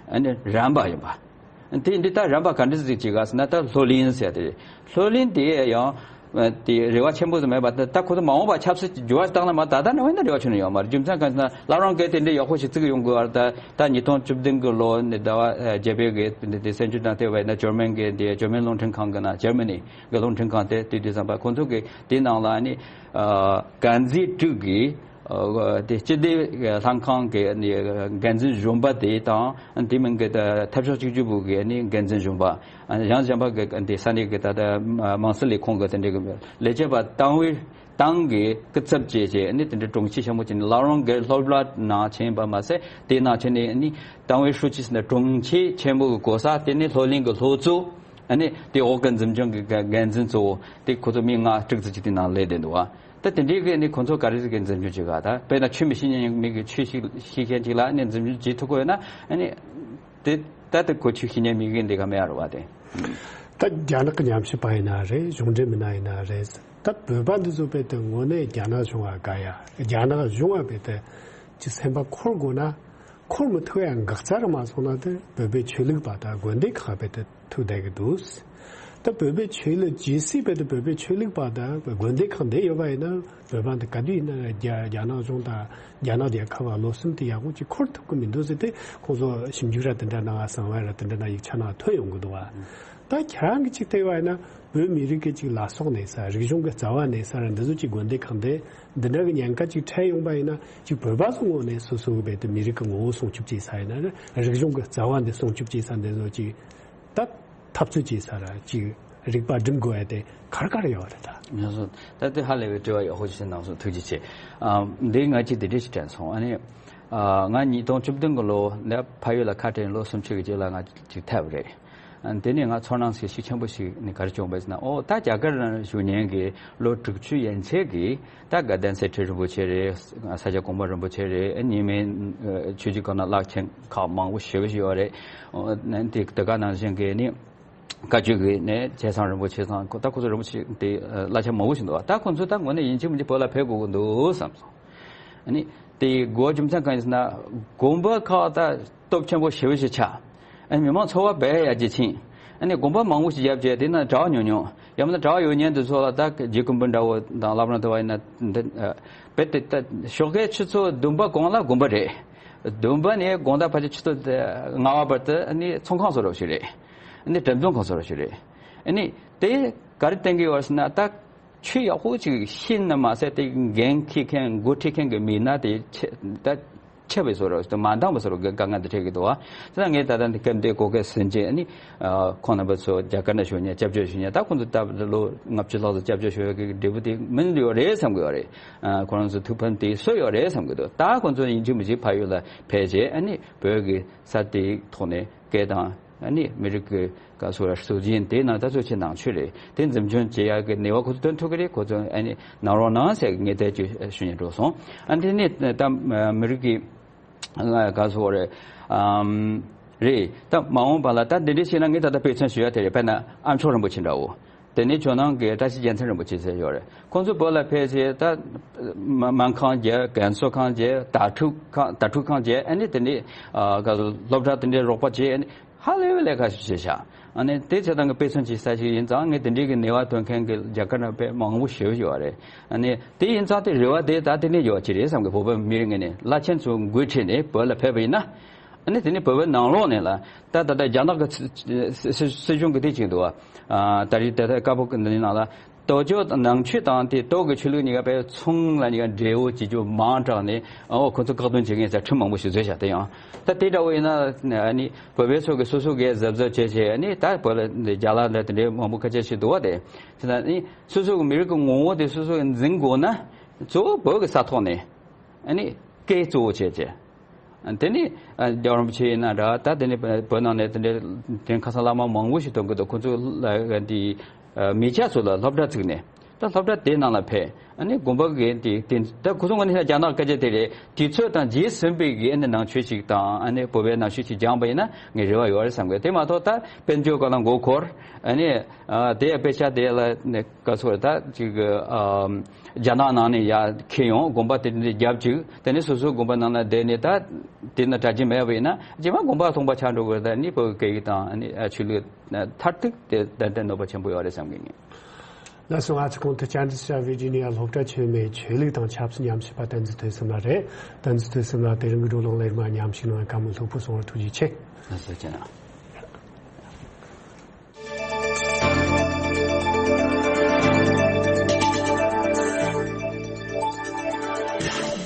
ཨ་ནི་རན་པ་ཡིན་པ། དེ་འདི་ལྟར་རན་པ་ག་འདྲ་ཟིག་བྱེད་ག་ཟེར་ན། ད་སློབ་གླིང་ཟེར་དེ་རེད། སློབ་གླིང་དེ་ཡང་དེ་རེ་བ་ཆེན་པོ་ཟིག་མེད་པ། ད་ད་ཁོ་ཚོ་མ་འོངས་པ་ཆབ་སྲིད་ཀྱི་འགྱུར་བ་བཏང་ན་མ། ད་ལྟ་ནས་བས་ན་རེ་བ་ཆེན་པོ་ཡོད་མ་རེད། རྒྱུ་མཚན་གང་ཟེར་ན། བླ་བྲང་སྒར་དེ་འདྲའི་ཡག་པོ་ཞིག་བཙུགས་ཡོང་དགོས་པ་རེད། ད་ད་ཉིས་སྟོང་བཅུ་བདུན་གི་ལོ་ནས་ཟླ་བ་བརྒྱད་པའི་གི་དེ་དེ་གསར་འགྱུར་དང་བལྟས་པ་ཡིན་ན། འཇར་མན་གི་དེ་འཇར་མན་རླུང་འཕྲིན་ཁང་གི་ནང་། འཇར་མ་ནི་གི་རླུང་འཕྲིན་ཁང་དེ་དེ་དུས་ཙམ་པ་ཁོང་ཚོ་གི་དེའི་ནང་ལ་ནི་ཨ་འགན་འཛིན་དྲུག་གིས། ཨ་དེ་སྤྱི་བདེ་ལྷན་ཁང་གི་ནི་འགན་འཛིན་གཞོན་པ་དེ་དང་། དེ་མིན་གྱི་ད་འཐབ་ཕྱོགས་གཅིག་གྱུར་པུའུ་གི་ནི་འགན་འཛིན་གཞོན་པ། ཡང་གཞན་པ་གི་དེ་ས་གནས་ཀྱི་ད་ལྟ་དམངས་སྲིད་ལས་ཁུངས་ཀྱི་དེ་འདྲའི་གི་ལས་བྱེད་པ་བཏང་བའི། ཏང་གི་སྐུ་ཚབ་བྱས་བྱས་ནི་དེ་འདྲའི་དྲུང་ཆེ་ཆེན་པོ་བྱས་ནི་བླ་བྲང་གི་སློབ་གྲྭ་ནང་ཕྱིན་པ་མ་ཟད། དེ་ནང་ཕྱིན་ནས་ནི་ཏང་ཝེ་ཧྲུའུ་ཅི་ཟེར་ནས་དྲུང་ཆེ་ཆེན་པོ་གི་གོ་ས། དེ་ནི་སློབ་གླིང་གི་སློབ་གཙོ། ཨ་ནི་དེ་འོག་གི་འཛིན་སྐྱོང་གི་འགན་འཛིན་གཙོ་བོ་དེ་ཁོ་ཚོ་མི་ལྔ་དྲུག་ཙམ་ཅིག་དེ་ནང་སླེབས་བསྡད་འདུག་བ། ད་དེ་འདྲའི་གི་ནི་ཁོ་ཚོ་ག་རེ་ཟིག་གི་འཛིན་སྐྱོང་བྱེད་ག་ད་དཔེར་ན་ཆོས་མི་ཤེས་མཁན་མི་གི་ཆོས་ཤེས་ཤེས་མཁན་ཅིག་ལ་ནི་འཛིན་སྐྱོང་བྱེད་ཐུབ་ཀྱི་ཡོད་ན། ཨ་ནི་དེ་ད་དེ་གོ་ཆོས་ཤེས་མཁན་མི་གི་འདི་ག་མེད་ཨ་རོ་བ་དེ། ད་རྒྱ་ནག་གི་ཉམས་ཞིབ་པ་ཡིན་ན་རེད། གཞུང་འབྲེལ་མི་སྣ་ཡིན་ན་རེད། ད་བོད་པ་འདི་ཚོ་དཔེ་དེ་དངོས་གནས་རྒྱ་ནག་གཞུང་ལ་དགའ་ཡ། རྒྱ་ནག་གཞུང་ལ་དཔེ་དེ་ཅི་སེམས་པ་འཁོར་དགོས་ན། འཁོར་མི་ཐུབ་ཡ་འགག་རྩ་རུ་མ་སོང་ན། དེ་བོད་པའི་ཆོས་ལུགས་པ་དང་དགོན་སྡེ་ཁག་དཔེ་དེ་ཐུག་བསྡད་ཀྱི་འདུག་ད་བོད་པའི་ཆོས་ལུགས་ཇི་སྲིད་བར་དུ་བོད་པའི་ཆོས་ལུགས་པ་དང་དགོན་སྡེ་ཁག་འདི་ཡོད་པ་ཡིན་ན། བོད་པ་འདི་ག་དུས་ཡིན་ན་རྒྱ་རྒྱ་ནག་གཞུང་དང་རྒྱ་ནག་རྒྱལ་ཁབ་ལ་ལོ་གསུམ་དུ་ཡག་པོ་ཅིག་འཁོར་ཐུབ་ཀྱི་མི་འདུག་ཟེར་ཏེ། ཁོང་ཚོ་ཞིབ་འཇུག་ར་དེ་འདྲ་ནང་གསང་བ་ར་དེ་འདྲ་ནང་ཡིག་ཆ་ནང་ཐོན་ཡོང་གི་འདུག་བ། ད་ཁྱེད་རང་གིས་ཅིག་བལྟས་པ་ཡིན་ན། བོད་མི་རིགས་ཀྱི་ཅིག་ལ་སོགས་གནས་ས། རིག་གཞུང་གི་རྩ་བ་གནས་ས་ར་འདི་ཚོ་ཅིག་དགོན་སྡེ་ཁག་འདི་འདི་འདྲ་གི་ཉེན་ཁ་ཅིག་འཕྲད་ཡོང་པ་ཡིན་ན། ཅིག་བོད་པ་ཚོ་ངོས་ནས་སོ་སོ་གི་བེད་དུ་མི་རིགས་ཀྱི་ངོ་བོ་སྲུང་སྐྱོབ་བྱེད་ས་ཡིན་ན་ར། རིག་གཞུང་གི་རྩ་བ་འདི་སྲུང་སྐྱོབ་བྱེད་ས་འདི་ཚོ་ཅིག་ད་འཐབ་རྩོད་བྱེད་ས་ར་ཅིག་རིག་པ་སྒྲིམ་དགོས་ཡ་དེ་ག་རེ་ག་རེ་ཡོད་རེད་ད། ང་ཚོ་ད་ལྟ་ཧ་ལས་པའི་དྲི་བ་ཡག་པོ་ཞིག་གནང་སོང་། ཐུགས་རྗེ་ཆེ། ཨ། འདི་ང་གཅིག་དེ་འདྲ་ཞིག་དྲན་སོང་། ཨ་ནི། ཨ། ང་ཉིས་སྟོང་བཅུ་བདུན་གི་ལོ་ནས་ཕ་ཡུལ་ལ་ཁ་བྲལ། ལོ་སུམ་ཅུ་གི་རྗེས་ལ་ང་ཅིག་ཐར་བ་རེད། ཨ། དེ་ནས་ང་ཚོར་སྣང་ཞིག་ཤུགས་ཆེན་པོ་ཞིག་ནི་ག་རེ་བྱུང་བ་ཟེར་ན། ཨོ་ད་རྒྱ་གར་ནང་བཞུགས་མཁན་གྱི་ལོ་དྲུག་ཅུ་ཡན་ཆད་ཀྱི་ད་དགའ་ལྡན་གསེར་ཁྲི་རིན་པོ་ཆེ་རེད། ས་སྐྱ་གོང་མ་རིན་པོ་ཆེ་རེད། ཉི་མའི་ཆོས་བརྒྱུད་ཁག་ནང་བླ་ཆེན་ཁག་མང་པོ་ཞེ་པོ་ཞིག་ཡོད་རེད། ཨོ་ནི་དེ་དེ་ག་ནང་བཞིན་གྱི་ནི། བཀའ་བརྒྱུད་ཀྱི་ནས་ཆེ་ཚང་རིན་པོ་ཆེ་ཚང་། ཁོ་ད་ཁོ་ཚོ་རིན་པོ་ཆེ་དེ་བླ་ཆེན་མང་པོ་ཞིག་འདུག་བ། ད་ཁོ་ཚོ་ད་དངོས་གནས་ཡིན་གཅིག་མིན་གཅིག་བོད་ལ་ཕེབས་དགོས་ཀྱི་འདུག་བསམ་སོང་། ཨ་ནི་དེ་དགོས་རྒྱུ་མཚན་གང་ཡིན་ཟེར་ན། དགོན་པ་ཁག་ད་སྟོབས་ཆེན་པོ་ཞེ་པོ་ཞིག་ཆགས། ཨ་ནི་མི་མང་ཚོར་བ་དཔེ་ཡག་ཅིག་ཕྱིན། ཨ་ནི་དགོན་པ་མང་པོ་ཞིག་བརྒྱབ་བྱས། དེ་ན་གྲྭ་པ་ཉུང་ཉུང་། ཡང་མིན་ན་གྲྭ་པ་ཡོད་མཁན་དེ་ཚོ་ལ་ད་རྗེ་སྐུ་འབུམ་འདྲ་བོ་དང་བླ་བྲང་དེ་བ་ཡིན་ན་འདི། ཨ། རྦད་དེ་ད་ཞོགས་ཀའི་ཆུ་ཚོད་བདུན་པ་གོང་ལ་དགོན་པ་རེད། བདུན་པ་ནས་དགོང་དག་ཕལ་ཆེར་ཆུ་ཚོད་ལྔ་པ་བར་དུ་ཨ་ནི་ཚོང་ཁང་བཟོ་འདྲ་བོ་ཞིག་རེད། ཨ་ནི་འགྲེམས་ཚོང་ཁང་བཟོ་འདྲ་བོ་ཞིག་རེད། ཨ་ནི་དེ་ག་རེ་བསྟན་གྱི་ཡོད་ཟེར་ན། ད་ཆོས་ཡག་པོ་ཅིག་ཤེས་ན་མ་ཟད། དེ་འགན་འཁྱེར་མཁན་འགོ་ཁྲིད་མཁན་གྱི་མི་སྣ་དེ་ཆེ་ད་ཆེ་བའི་བཟོ་འདྲ་བོ་ཞིག་དང་མ་འདང་བའི་བཟོ་འདྲ་བོ་དཀའ་ངལ་དེ་འཕྲད་ཀྱི་འདུག་བ། དེ་ན་ངས་ད་ལྟ་འདི་སྐབས་འདི་གོ་སྐབས་ཟིན་བྱས། ཨ་ནི། ཨ། ཁོང་རྣམ་པ་ཚོ་རྒྱ་གར་ནང་བཞུགས་མཁན་སྐྱབས་བཅོལ་བཞུགས་མཁན། ད་ཁོང་ཚོ་ད་ལོ་ལྔ་བཅུ་ལྷག་ཙམ་སྐྱབས་བཅོལ་བཞུགས་མཁན་གྱི་འབྲས་བུ་དེ་མིན་ཡོད་རེད་བསམ་གྱི་ཡོད་རེད། ཨ། ཁོ་རང་ཚོ་ཐུགས་ཕན་དེ་གསོས་ཡོད་རེད་བསམ་གྱི་འདུག་ད་ཁོང་ཚོ་ཡིན་གཅིག་མིན་གཅིག་ཕ་ཡུལ་ལ་ཕེབས་བྱས། ཨ་ནི་བོད་ཀྱི་ས་དེའི་ཐོག་ནས་སྐད་བཏང་། ཨ་ནི་མི་རིགས་ཀྱི་ག་སོ་ར་སྲོལ་རྒྱུན་དེ་ནང་ད་ཚོད་ཆེ་ནང་ཆོས་རེད། དེ་འཛིན་སྐྱོང་བྱེད་ཡག་གི་ནུས་པ་ཁོ་ཚོ་བཏོན་ཐུབ་ཀྱི་རེད། ཁོ་ཚོ་ཨ་ནི་གནང་རོགས་གནང་ཟེར་ངས་དེ་ཅིག་ཞུ་སྙིང་འདོད་སོང་། ཨ། དེ་ནས་ད་མི་རིགས་ཀྱི་ག་སོ་རེད། ཨམ། རེད། ད་མ་འོངས་པ་ལ་ད་འདི་འདྲ་བྱས་ན། ངས་ད་ལྟ་དཔེ་མཚོན་ཞུ་ཡ་དེ་རེད། དཔེར་ན་ཨ་མཆོག་རིན་པོ་ཆེ་འདྲ་བོ། དེ་ནས་ཇོ་ནང་གི་བཀྲ་ཤིས་རྒྱལ་མཚན་རིན་པོ་ཆེ་ཟེར་ཡོད་རེད། ཁོང་ཚོ་བོད་ལ་ཕེབས་བྱས་ད་མ་སྨན་ཁང་བརྒྱབ། རྒན་གསོ་ཁང་བརྒྱབ། དྭ་ཕྲུག་ཁང་། དྭ་ཕྲུག་ཁང་བརྒྱབ། ཨ་ནི་དེ་ནས་ཨ་ག་སོ་སློབ་གྲྭ་དེ་འདྲའི་རོགས་པ་བྱས། ཨ་ནི་ཧ་ལས་པའི་ལས་ཀ་ཞིག་བྱས་ཤག་ཨ་ནི་དེ་བྱས་སྟངས་ཀྱི་དཔེ་མཚོན་ཅིག་ས་ཞིག་ཡིན་ཙང་། ངས་དེ་འདྲའི་གི་ནུས་པ་ཐོན་མཁན་གྱི་རྒྱ་གར་ནང་དཔེ་མང་པོ་ཞེ་པོ་ཡོད་རེད། ཨ་ནི་དེ་ཡིན་ཙང་དེ་རེ་བ་དེ་ད་དེ་ནས་ཡོད་ཀྱི་རེད་བསམ་གི། བོད་པའི་མི་རིགས་ངོས་ནས་བླ་ཆེན་ཚོ་འགོ་ཁྲིད་ནས་བོད་ལ་ཕེབས་པ་ཡིན་ན། ཨ་ནི་དེ་ནས་བོད་པའི་ནང་ལོགས་ནས་ལ། ད་ད་ལྟ་རྒྱ་ནག་གི་སྲིད་སྲིད་སྲིད་གཞུང་གི་དེ་ཅིག་འདུག་བ། ཨ། ད་རེས་ད་ལྟ་བཀའ་པོད་འདི་ནང་ལ། ཏོ་ཅོ་ནང་ཆོས་དང་དེ་ཏོ་གི་ཆོས་ལུགས་གཉིས་ཀ་དཔེ་མཚུངས་ལ་གཉིས་ཀ་འབྲེལ་བོ་བྱེད་རྒྱུ་མང་དྲགས་ནས། ཨོ་ཁོ་ཚོ་བཀག་སྡོམ་བྱེད་མཁན་ཟེར་ཁྲིམས་མང་པོ་ཞིག་བཟོས་བཞག་དེ་ཡང་ད་དེ་འདྲ་བོ་ཡིན་ན། ཨ་ནི་བོད་པའི་ཚོ་གི་སོ་སོ་གིས་གཟབ་གཟབ་བྱས་བྱས། ཨ་ནི་ད་བོད་ལ་འདི་རྒྱ་ལ་ལ་དེ་འདྲའི་མང་པོ་ཁ་ཆད་བྱས་འདུག་བ། དེ་དེ་ན་ཨ་ནི་སོ་སོ་གི་མི་རིགས་ཀྱི་ངོ་བོ་དེ་སོ་སོ་གིས་འཛིན་དགོས་ན། གཙོ་བོ་བོད་ཀྱི་ས་ཐོག་ནས། ཨ་ནི་སྐད་གཙོ་བོ་བྱས་བྱས། དེ་ནས་རྒྱལ་བ་རིན་པོ་ཆེ་ཡིན་ན་འདྲ། ད་དེ་ནས་བོད་ནང་ནས་དེ་འདྲའི་དེ་ཁ་སང་བླ་མ་མང་པོ་ཞིག་ཐོན་གི་འདུག་ཁོ་ཚོ་ལ་འདི་མི་སྐྱ་ཚོ་ལ་སློབ་གྲྭ་བཙུགས་ནས། ད་སློབ་གྲྭ་དེ་ནང་ལ་ཕེབས། ཨ་ནི་དགོན་པ་གི་དེ་དེ་ད་ཁོ་ཚོ་ངོས་ནས་རྒྱ་ནག་སྐད་ཆ་དེ་རེད། དུས་ཚོད་དང་རྗེས་ཟིན་པའི་གི་ཨ་ནི་ནང་ཆོས་ཤིག་དང་། ཨ་ནི་བོད་པའི་ནང་ཆོས་ཤིག་སྦྱངས་པ་ཡིན་ན་ངས་རེ་བ་ཡོད་རེད་བསམ་གི། དེ་མ་གཏོགས་ད་དཔལ་འབྱོར་སྒང་ལ་མགོ་འཁོར། ཨ་ནི་ཨ་དེ་དཔེ་ཆ་དེ་ལ་ནི་ག་ཚོད་ད་ཅིག་ཨ། རྒྱ་ནག་ནང་ནས་ཡར་འཁྱེར་ཡོང་། དགོན་པ་དེ་འདྲ་བརྒྱབ་བཅུག་དེ་ནས་སོ་སོའི་དགོན་པ་ནང་ལ་བསྡད་ནས། ད་དེ་ན་གྲྭ་རྒྱུན་མེད་པ་ཡིན་ན། རྗེས་མ་དགོན་པ་སྟོང་པ་ཆགས་འགྲོ་དགོས། ད་ནི་བོད་ཀྱི་སྐད་ཡིག་དང་ཨ་ནི་ཆོས་ལུགས་མཐར་ཐུག་དེ་ཏན་ཏན་གནོད་པ་ཆེན་པོ་ཡོད་རེད་བསམ་གྱི་ཡིན། ལགས་སོ། ང་ཚོ་གོང་དུ་ཅན་ཌི་སི་ཝི་ཇི་ནི་ཡ་སློབ་གྲྭ་ཆེན་མོའི་ཆོས་ལུགས་དང་ཆབ་སྲིད་ཉམས་ཞིབ་པ་བསྟན་འཛིན་ཐོས་བསམ་ལགས་རེད། བསྟན་འཛིན་ཐོས་བསམ་ལགས། དེ་རིང་གི་བགྲོ་གླེང་ལ་མཉམ་ཞུགས་གནང་བའི་བཀའ་མོལ་ལྷུག་པོ་གསུང་བར་ཐུགས་རྗེ་ཆེ། ལགས་སོ། ཁྱེད་རང་།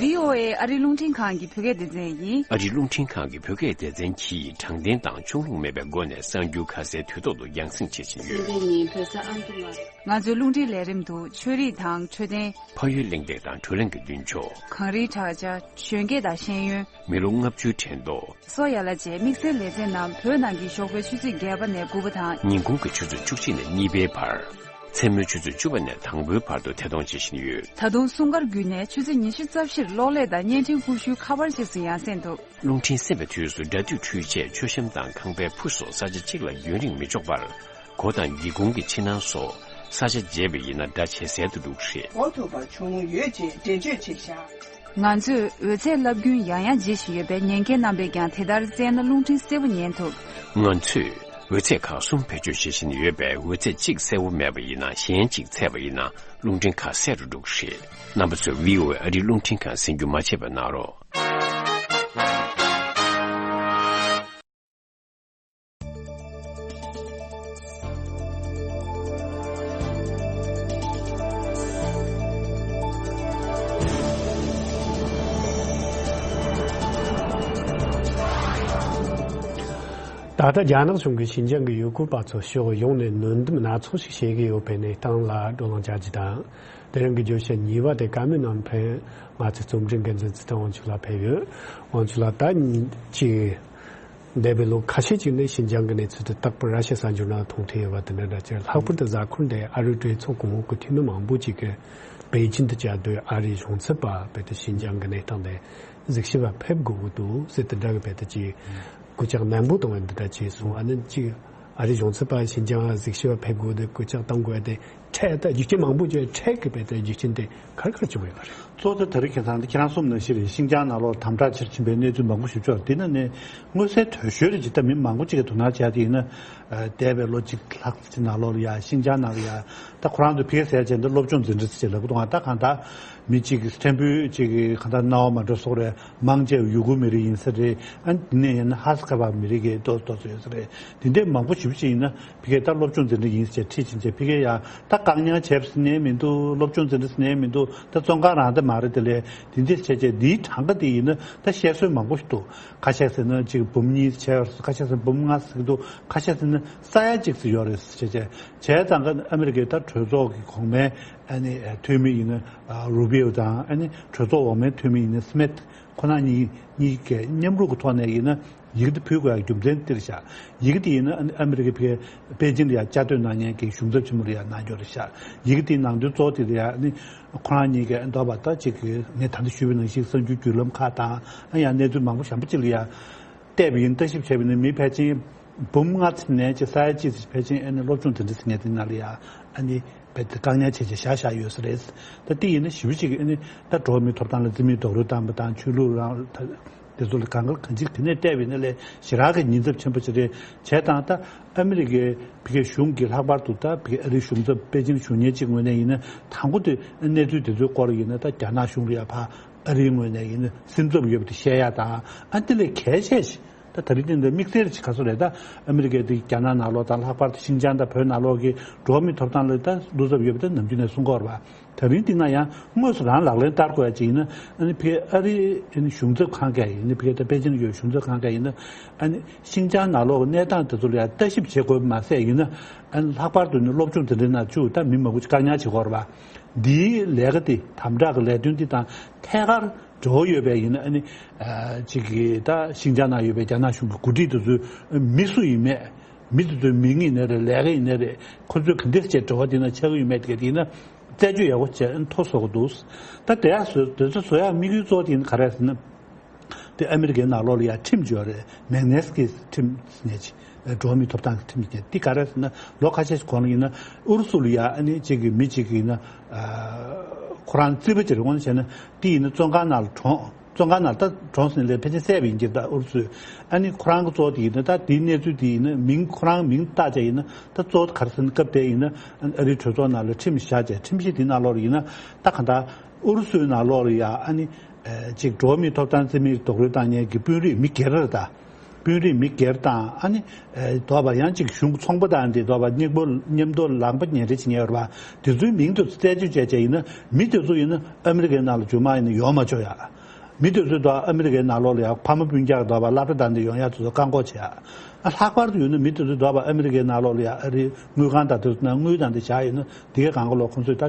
བྷི་ཨོ་ཨེ་ཨ་རི་རླུང་འཕྲིན་ཁང་གི་བོད་སྐད་སྡེ་ཚན་ཡིན། ཨ་རི་རླུང་འཕྲིན་ཁང་གི་བོད་སྐད་སྡེ་ཚན་གྱིས་དྲང་བདེན་དང་ཕྱོགས་ལྷུང་མེད་པའི་སྒོ་ནས་གསར་འགྱུར་ཁ་གསལ་དུས་ཐོག་ཏུ་རྒྱང་སྲིང་བྱེད་བཞིན་ཡོད། སེམས་པའི་ཉིན་བོད་ས་ཨ་མདོ་མ། ང་ཚོའི་རླུང་འཕྲིན་ལས་རིམ་དུ་ཆོས་རིག་དང་འཕྲོད་བསྟེན། ཕ་ཡུལ་གླེང་སྟེགས་དང་བགྲོ་གླེང་གི་མདུན་ཕྱོགས། གངས་རིའི་བྲག་ཅ། གཞོན་སྐྱེས་དང་ཤེས་ཡོན། མི་ལོ་ལྔ་བཅུའི་དྲན་ཐོ། སོ་ཡ་ལ་བཅས་དམིགས་བསལ་ལེ་ཚན་རྣམས་བོད་ནང་གི་ཞོགས་པའི་ཆུ་ཚོད་བརྒྱད་པ་ནས་དགུ་པ་དང་། ཉིན་གུང་གི་ཆུ་ཚོད་བཅུ་གཅིག་ནས་གཉིས་པའི་བར། མཚན་མོའི་ཆུ་ཚོད་བཅུ་པ་ནས་དང་པོའི་བར་དུ་ཐད་གཏོང་བྱེད་བཞིན་ཡོད། ད་དུང་སྲུང་སྐར་བརྒྱུད་ནས་ཆུ་ཚོད་ཉི་ཤུ་རྩ་བཞིར་གློག་ཀླད་དང་བརྙན་འཕྲིན་ཀུ་ཤུའི་ཁ་པར་རྗེས་སུ་ཡང་གསན་ཐུབ། རླུང་འཕྲིན་གསན་པའི་དུས་སུ་སྒྲ་སྡུད་འཕྲུལ་ཆས། མཆོད་བཤམས་དང་ཁང་པའི་ཕུ་སོགས་ས་ཆ་གཅིག་ལ་རྒྱུན་རིང་མི་འཇོག་པར། སྒོ་དང་སྒེའུ་ཁུང་གི་ཕྱི་ནང་སོགས་ས་ཆ་བརྗེ་བ་ཡིན་ན་སྒྲ་ཇེ་གསལ་དུ་འགྲོ་གི་རེད། འགོ་ཐུག་པ་བྱུང་ཡོད་ཅེས་འགྲེལ་བརྗོད་བྱས་བཞག། ང་ཚོས་འོད་ཚད་རླབས་རྒྱུན་ཡང་ཡང་བརྗེ་བཞིན་ཡོད་པས། ཉན་མཁན་རྣམ་པས་ཀྱང་དེ་ལྟར་བཙལ་ན་རླུང་འཕྲིན་གསལ་པོ་ཉན་ཐུབ། ང་ཚོས་ འོད་ཚད་ཁག་གསུམ་བེད་སྤྱོད་བྱེད་བཞིན་ཡོད་པས། འོད་ཚད་གཅིག་གསལ་བོ་མེད་པ་ཡིན་ན། གཞན་གཅིག་ཚད་པ་ཡིན་ན། རླུང་འཕྲིན་ཁག་གསལ་རུ་འགྲོ་གི་རེད། རྣམ་པ་ཚོས་བྷི་ཨོ་ཨེ་ཨ་རིའི་རླུང་འཕྲིན་ཁང་གསན་རྒྱུ་མ་བརྗེད་པ་གནང་རོགས། ད་ལྟ་རྒྱ་ནག་གཞུང་གིས་ཤིན་ཅང་གི་ཡུལ་སྐོར་པ་ཚོར་ཕྱོགས་ཡོངས་ནས་གནོན་སྡོམ་སྣ་ཚོགས་ཤིག་བྱེད་ཀྱི་ཡོད་པའི་གནས་སྟངས་ལ་བགྲོ་གླེང་བྱ་རྒྱུ་དང་། དེ་རིང་གི་བརྗོད་བྱ་གཉིས་པ་དེ་བཀའ་མོལ་གནང་མཁན་ང་ཚོའི་རྩོམ་སྒྲིག་འགན་འཛིན་ཚེ་བརྟན་དབང་ཕྱུག་ལགས་ཕེབས་ཡོད། དབང་ཕྱུག་ལགས། ད་ཅིག་འདས་པའི་ལོ་ཁ་ཤས་ཅིག་ནས་ཤིན་ཅང་གི་གནས་ཚུལ་དེ་རྟག་པར་ར་ཤ་གསར་འགྱུར་ནང་མཐོང་ཐུབ་ཡོད་པ་དེ་འདྲ་འདྲ་ཅིག་ལྷག་པར་དུ་གཟའ་འཁོར་འདིར་ཨ་རིའི་གྲོས་ཚོགས་གོང་འོག་གི་འཐུས་མི་མང་པོ་ཅིག་གིས་པེ་ཅིན་དུ་བཅའ་སྡོད་ཨ་རིའི་གཞུང་ཚབ་པ་བོད་དུ་ཤིན་ཅང་གི་གནས་སྟངས་དེ་གཟིགས་ཞིབ་པ་ཕེབས་དགོས་ཀྱི་འདུག་ཟེར་དེ་འདྲ་གི་བོད་དུ་ཅིག་སྐུལ་ལྕག་ནན་པོ་བཏང་བའི་འདི་འདྲ་ཅིག་སོང་། ཨ་ནི་ཅིག་ཨ་རིའི་གཞུང་ཚབ་པ་ཤིན་ཅང་གཟིགས་ཞིབ་པ་ཕེབས་དགོས་དེ་སྐུལ་ལྕག་བཏང་དགོས་དེ་འཕྲལ་ད་རྒྱུ་རྐྱེན་མང་པོ་ཅིག་འཕྲལ་གི་བོད་དུ་རྒྱུ་རྐྱེན་དེ་ག་རེ་ག་རེ་བྱུང་ཡོད་པ་རེད། གཙོ་བོ་དེ་རིང་ཁ་སང་དེ་ཁྱེད་རང་གསུངས་ནང་བཞིན་རེད། ཤིན་ཅང་ནང་ལོགས་དམ་དྲག་ཆེར་ཕྱིན་པའི་གནས་ཚུལ་མང་པོ་ཞིག་བྱུང་། དེ་ནང་ནས་མངོན་གསལ་དོད་ཤོས་རེད་ཅེས་ད་མི་མང་པོ་ཅིག་གིས་དོ་སྣང་བྱས་དེ་ཡིན་ན། ཨ། འདས་པའི་ལོ་གཅིག་ལྷག་ཙམ་ནང་ལོགས་ལ་ཡ་ཤིན་ཅང་ནང་ལ་ཡ་ད་ཁོ་རང་ཚོ་ཕ་གིར་ཟེར་བྱས་འདི་སློབ་སྦྱོང་འཛིན་གྲྭ་ཟེར་ལབ་གི་འདུག་ད་གང་ལྟར་མི་གཅིག་གིས་ཕྲན་བུ་གཅིག་གིས་གང་ལྟར་སྣང་བ་མ་འགྲོ་སོགས་རེད། མང་ཆེ་བ་ཡུ་གུར་མི་རིགས་ཡིན་ས་རེད། ཨ་ནི་དེ་ནས་ཡིན་ན་ཧ་སི་ཁ་པར་མི་རིགས་ཀྱི་ཏོག་ཏོག་ཙམ་ཡོད་ས་རེད། དེ་འདྲས་མང་པོ་ཞེ་པོ་ཅིག་ཡིན་ན། ཕ་གིར་ད་སློབ་སྦྱོང་འཛིན་གྲྭ་ཡིན་ཟེར་ཁྲིད་ཕྱིན་བྱས། ཕ་གིར་ཡང་ད་བཀག་ཉར་བྱས་པ་ཟེར་ནའི་མི་འདུག་སློབ་སྦྱོང་འཛིན་གྲྭ་ཟེར་ནའི་མི་འདུག་ད་བཙོན་ཁང་རང་ད་མ་རེད། དེ་ལས་དེ་འདྲས་བྱས་བྱས་འདིའི་གྲངས་ཀ་དེ་ཡིན་ན་ད་བཤད་སྲོལ་མང་པོ་ཞིག་འདུག་ཁ་ཤས་ཟེར་ན་གཅིག་འབུམ་གཉིས་བྱས་པ། ཁ་ཤས་ཟེར་ན་འབུམ་ལྔ་ཟེར་གྱི་འདུག་ཁ་ཤས་ཟེར་ན་ས་ཡ་གཅིག་ཙམ་ཡོད་རེད་ཟེར་བྱས་བྱས། བྱས་ཙང་ཀ་ཨ་མི་རི་ཀའི་ད་གྲོས་ཚོགས་ཀྱི་གོང་མའི་ཨ་ནི་འཐུས་མི་ཡིན་ན་རུ་བིའོ་དང་། ཨ་ནི་གྲོས་ཚོགས་འོག་མའི་འཐུས་མི་ཡིན་ན་སི་མིད། ཁོ་རང་གཉིས་གཉིས་ཀས་མཉམ་རུབ་ཀྱི་ཐོག་ནས་ཡིན་ན་ཡི་གེ་འདི་ཕུལ་དགོས་ཡ་རྒྱུ་མཚན་འདི་རེད་ཤག་ཡི་གེ་འདི་ཡིན་ན་ཨ་ནི་ཨ་མི་རི་ཀའི་ཕ་གི་པེ་ཅིན་ལ་ཡ་བཅའ་སྡོད་གནང་མཁན་གྱི་གཞུང་ཚབ་ཆེན་མོ་ལ་ཡ་གནང་རྒྱུ་རེད་ཤག་ཡི་གེ་འདིའི་ནང་དོན་གཙོ་བོ་དེ་ལ་ཡ་ཨ་ནི་ཁོ་རང་གཉིས་ཀས་འདོད་པ་ད་ཅིག་གི་ངས་ད་ལྟ་ཞུས་པ་ནང་བཞིན་གསར་འགྱུར་བརྒྱུད་ལམ་ཁག་དང་། ཨ་ཡང་གནས་ཚུལ་མང་པོ་གཞན་པ་ཅིག་ལ་ཡ་བལྟས་པ་ཡིན། ལྟ་ཞིབ་བྱས་པ་ཡིན་ན་མི་ཕལ་ཆེར་འབུམ་ལྔ་ཙམ་ནས་ཅིག་ས་ཡ་གཅིག་ཙམ་ཕལ་ཆེར་ཨ་ནི་སློབ་སྦྱོང་འཛིན་གྲྭ་ཟེར་མཁན་དེ་ནང་ལ་ཡ་ཨ་ནི་རྦད་དེ་བཀག་ཉར་བྱས་བྱས་བཞག་བཞག་ཡོད་ས་རེད། ད་དེ་ཡིན་ན་ཞེ་པོ་ཅིག་ཨ་ནི་ད་འགྲོ་བ་མིའི་ཐོབ་ཐང་ལ་བརྩི་མེད་རྡོག་རོལ་བཏང་པ་དང་། ཆོས་ལུགས་རང་ད་དེ་ཚོ་ལ་གང་ག་གང་ཅིར་ག་ནས་བལྟས་པ་ཡིན་ན་ལས་ཞེ་དྲག་གི་ཉེན་ཚབས་ཆེན་པོ་ཅིག་རེད། བྱས་ཙང་ད་ཨ་མི་རི་ཀའི་ཕ་གི་གཞུང་གིས་ལྷག་པར་དུ་ད་ཕ་གི་ཨ་རིའི་གཞུང་ཚབ་པེ་ཅིན་གཞུང་གཉེར་ཅིག་ངོས་ནས་ཡིན་ན། དང་པོ་དེ་གནས་ཚུལ་དེ་ཚོའི་སྐོར་ཡིན་ན་ད་རྒྱ་ནག་གཞུང་ལ་ཡ་ཕར་ཨ་རིའི་ངོས་ནས་ཡིན་ན་སེམས་འཚབ་ཡོད་པ་དེ་བཤད་ཡ་དང་། ཨ་དེ་ལས་གལ་ཆེ་ཤོས་ད་ད་རིང་དེ་འདྲ་དམིགས་བསལ་ཅིག་ག་ཚོད་རེད། ད་ཨ་མི་རི་ཀའི་དེ་རྒྱ་ནག་ནང་ལོགས་དང་། ལྷག་པར་དུ་ཤིན་ཅང་དང་བོད་ནང་ལོགས་ཀྱི་འགྲོ་བ་མིའི་ཐོབ་ཐང་ལ་ད་བློ་འཚབ་ཡོད་པ་དེ་ནམ་རྒྱུན་ནས་གསུང་གི་ཡོད་རེད་པ། ད་རིང་འདི་ན་ཡང་དངོས་སུ་རང་ལག་ལེན་བསྟར་དགོས་ཡ་ཅིག་ཡིན་ན། ཨ་ནི་ཕ་གི་ཨ་རིའི་ཨ་ནི་གཞུང་ཚབ་ཁང་གིས་ཡིན་ན། ཕ་གི་ད་པེ་ཅིན་ཡོད་གཞུང་ཚབ་ཁང་གིས་ཡིན་ན། ཨ་ནི་ཤིན་ཅང་ནང་ལོགས་གནས་སྟངས་དེ་ཚོ་ལ་ཡང་ལྟ་ཞིབ་བྱེད་དགོས་པ་མ་ཟད་ཡིན་ན། ཨ་ནི་ལྷག་པར་དུ་ནི་སློབ་སྦྱོང་དེ་འདྲའི་ནང་བཅུག་ད་མི་མང་པོ་ཅིག་བཀག་ཉར་བྱེད་དགོས་རེད་པ། འདིའི་ལས་ཀ་དེ་དམ་དྲག་གི་ལས་དོན་འདི་དང་ཐད་ཀར་འབྲེལ་བ་ཡོད་པའི་ཡིན་ན། ཨ་ནི་ཨ་ཅིག་གི་ད་ཤིན་ཅང་ནང་ཡོད་པའི་རྒྱ་ནག་གཞུང་གི་འགོ་ཁྲིད་དེ་ཚོའི་མི་སུ་ཡིན་མེད། མི་དེ་ཚོའི་མིང་ཡིན་ནའི་རེད། ལས་ཀ་ཡིན་ནའི་རེད། ཁོ་ཚོས་ག་འདྲ་བྱས་འབྲེལ་བ་དེ་ན་ཆགས་ཀྱི་ཡོད་མེད་དེ་ག་དེ་ཡིན་ན་རྩད་གཅོད་ཡག་པོ་བྱས་མཐོ་བཟོ་གི་འདུག་ད་དེ་ཡག་བཟོ་དེ་ཚོ་བཟོ་ཡག་དམིགས་ཡུལ་གཙོ་བོ་དེ་ཡིན་ན་ག་རེ་ཟེར་ན། དེ་ཨ་མི་རི་ཀའི་ནང་ལོགས་ལ་ཡ་ཁྲིམས་ཅིག་ཡོད་རེད། མེག་ནེ་སི་ཀི་ཁྲིམས་ཟེར་ནས་ཅིག་འགྲོ་བ་མིའི་ཐོབ་ཐང་གི་ཁྲིམས་ཟེར་ནས། དེ་ག་རེ་ཟེར་ན་ལོ་ཁ་ཤས་ཤིག་གོང་ལ་ཡིན་ན་ཨུ་རུ་སུ་ལ་ཡ་ཨ་ནི་གཅིག་གི་མི་གཅིག་གི་ཡིན་ན་ཁོ་རང་རྩིས་པ་ཅིག་རེད། དངོས་གནས་བྱས་ན་དེ་ཡིན་ན་བཙོན་ཁང་ནང་ལ་གྲོངས། བཙོན་ཁང་ནང་ད་གྲོངས་ཟིན་ལས་ཕལ་ཆེར་བསད་པ་ཡིན་གྱི་རེད། ད་ཨུ་རུ་སུས། ཨ་ནི་ཁོ་རང་གི་གཙོ་བོ་དེ་ཡིན་ན། ད་དེའི་གནས་ཚུལ་དེ་ཡིན་ན་མིང་ཁོ་རང་མིང་བཏགས་བྱས་ཡིན་ན། ད་གཙོ་བོ་ག་རེ་ཟེར་ན་སྐབས་དེ་ཡིན་ན་ཨ་རིའི་གྲོས་ཚོགས་ནང་ལ་ཁྲིམས་བཞག་བྱས། ཁྲིམས་གཞི་དེའི་ནང་ལོགས་ལ་ཡིན་ན་ད་གང་ལྟར་ཨུ་རུ་སུའི་ནང་ལོགས་ལ་ཡ་ཨ་ནི་ཅིག་འགྲོ་བ་མིའི་ཐོབ་ཐང་རྩིས་མེད་རྡོག་རོལ་བཏང་མཁན་གྱི་དཔོན་རིགས་མི་སྒེར་རེད། ད་དཔོན་རིགས་མི་སྒེར་དང་། ཨ་ནི་འདོད་པ་ཡང་ཅིག་གཞུང་ཚོང་པ་དང་དེ་འདོད་པ་མཉམ་པོ་མཉམ་དུ་ལངས་པ་ཉེ་འབྲེལ་བྱེད་མཁན་ཡོད་རེད་པ། དེ་ཚོའི་མིང་དེ་ཚོ་རྩད་གཅོད་བྱས་བྱས་ཡིན་ན་མི་དེ་ཚོ་ཡིན་ན་ཨ་མི་རི་ཀའི་ནང་ལ་རྗེས་མ་ཡིན་ན་ཡོང་མ་ཆོག་ཡ། མི་དེ་ཚོས་ད་ཨ་མི་རི་ཀའི་ནང་ལོགས་ལ་ཡང་ཕ་མ་སྤུན་ཀྱག་འདོད་པ་སློབ་གྲྭ་དང་དེ་ཡོང་ཡ་དེ་ཚོ་བཀག་འགོག་བྱེད་ཡ། ཨ་ལྷག་པར་དུ་ཡོད་ན་མི་དེ་ཚོས་འདོད་པ་ཨ་མི་རི་ཀའི་ནང་ལོགས་ལ་ཡ་ཨ་རིའི་དངུལ་ཁང་དང་དེ་ཚོ་ནང་དངུལ་དང་དེ་བཞག་ཡོད་ན་དེ་གའི་སྒང་ག་ལོག་ཁོང་ཚོས་ད་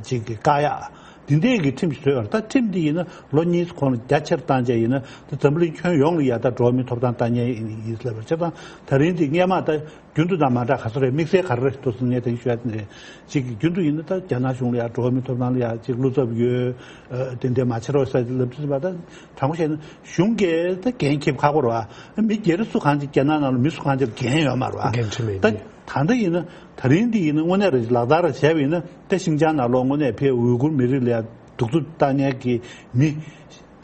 ཅིག་གི་བཀག་ཡ། དེ་འདྲའི་གི་ཁྲིམས་ཤིག་བཟོས་ཡོད་རེད། ད་ཁྲིམས་འདི་ཡིན་ན་ལོ་གཉིས་གོང་ལ་རྒྱ་ཆེར་བཏང་བྱས་ཡིན་ན་ད་འཛམ་བུ་གླིང་ཁྱོན་ཡོངས་ལ་ཡ་ད་འགྲོ་བ་མིའི་ཐོབ་ཐང་ལྟ་མཁན་ཡིན་ལབ་པ་རེད། བྱས་ཙང་ད་རིང་འདི་སྔས་མ་ད་རྒྱུན་དུ་དང་མ་འདྲ་ག་ཚོད་རེད། དམིགས་བསལ་ག་རེ་རེད་འདུག་ཟེར་ངས་དེ་ཞུ་ཡ་དེ་རེད། ཅིག་གི་རྒྱུན་དུ་ཡིན་ན་ད་རྒྱ་ནག་གཞུང་ལ་ཡ་འགྲོ་བ་མིའི་ཐོབ་ཐང་ལ་ཡ་ཅིག་བློ་འཚབ་ཡོད། ཨ་དེ་འདྲ་མ་བྱེད་རོགས་ཟེར་ལབ་དུས་ཙམ་པ་ད་དྲང་པོ་བཤད་ན་གཞུང་གིས་ད་འགན་འཁྱེར་ཁག་པོ་རེད་པ། མི་སྒེར་སུ་གང་ཅིག་རྒྱ་ནག་ནང་ལ་མི་སུ་གང་ཅིག་ལ་འགན་ཡོད་མ་རེད་པ། འགན་འཁྲི་མེད་ད། ད་ལྟ་ཡིན་ན་ད་རིང་འདི་ཡིན་ན་དངོས་གནས་རེད། ལག་བསྟར་བྱས་པ་ཡིན་ན་ད་ཤིན་ཅང་ནང་ལོགས་དངོས་གནས་ཕའི་ཝུའི་གུར་མི་རིགས་ལ་ཡ་གདུག་རྩུབ་བཏང་མཁན་གྱི་མི།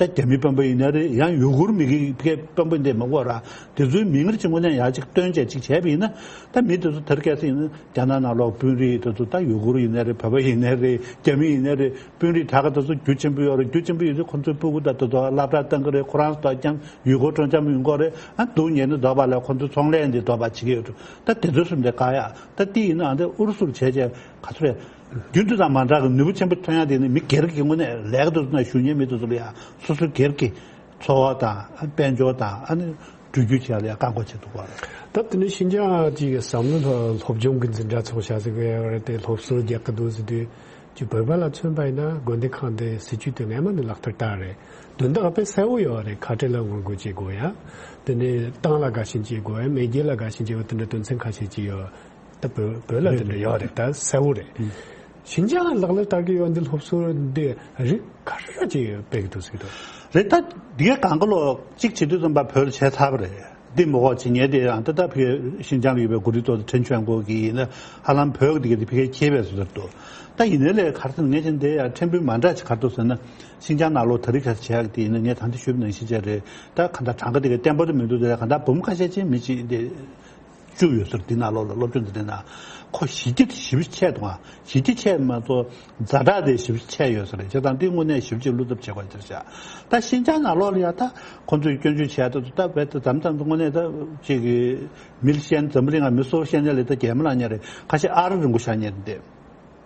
ད་རྒྱ་མི་དཔོན་པོ་ཡིན་ན་རེད། ཡང་ཡུ་གུར་མི་གི་ཕ་གིའི་དཔོན་པོ་འདི་མང་པོ་ར། དེ་ཚོའི་མིང་རེ་གཅིག་དངོས་གནས་ཡང་གཅིག་སྟོན་བྱས་གཅིག་བྱས་པ་ཡིན་ན། ད་མི་དེ་ཚོ་དེར་སྐྱེས་ས་ཡིན་ན་རྒྱ་ནག་ནང་ལོགས་དཔོན་རིགས་དེ་ཚོ། ད་ཡུ་གུར་ཡིན་ནའི་རེད། བོད་པ་ཡིན་ནའི་རེད། རྒྱ་མི་ཡིན་ནའི་རེད། དཔོན་རིགས་དྲག་ག་དེ་ཚོ་རྒྱུ་ཆེན་པོ་ཡོད་རེད། རྒྱུ་ཆེན་པོ་ཡོད་དུས་ཁོང་ཚོའི་སྤུ་གུ་དང་དེ་ཚོ་སློབ་གྲྭ་གཏོང་གི་རེད། ཁོ་རང་ཚོ་ཀྱང་ཡུལ་སྐོར་སྤྲོ་འཆམ་ཡོང་གི་རེད། ཨ་སྡུག་ཉེས་ནི་འདོད་པ་ལས་ཁོང་ཚོའི་ཚོང་ལས་འདི་འདོད་པ་བྱེད་ཀྱི་ཡོད་འགྲོ། ད་དེ་ཚོའི་སུམ་དེ་བཀག་ཡ། ད་དེ་ཡིན་ན་ཨ་འདི་ཨུ་རུ་སུར་བྱས་བྱས་ག་ཚོད་རེད། རྒྱུན་དུ་དང་མ་འདྲ་གི་ནུས་པ་ཆེན་པོ་ཐོན་ཡ་དེ་ནི་མི་སྒེར་གྱི་དངོས་གནས་ལས་ཀ་དེ་ཚོ་ན་ཞུ་མཁན་མི་དེ་ཚོ་ལ་ཡ་སོ་སོའི་སྒེར་གྱི་འཚོ་བ་དང་དཔལ་འབྱོར་དང་ཨ་ནི་འགྲུལ་བསྐྱོད་བྱེད་ཡ་ལ་ཡ་བཀག་འགོག་བྱེད་ཐུབ་པ་རེད། ད་དེ་ནི་ཤིན་ཅང་གཅིག་གི་བསམ་བློ་སློབ་སྦྱོང་གི་འཛིན་གྲྭ་ཚོགས་བྱ་ཟེར་གི་ཡོད་རེད་དེ། སློབ་གསོ་རྒྱག་གི་འདུག་ཟེར་དུས་ཀྱི་བོད་པ་ལ་མཚོན་པ་ཡིན་ན་དགོན་སྡེ་ཁག་འདི་སྲིད་ཇུས་དེ་སྔ་མ་ནས་ལག་བསྟར་བསྟར་རེད། དོན་དག་དཔེ་གསལ་བོ་ཡོད་རེད། ཁ་བྲལ་ལ་ངོ་རྒོལ་བྱེད་དགོས་ཡ། དེ་ནས་ཏང་ལ་དགའ་ཞེན་བྱེད་དགོས་ཡ། མེས་རྒྱལ་ལ་དགའ་ཞེན་བྱེད་དགོས། དེ་འདྲ་དོན་ཚན་ཁ་ཤས་ཅིག་ཡོད། ད་བོད་བོད་ལ་དེ་འདྲ་ཡོད་རེད། ད་གསལ་བོ་རེད། ཤིན་ཅང་ལག་ལེན་བསྟར་གྱི་ཡོད་འདི་སློབ་གསོ་འདི་རིགས་ག་རེ་ཅིག་སྤེལ་གྱི་འདུག་ཟེར་གྱི་འདུག་རེད། ད་འདི་ག་གང་ག་ལོ་གཅིག་བྱེད་དུས་ཙམ་པ་བོད་ལ་བྱས་ཚར་བ་རེད། འདི་མོ་གོ་བྱེད་མཁན་དེ་ཡང་ད་ལྟ་ཕ་གི་ཤིན་ཅང་ལ་ཡོད་པའི་གོ་སྒྲིག་ཚོགས་ཁྲེན་ཆོན་གོ་གིས་ཡིན་ན་ཧ་ལམ་བོད་ཀྱི་འདི་ག་དེ་ཕ་གིར་འཁྱེར་བས་བཟོ་ལྟར་འདུག་ད་ཡིན་ནའི་ལས་ག་རེ་ཟེར་ན་ངས་ཀྱང་འདི་ཡང་ཕྲན་བུ་མ་འདྲ་ཅིག་ག་རེ་འདུག་ཟེར་ན། ཤིན་ཅང་ནང་ལོགས་ད་རེས་ག་ཚོད་བྱས་ཀྱི་དེ་ཡིན་ན་ངས་ད་ལྟ་ཞུས་པ་ནང་བཞིན་བྱས་རེད། ད་གང་ལྟར་གྲངས་ཀ་དེ་ག་བརྟན་པོ་དེ་མི་འདུག་དེ་གང་ལྟར་འབུམ་ཁ་ཤས་ཅིག་མི་གཅིག་འདི། བཅུག་ཡོད་ཟེར། འདི་ནང་ལོགས་ལ་སློབ་སྦྱོང་འདི་འདྲའི་ནང་ཁོ་གཞི་རྒྱ་དེ་ཞེ་པོ་ཆེ་འདུག་ཨ། གཞི་རྒྱ་ཆེ་མ་གཏོགས་ཛ་དྲག་དེ་ཞེ་པོ་ཆེ་ཡོད་ཟེར་རེད། བྱས་ཙང་འདི་དངོས་གནས་ཞེ་པོ་ཅིག་བློ་འཚབ་བྱེད་དགོས་ཅིག་བྱ། ད་ཤིན་ཅང་ནང་ལོགས་ལ་ཡ་ད་ཁོང་ཚོས་སྐྱོན་བརྗོད་བྱས་ད་ད་བས་ད་མཚམས་མཚམས་དངོས་གནས་ད་ཅིག་གི་མི་ལ་བཤད་ན་འཛམ་བུ་གླིང་ང་མི་སོ་སོ་བཤད་ན་ལས་ད་གལ་མི་ལ་ཉེ་རེད། ཁ་ཤས་ཨ་རི་རིང་པོ་བཞག་ཉེ་རེད་འདི།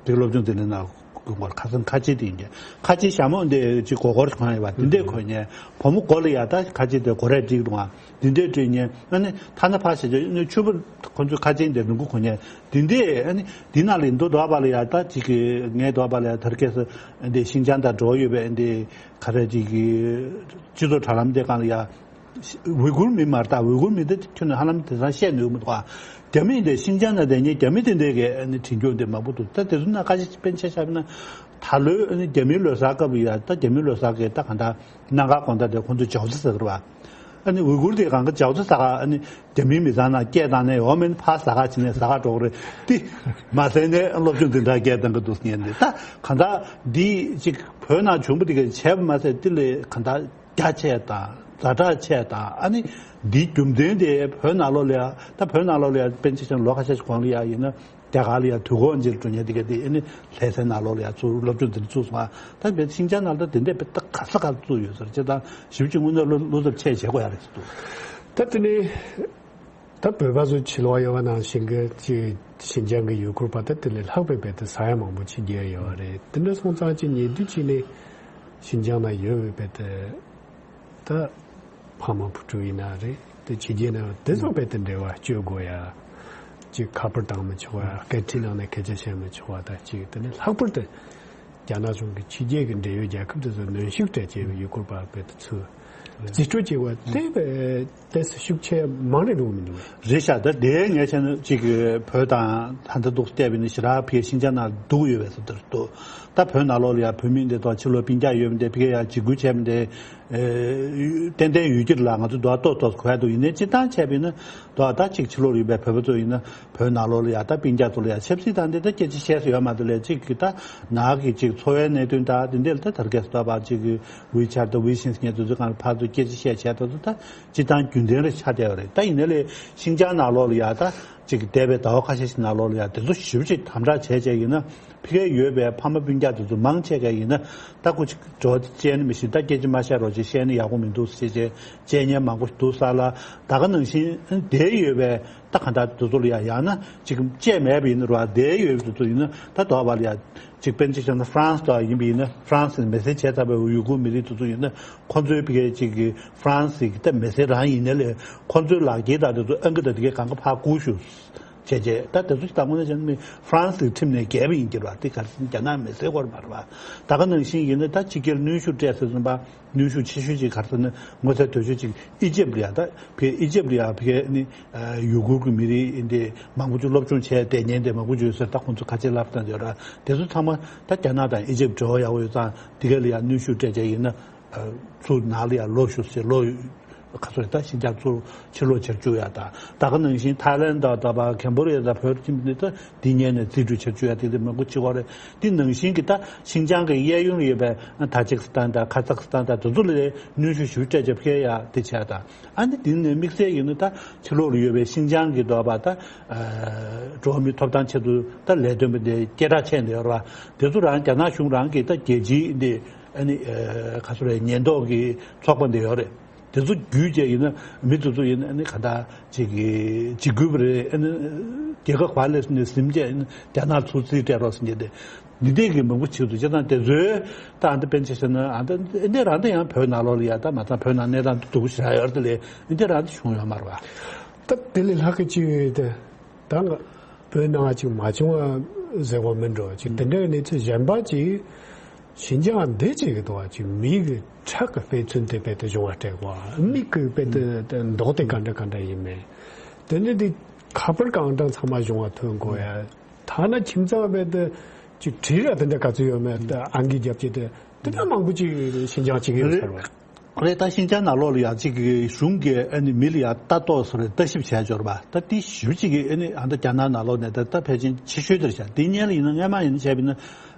དེ་སློབ་སྦྱོང་དེ་ནས་ན་དགོས་ཁ་སང་ཁ་ཆེ་དེ་ཡིན་གྱི། ཁ་ཆེ་ཞྭ་མོ་འདི་ཅིག་མགོ་སྐོར་གང་ཡོད་པ་དེ་འདྲས་གོན་ཉན། བུ་མོ་མགོ་ལ་ཡ་ད་ཁ་ཆེ་དེ་མགོ་རས་བསྒྲིགས་འདུག་ཨ། དེ་འདྲས་བསྒྲིགས་ཉན། ཨ་ནི་ཐ་ན་ཕ་ཞེས་བྱ་ནི་ཕྱུ་པ་ཁོ་ཚོའི་ཁ་ཆེ་འདི་རིང་པོ་གོན་ཉན། དེ་འདྲས་ཨ་ནི་དེ་ནང་ལ་འདུག་འདོགས་པ་ལ་ཡ་ད་ཅིག་གི་ངས་འདོགས་པ་ལ་ཡ་དར་སྐད་སུ་འདི་ཤིན་ཅང་དང་འགྲོ་ཡོད་པའི་འདི་ག་རེ་ཅིག་གི་སྤྱི་ཚོགས་དྲ་ལམ་དེ་སྒང་ལ་ཡ། ཝི་གུར་མི་མ་རེད། ད་ཝི་གུར་མི་དེ་ཁྱོན་ནས་ཧ་ལམ་དེང་སང་བཤད་ནུས་མི་འདུག་ཨ། རྒྱ་མི་དེ་ཤིན་ཅང་ན་བསྡད་མཁན་རྒྱ་མི་དེ་འདྲས་ཀྱི་ཨ་ནི་བྲིས་རྒྱུ་འདི་མང་པོ་འདུག་ད་དེ་ཚོ་ན་ཁ་ཤས་པཎ་ཆེན་ཞབས་ན་ད་ལོའི་ཨ་ནི་རྒྱ་མིའི་ལོ་གསར་སྐབས་ཡ་ད་རྒྱ་མིའི་ལོ་གསར་གྱི་ད་གང་ལྟར་གནམ་གང་དགོང་དག་དེ་ཁོང་ཚོས་ཇའོ་ཛི་ཟ་གི་རེད་བ། ཨ་ནི་ཝི་གུར་དེ་གང་ག་ཇའོ་ཛི་ཟ་ག་ཨ་ནི་རྒྱ་མིའི་མི་ཚང་ན་སྐད་བཏང་ནས་འོ་མེན་ཕ་ཟ་ག་བྱས་ནས་ཟ་ག་འགྲོ་གི་རེད། དེ་མ་ཟད་ནས་སློབ་སྦྱོང་འཛིན་གྲྭ་སྐད་བཏང་གི་འདུག་ཟེར་ནས་འདི་ད་གང་ལྟར་འདི་ཅིག་བོད་ནང་བྱུང་པ་དེ་ག་བྱས་པ་མ་ཟད་དེ་ལས་གང་ལྟར། རྒྱ་ཆེ་དང་ཛ་དྲག་ཆེ་དང་ཨ་ནི་འདིའི་རྒྱུ་མཚན་དེ་བོད་ནང་ལོགས་ལ་ཡ་ད་བོད་ནང་ལོགས་ལ་ཡ་པཎ་ཆེན་ཞབས་ལོ་ཁ་ཤས་ཤིག་གོང་ལ་ཡ་ཡིན་ན་རྒྱ་གར་ལ་ཡ་དུས་འཁོར་འཇིར་འགྲོ་མཁན་དེ་ག་དེ་ཨ་ནི་ལྷ་སའི་ནང་ལོགས་ལ་ཡ་ཚུར་སློབ་སྦྱོང་དེ་འདྲ་ཚུགས་སོང་ཨ། ད་བོད་ཤིན་ཅང་ནང་ལ་དེ་འདྲས་བོད་ད་ག་ས་ག་ཚུགས་ཡོད་ཟེར་བྱས་ཙང་ཞིབ་ཅིག་དངོས་གནས་བློ་བློ་འཚབ་ཆེ་བྱེད་དགོས་ཡ་རེད་ཟེར་འདུག་ད་དེ་ནི། ད་བོད་པ་ཚོ་ཕྱི་ལོགས་ཡོད་པ་ནང་བཞིན་གྱི་ཅིག་ཤིན་ཅང་གི་ཡུལ་སྐོར་བ་ད་དེ་ལས་ལྷག་པའི་བོད་དུ་ས་ཡ་མང་པོ་ཅིག་བརྒལ་ཡོད་པ་རེད། དེ་འདྲ་སོང་ཙང་ཅིག་ཉེ་དུས་ཅིག་ནས་ཤིན་ཅང་ན་ཡོད་པའི་བོད་དུ་ད་ཕ་མ་བུ་ཕྲུག་ཡིན་ན་རེད། དེ་ཕྱི་རྒྱལ་ནང་དེ་ཚོ་བོད་དུ་འབྲེལ་བ་གཅོད་དགོས་ཡ། ཅིག་ཁ་པར་བཏང་མི་ཆོག་པ། སྐད་འཕྲིན་ནང་ནས་སྐད་ཆ་བཤད་མི་ཆོག་པ་དང་ཅིག་དེ་ནས་ལྷག་པར་དུ། རྒྱ་ནག་གཞུང་གིས་ཕྱི་རྒྱལ་གྱི་འབྲེལ་ཡོད་རྒྱལ་ཁབ་དེ་ཚོར་གནོན་ཤུགས་སྤྲད་བྱས་པའི་ཡུལ་སྐོར་བ་བོད་དུ་ཚུར་རྩིས་སྤྲོད་བྱས་པ་དེ་བས་ཏོག་ཙམ་ཤུགས་ཆེ་མང་རེ་འགྲོ་གི་མི་འདུག་རེད་ཤག་ད་དེ་ངས་བྱས་ན་གཅིག་གི་བོད་དང་ད་ལྟ་འདུག་བལྟས་པ་ཡིན་ན་ཞེ་དྲག་ཕ་གི་ཤིན་ཅང་ནང་སྡུག་ཡོད་པའི་བཟོ་འདྲ་འདུག་ད་བོད་ནང་ལོགས་ལ་ཡང་བོད་མི་འདི་དང་ཕྱི་ལོགས་སྤུན་ཀྱག་ཡོད་མི་འདི་ཕ་གིར་ཡང་འཇིགས་སྐུལ་བྱས་མི་འདི་ཏན་ཏན་ཡོད་ཀྱི་རེད་ལ། ང་ཚོ་འདུག་ཏོག་ཏོག་གོ་ཡ་འདུག་ཡིན་ནའི་སྤྱིར་བཏང་བྱས་པ་ཡིན་ན་འདུག་ད་གཅིག་ཕྱི་ལོགས་ལ་ཡོད་པའི་བོད་པ་ཚོ་ཡིན་ན། བོད་ནང་ལོགས་ལ་ཡ་ད་སྤུན་ཀྱག་ཚོ་ལ་ཡ་ཆབ་སྲིད་དང་འདི་ད་སྐད་ཆ་བཤད་ས་ཡོད་མ་རེད་ལས། གཅིག་གི་ད་ནང་གི་གཅིག་འཚོ་བའི་གནད་དོན་དང་འདི་འདྲ་ལ་ད་དར་རྒྱས་སུ་བཏང་བ་གཅིག་གི་ཝི་ཆེ་ཊི་དང་ཝི་ཤིན་ངས་དུས་ཚོད་གང་ལ་ཕར་ཚུར་སྐད་ཆ་བཤད་བྱས་ད་ཚོ་ད་སྤྱིར་བཏང་རྒྱུན་ལྡན་རེ་ཆགས་བསྡད་པ་རེད། ད་ཡིན་ན་ལས་ཤིན་ཅང་ནང་ལོགས་ལ་ཡ་ད་གཅིག་འདས་པའི་ཟླ་བ་ཁ་ཤས་ཤིག་ནང་ལོགས་ལ་ཡ་དེ་ཚོ་ཞིབ་ཅིག་དམ་དྲག་བྱས་བྱས་ཡིན་ན། ཕ་གིར་ཡོད་པའི་ཕ་མ་སྤུན་ཀྱག་དེ་ཚོ་མང་ཆེ་ག་ཡིན་ན་ད་ཁོ་ཅིག་འགྲོ་བྱས་ནས་མི་ཤེས། ད་སྐད་ཆ་མ་བཤད་རོགས་ཅིག་བཤད་ན་ཡག་པོ་མི་འདུག་ཟེར་བྱས་བྱས་ཉན་མང་པོ་འདུག་ས་ལ། ད་ག་ནང་བཞིན་བསྡད་ཡོད་པའི་ད་ག་འདྲ་དེ་ཚོ་ལ་ཡ་ཡང་ན་ཅིག་བཅད་མེད་པ་ཡིན་ན་རོ། བསྡད་ཡོད་པའི་དེ་ཚོ་ཡིན་ན་ད་དོག་པ་ལ་ཡ་ཅིག་དཔེར་ན་ཅིག་བྱས་ན་ཧྥ་རན་སི་དང་ཡིན་པ་ཡིན་ན་ཧྥ་རན་སི་མི་སེར་བྱས་ཚར་བའི་ཡུ་གུར་མི་རིགས་དེ་ཚོ་ཡིན་ན་ཁོ་ཚོའི་ཕ་གིའི་ཅིག་གི་ཧྥ་རན་སི་གི་ད་མི་སེར་རང་ཡིན་ན་ལས་ཁོ་ཚོའི་ལག་འཁྱེར་དང་དེ་ཚོ་ཨང་ཀི་དང་དེ་གའི་གང་ག་ཕར་བསྐུར་ཞུ། བྱས་རྗེས་ད་དེ་ཚོ་ཞིག་ད་དངོས་གནས་བྱས་ན་ཧྥ་རན་སིའི་ཁྲིམས་ནས་འགལ་བ་ཡིན་གྱི་རེད་བ། དེ་ག་རེ་ཟེར་ན་རྒྱ་ནག་མི་སེར་སྐོར་མ་རེད་བ། ད་ག་ནང་བཞིན་ཡིན་ན་ད་ཕྱི་རྒྱལ་གནོན་ཤུགས་སྤྲད་ཟེར་ཙམ་པ་གནོན་ཤུགས་ཆེ་ཤོས་ཅིག་ག་རེ་ཟེར་ན་མངོན་གསལ་དོད་ཤོས་ཅིག་ཨི་ཇིབ་ལ་ཡ། ད་ཕ་གི་ཨི་ཇིབ་ལ་ཡ་ཕ་གི་ནི་ཡུ་གུར་གྱི་མི་རིགས་འདི་མང་པོ་ཅིག་སློབ་སྦྱོང་བྱས་བསྡད་མཁན་དེ་མང་པོ་ཅིག་ཡོད་ཟེར། ད་ཁོང་ཚོ་ཁ་ཆེ་ལབ་སྟངས་ཡོད་ར། དེ་ཚོ་ཚང་མ་ད་རྒྱ་ནག་དང་ཨི་ཇིབ་འབྲེལ་བ་ཡག་པོ་ཡོད་ཙང་དེ་ག་ལ་ཡ་གནོན་ཤུགས་སྤྲད་བྱས་ཡིན་ན། ཚུར་ནང་ལ་ཡང་ལོག་ཤོག་ཟེར། ལོག་ ག་ཚོད་ད་ཕྱིན་ཆད་ཚུར་ཕྱིར་ལོག་བྱེད་བཅུག་ཡ་ད། ད་ག་ནང་བཞིན་ཐའི་ལན་ད་ད་བ་ཁེམ་བོ་རི་ཡ་ད་བོད་ཁྱིམ་འདི་ད་འདི་ཉལ་ནས་རྩིས་སྤྲོད་བྱེད་བཅུག་ཡ་དེ་དེ་མང་པོ་བྱེད་ཀྱི་ཡོད་རེད། དེ་ནང་བཞིན་གྱི་ད་ཤིན་ཅང་གི་གཡས་གཡོན་ལ་ཡོད་པའི་ཏཱ་ཇིག་སི་ཐན་དང་ཁ་ཛག་སི་ཐན་དང་དེ་ཚོ་ལ་གནོན་ཤུགས་ཞུ་སྤྲད་བྱེད་ཕེ་ཡ་དེ་བྱས་ད། ཨ་ནི་དེ་ནས་དམིགས་བསལ་ཡིན་ན་ད་ཕྱི་ལོགས་ལ་ཡོད་པའི་ཤིན་ཅང་གི་ད་བ་ད་འགྲོ་བ་མིའི་ཐོབ་ཐང་ཆེད་དུ་ད་ལས་དོན་པ་འདི་སྐད་གྲགས་ཆེ་འདི་ཡོད་ར། དེ་ཚོ་རང་རྒྱ་ནག་གཞུང་རང་གི་ད་རྒྱལ་སྤྱིའི་འདི་ཨ་ནི་ག་ཚོད་རེད་ཉེན་རྟོག་གི་ཚོགས་པ་འདི་ཡོད་རེད། དེ་ཚོ་བརྒྱུད་བྱས་ཡིན་ན་མི་དེ་ཚོ་ཡིན་ན་ཨ་ནི་ག་ད་ཅིག་གི་འཇིགས་སྐུལ་བ་རེད། ཨ་ནི་རྒྱལ་ཁབ་ག་ལས་ནས་ཟིན་བྱས་ཨ་ནི་རྒྱ་ནག་ཚུར་རྩིས་སྤྲད་རོགས་ཟེར་མཁན་དེ་འདི་འདྲས་ཀྱི་མང་པོ་བྱེད་འདུག་བྱས་ཙང་དེ་ཚོའི་ད་ཨ་ནི་པཎ་ཆེན་ཟེར་ན་ཨ་ནི་འདི་རང་ད་ཡང་བོད་ནང་ལོགས་ལ་ཡ་ད་མ་ཚང་བོད་ནང་གནས་སྟངས་སྡུག་པོ་ཞེ་དྲག་ཡོད་རེད། དེ་ལས་འདི་རང་ད་བྱུང་ཡོད་མ་རེད་པ། ད་དེ་ལས་ལྷག་གི་ཅི་ཡོད་དེ་ད་ང་བོད་ནང་ཅིག་མ་བྱུང་བ་ཟེར་བ་མིན་འགྲོ་ཅིག་དེ་འདྲའི་གནས་ཚུལ་གཞན་པ་ཅིག་ཤིན་ཅང་འདི་བྱེད་ཀྱི་འདུག་བ། ཅིག་མི་གི་ཁྲག་གི་དཔེ་མཚོན་དེ་དཔེ་དེ་སྦྱོང་བ་སྤྲད་གོ། མིག་གི་དཔེ་དེ་དེ་མདོག་དེ་ག་འདྲ་ག་འདྲ་ཡིན་མིན། དེ་ནས་དེ་ཁ་པར་གང་དྲང་ཚང་མ་སྦྱོང་བ་ཐོན་གོ་ཡ། ཐ་ན་ཁྱིམ་ཚང་དཔེ་དེ་ཅིག་བྲིས་ར་དེ་འདྲ་ག་ཚོད་ཡོད་མེད་དེ་ཨང་ཀི་རྒྱབ་ཀྱི་དེ་དེ་འདྲ་མང་པོ་ཅིག་ཤིན་ཅང་བྱེད་ཀྱི་ཡོད་ཟེར་བ། རེད། ད་ཤིན་ཅང་ནང་ལོགས་ལ་ཡང་གཅིག་གི་གཞུང་གིས་ཨ་ནི་མི་ལ་ཡང་ལྟ་རྟོག་སོགས་རེད་ལྟ་ཞིབ་བྱས་འབྱོར་བ་ད་དེ་ཞིབ་གཅིག་གིས་ཨ་ནི་ཨ་ད་རྒྱ་ནག་ནང་ལོགས་ནས་ད་ད་ཕལ་ཆེར་ཆེ་ཤོས་དེར་བྱ་དེ་སྔོན་ལ་ཡིན་ན་སྔོན་མ་ཡིན་ན་བྱས་པ་ཡིན་ན་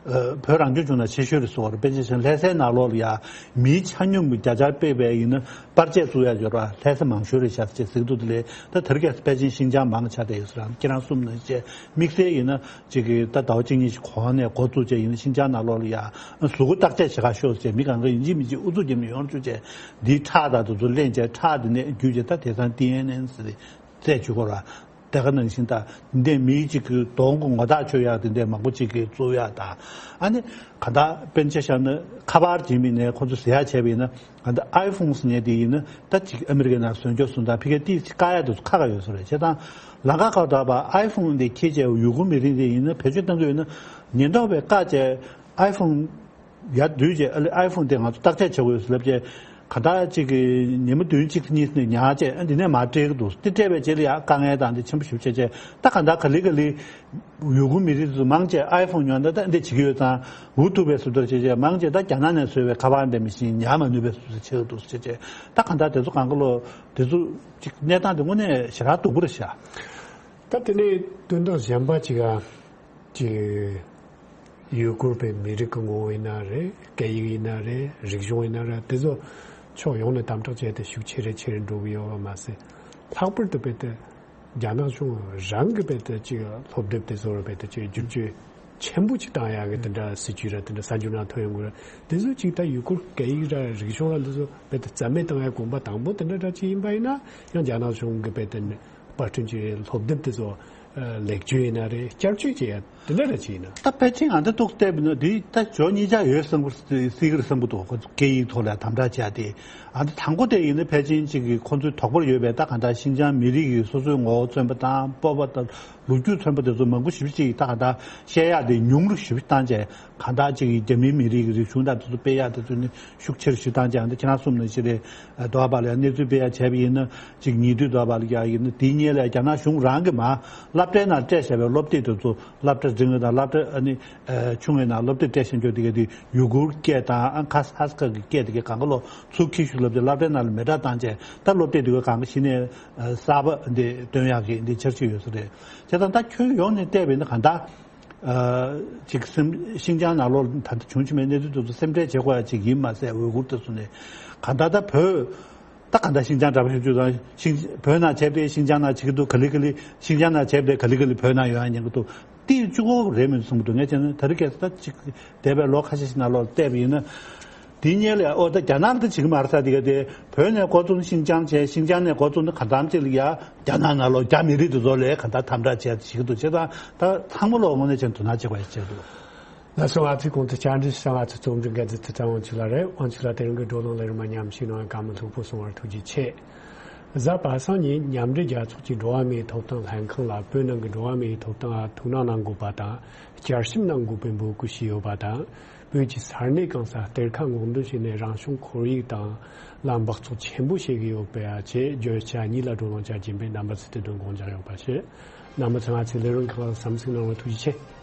བོད་རང་སྐྱོང་ལྗོངས་ནང་ཆེ་ཤོས་རེད་སོགས་རེད། དཔེ་ཆ་བཞག་ལྷ་སའི་ནང་ལོགས་ལ་ཡང་མིའི་ཆ་སྙོམས་ཀྱི་བརྒྱ་ཆ་སྤེལ་བའི་ཡིན་ན་པར་ཆས་བཙུགས་ཡ་འབྱོར་བ་ལྷ་ས་མང་ཤོས་རེད་བྱ་ཟེར་ཟེར་གི་འདུག་དེ་ལས་ད་དེར་གས་ཕལ་ཆེར་ཤིན་ཅང་མང་ཆ་དེ་ཡོད་ས་རང་ཁྱེད་རང་གསུམ་ནང་བཅས་དམིགས་བསལ་ཡིན་ན། གཅིག་གིས་ད་ཟླ་བ་གཅིག་གཉིས་ཤིག་གོང་ནས་འགོ་བཙུགས་བྱས་ཡིན་ན་ཤིན་ཅང་ནང་ལོགས་ལ་ཡ་གཟུགས་པོ་བརྟག་དཔྱད་བྱེད་ག་ཤོག་ཟེར་མི་གང་ག་ཡིན་གཅིག་མིན་གཅིག་ཨུ་ཚུགས་རྒྱབ་ནས་ཡོང་བཅུག་བྱས་འདིའི་ཁྲག་དང་དེ་ཚོ་ལེན་བྱས་ཁྲག་འདི་ནས་བརྒྱུད་བྱས་ད་དེང་སང་ཏི་ཨེན་ཨེན་ཟེར་རྩད་གཅོད་དགོས་ར། དེ་ག་ནང་བཞིན་ད་འདི་འདྲའི་མིའི་གཅིག་གི་གདོང་གི་ངོ་རྟགས་ཆོད་ཡག་དེ་འདྲའི་མང་པོ་གཅིག་གིས་བཙུགས་ཡག་དང་ཨ་ནི་ག་ད་དཔེར་ན་ཆ་བཞག་ན་ཁ་པར་བྱིན་པ་ཡིན་ན་ཁོ་ཚོ་ཟེར་ཡག་བྱས་པ་ཡིན་ན་ག་ད་ཨའི་ཕོན་ཟེར་མཁན་དེ་ཡིན་ན་ད་གཅིག་ཨ་མི་རི་ཀའི་ནང་ཟོན་སྐྱོར་སོང་ད་ཕི་ཀའི་ཏི་བཀག་ཡག་དེ་ཚོ་ཁག་ཁག་ཡོད་ས་རེད། བྱས་ཙང་། ལམ་ཁ་ཁག་ཏུ་ཨའི་ཕོན་དེ་འཁྱེར་བྱས་ཡུ་གུར་མི་རིགས་དེ་ཡིན་ན་བེད་སྤྱོད་གཏང་གི་ཡོད་ན་ཉེན་རྟོག་པས་བཀག་བྱས་ཨའི་ཕོན་ཡར་བསྡུས་བྱས་ཨ་ལེ་ཨའི་ཕོན་དེ་ང་ཚོ་བརྟག་དཔྱད་བྱེད་དགོས་ཡོད་ཟེར་ལབ་བྱས་ག་ད་ཅིག་གི་ཉིན་མོ་བདུན་གཅིག་གཉིས་ནས་ཉར་བྱས་ཨ་འདི་ནས་མར་སྤྲད་ཀྱི་འདུག་དེ་སྤྲད་པའི་རྗེས་ལ་ཡང་དཀའ་ངལ་དང་དེ་ཆེན་པོ་ཞེ་པོ་བྱས་བྱས་ད་ག་ད་ག་ལེ་ག་ལེ་ཡུ་གུར་མི་རིགས་ཚོ་མང་ཆེ་ཨའི་ཕོན་ཉོས་ན་ད་འདི་བྱེད་ཀྱི་ཡོད་ཙང་འུ་ཐུག་པའི་བཟོ་འདྲ་བྱས་བྱས་མང་ཆེ་ད་རྒྱ་ནག་ནས་བཟོས་པའི་ཁ་པར་འདྲ་མི་ཤེས་ཉར་མ་ནུས་པའི་བཟོ་འདྲ་བྱེད་ཀྱི་འདུག་ཟེར་བྱས་ད་ག་ད་དེ་ཚོ་གང་ག་ལོ། དེ་ཚོ་གཅིག་གནས་སྟངས་དེ་དངོས་གནས་ཞེ་དྲག་སྡུག་པོ་རེད་ཤག་ད་དེ་ནས་དོན་དག་གཞན་པ་གཅིག་ཨ། གཅིག་ཡུ་གུར་བའི་མི་རིགས་ཀྱི་ངོ་བོ་ཡིན་ན་རེད། སྐད་ཡིག་ཡིན་ན་རེད། རིག་གཞུང་ཡིན་ན་རེད། དེ་ཚོ་ཕྱོགས་ཡོངས་ནས་དམ་དྲག་བྱས་ཏེ་ཤུགས་ཆེ་རུ་ཆེ་རུ་འགྲོ་གི་ཡོད་པ་མ་ཟད། ལྷག་པར་དུ་བས་ཏེ་རྒྱ་ནག་གཞུང་རང་གི་བས་ཏེ་གཅིག་སློབ་དེབ་དེ་ཚོ་ར་བས་ཏེ་གཅིག་བསྒྱུར་བཅོས་ཆེན་པོ་ཅིག་བཏང་ཡག་གི་དེ་འདྲ་སྲིད་ཇུས་ར་དེ་འདྲ་གསར་འགྱུར་ནང་ཐོན་ཡོང་གི་རེད། དེ་ཚོ་གཅིག་ད་ཡུ་གུར་སྐད་ཡིག་ར་རིག་གཞུང་ར་འདི་ཚོ་བས་ཏེ་རྩ་མེད་བཏང་ཡག་གོམ་པ་དང་པོ་དེ་འདྲ་འདྲ་ཅིག་ཡིན་པ་ཡིན་ན་ཡང་རྒྱ་ནག་གཞུང་གི་བས་ཏེ་པར་སྐྲུན་གྱི་སློབ་དེབ་དེ་ཚོ་ལེགས་བཅོས་ཡིན་ན་རེད། བསྐྱར་བཅོས་བྱེད་ཡ་དེ་འདྲ་ར་ཅིག་ཡིན་ན། ད་ཕལ་ཆེར་ང་འདི་ཏོག་བལྟས་པ་ཡིན་ན་འདི་ད་ཇོ་གཉིས་ཆ་ཡོད་བསམ་གི་སྲིད་ཀྱི་རེད་བསམ་གི་འདུག་ཁོ་ཚོ་སྐད་ཡིག་ཐོག་ལ་དམ་དྲག་བྱས་ཏེ། ཨ་འདི་དང་པོ་དེ་ཡིན་ན་ཕལ་ཆེར་ཅིག་གི་ཁོ་ཚོའི་དོགས་པ་ཡོད་པའི་ད་གང་ལྟར་ཤིན་ཅང་མི་རིགས་ཀྱི་སོ་སོའི་ངོ་བོ་མཚོན་པ་དང་སྤོབས་པ་དང་ལོ་རྒྱུས་མཚོན་པ་དེ་ཚོ་མང་པོ་ཞེ་པོ་ཅིག་ད་གང་ལྟར་བཤད་ཡག་དེ་ཉུང་རུ་ཞེ་པོ་བཏང་བྱས་གང་ལྟར་ཅིག་གི་རྒྱ་མིའི་མི་རིགས་ཀྱི་རིག་གཞུང་དང་དེ་ཚོ་སྤེལ་ཡག་དེ་ཚོ་ནི་ཤུགས་ཆེ་རུ་ཞེ་པོ་བཏང་བྱས། ཨ་འདི་ཁྱེད་རང་གསུམ་ནང་བཞིན་རེད། ཨ་འདོགས་པ་ལ་གནས་ཚུལ་སྤེལ་ཡག་བྱས་པ་ཡིན་ན་ཅིག་ཉེ་དུས་འདོགས་པ་ལ་ཡག་ཡིན་ན་དེའི་སྔོན་ལ་རྒྱ་ནག་གཞུང་རང་གིས་མར་སློབ་གྲྭའི་ནང་སྤྲད་བཞག་པའི་སློབ་དེབ་དེ་ཚོ་སློབ་གྲྭ་འབྲིང་བ་དང་སློབ་གྲྭ་ཨ་ནི། ཆུང་བའི་ནང་སློབ་དེབ་སྤྲད་བཞག་རྒྱུ་དེ་ག་དེ་ཡུ་གུར་སྐད་དང་ཨ་ཁ་ཧ་སི་ཁ་གི་སྐད་དེ་ག་གང་ག་ལོ་ཚུར་ཁྱེར་ཤོག་ལབ་དེ་སློབ་གྲྭའི་ནང་ལ་མེ་སྲེག་བཏང་བྱས་ད་སློབ་དེབ་དེ་ག་གང་ག་གཞི་ནས་གསར་པ་འདི་བཏོན་ཡག་གི་འདི་འཆར་གཞི་ཡོད་ས་རེད། བྱས་ཙང་ད་ཁྱོན་ཡོངས་ནས་བལྟས་པ་ཡིན་ན་གང་ལྟར་ཅིག་སེམས་ཤིན་ཅང་ནང་ལོགས་ད་ལྟ་བྱུང་བཞིན་པའི་གནས་ཚུལ་དེ་ཚོ་སེམས་ཁྲལ་བྱེད་དགོས་ཡག་ཅིག་ཡིན་མ་ཟད་ཝེ་གུར་དེ་ཚོ་ནས་གང་ལྟར་ད་བོད། ད་ག་འདྲ་ཤིན་ཅང་འདྲ་པོ་ཞིག་བཅུག་དང་ཤིང་བོད་ནང་བྱས་པའི་ཤིན་ཅང་ནང་བྱེད་ཀྱི་འདུག་ག་ལེ་ག་ལེ་ཤིན་ཅང་ནང་བྱས་པའི་ག་ལེ་ག་ལེ་བོད་ནང་ཡོང་ཡ་ཉན་གྱི་འདུག་དེ་གཅིག་པོ་རེད་མིན་གསུང་གི་འདུག་ངས་བྱས་ན་ད་རེས་ཁ་སང་ད་ཅིག་འདས་པའི་ལོ་ཁ་ཤས་ཤིག་ནང་ལོགས་བལྟས་པ་ཡིན་ན། དེའི་སྔོན་ལ་ཨོ་ད་རྒྱ་ནག་ལ་ད་བྱེད་ཀྱི་མ་རེད་ས་དེ་ག་དེ་བོད་ནས་འགོ་བཙུགས་ཤིན་ཅང་བྱས་ཤིན་ཅང་ནས་འགོ་བཙུགས་ན་ག་འདྲ་ཅིག་ལ་ཡ་རྒྱ་ནག་ནང་ལོགས་རྒྱ་མི་རིགས་དེ་ཚོ་ལ་ག་འདྲ་དམ་དྲག་བྱས་བྱེད་ཀྱི་འདུག་བྱས་ཙང་ད་ཚང་མ་ལོག་དངོས་གནས་བྱས་ན་དོ་སྣང་བྱེད་དགོས་ཡ་བྱས་འདུག་ལགས་སོ། ང་ཚོའི་གོང་དུ་བཅར་འདྲི་ཞུ་ས་ང་ཚོའི་རྩོམ་སྒྲིག་འགན་འཛིན་ཐུབ་བསྟན་དབང་ཕྱུག་ལགས་རེད། དབང་ཕྱུག་ལགས་དེ་རིང་གི་བགྲོ་གླེང་ལས་རིམ་མཉམ་ཞུགས་གནང་བར་བཀའ་མོལ་ལྷུག་པོ་གསུང་བར་ཐུགས་རྗེ་ཆེ། གཟའ་པ་སངས་ཉིན་མཉམ་འབྲེལ་རྒྱལ་ཚོགས་ཀྱི་འགྲོ་བ་མིའི་ཐོབ་ཐང་ལྷན་ཁང་ལ་བོད་ནང་གི་འགྲོ་བ་མིའི་ཐོབ་ཐང་ལ་ཐུགས་སྣང་གནང་དགོས་པ་དང་བསྐྱར་ཞིབ་གནང་དགོས་པའི་འབོད་སྐུལ་ཞུས་ཡོད་པ་དང་། བོད་ཀྱི་ས་གནས་གང་སར་གཏེར་ཁ་སྔོག་འདོན་བྱས་ནས་རང་བྱུང་ཁོར་ཡུག་དང་ལ་འབག་བཙོག་ཆེན་པོ་བྱེད་ཀྱི་ཡོད་པའི་ཆེད་བརྗོད་བྱ་གཉིས་ལ་བགྲོ་གླེང་བྱ་རྒྱུ་ཡིན་པས་རྣམ་པ་ཚོས་དེ་དོན་དགོངས་འཇགས་ཡོད་པ་ཞུ། རྣམ་པ་ཚོས་ང་ཚོའི་ལས་རིམ་ཁག་ལ་བསམ་གཟིགས་གནང་བར་ཐུགས་རྗེ་ཆེ།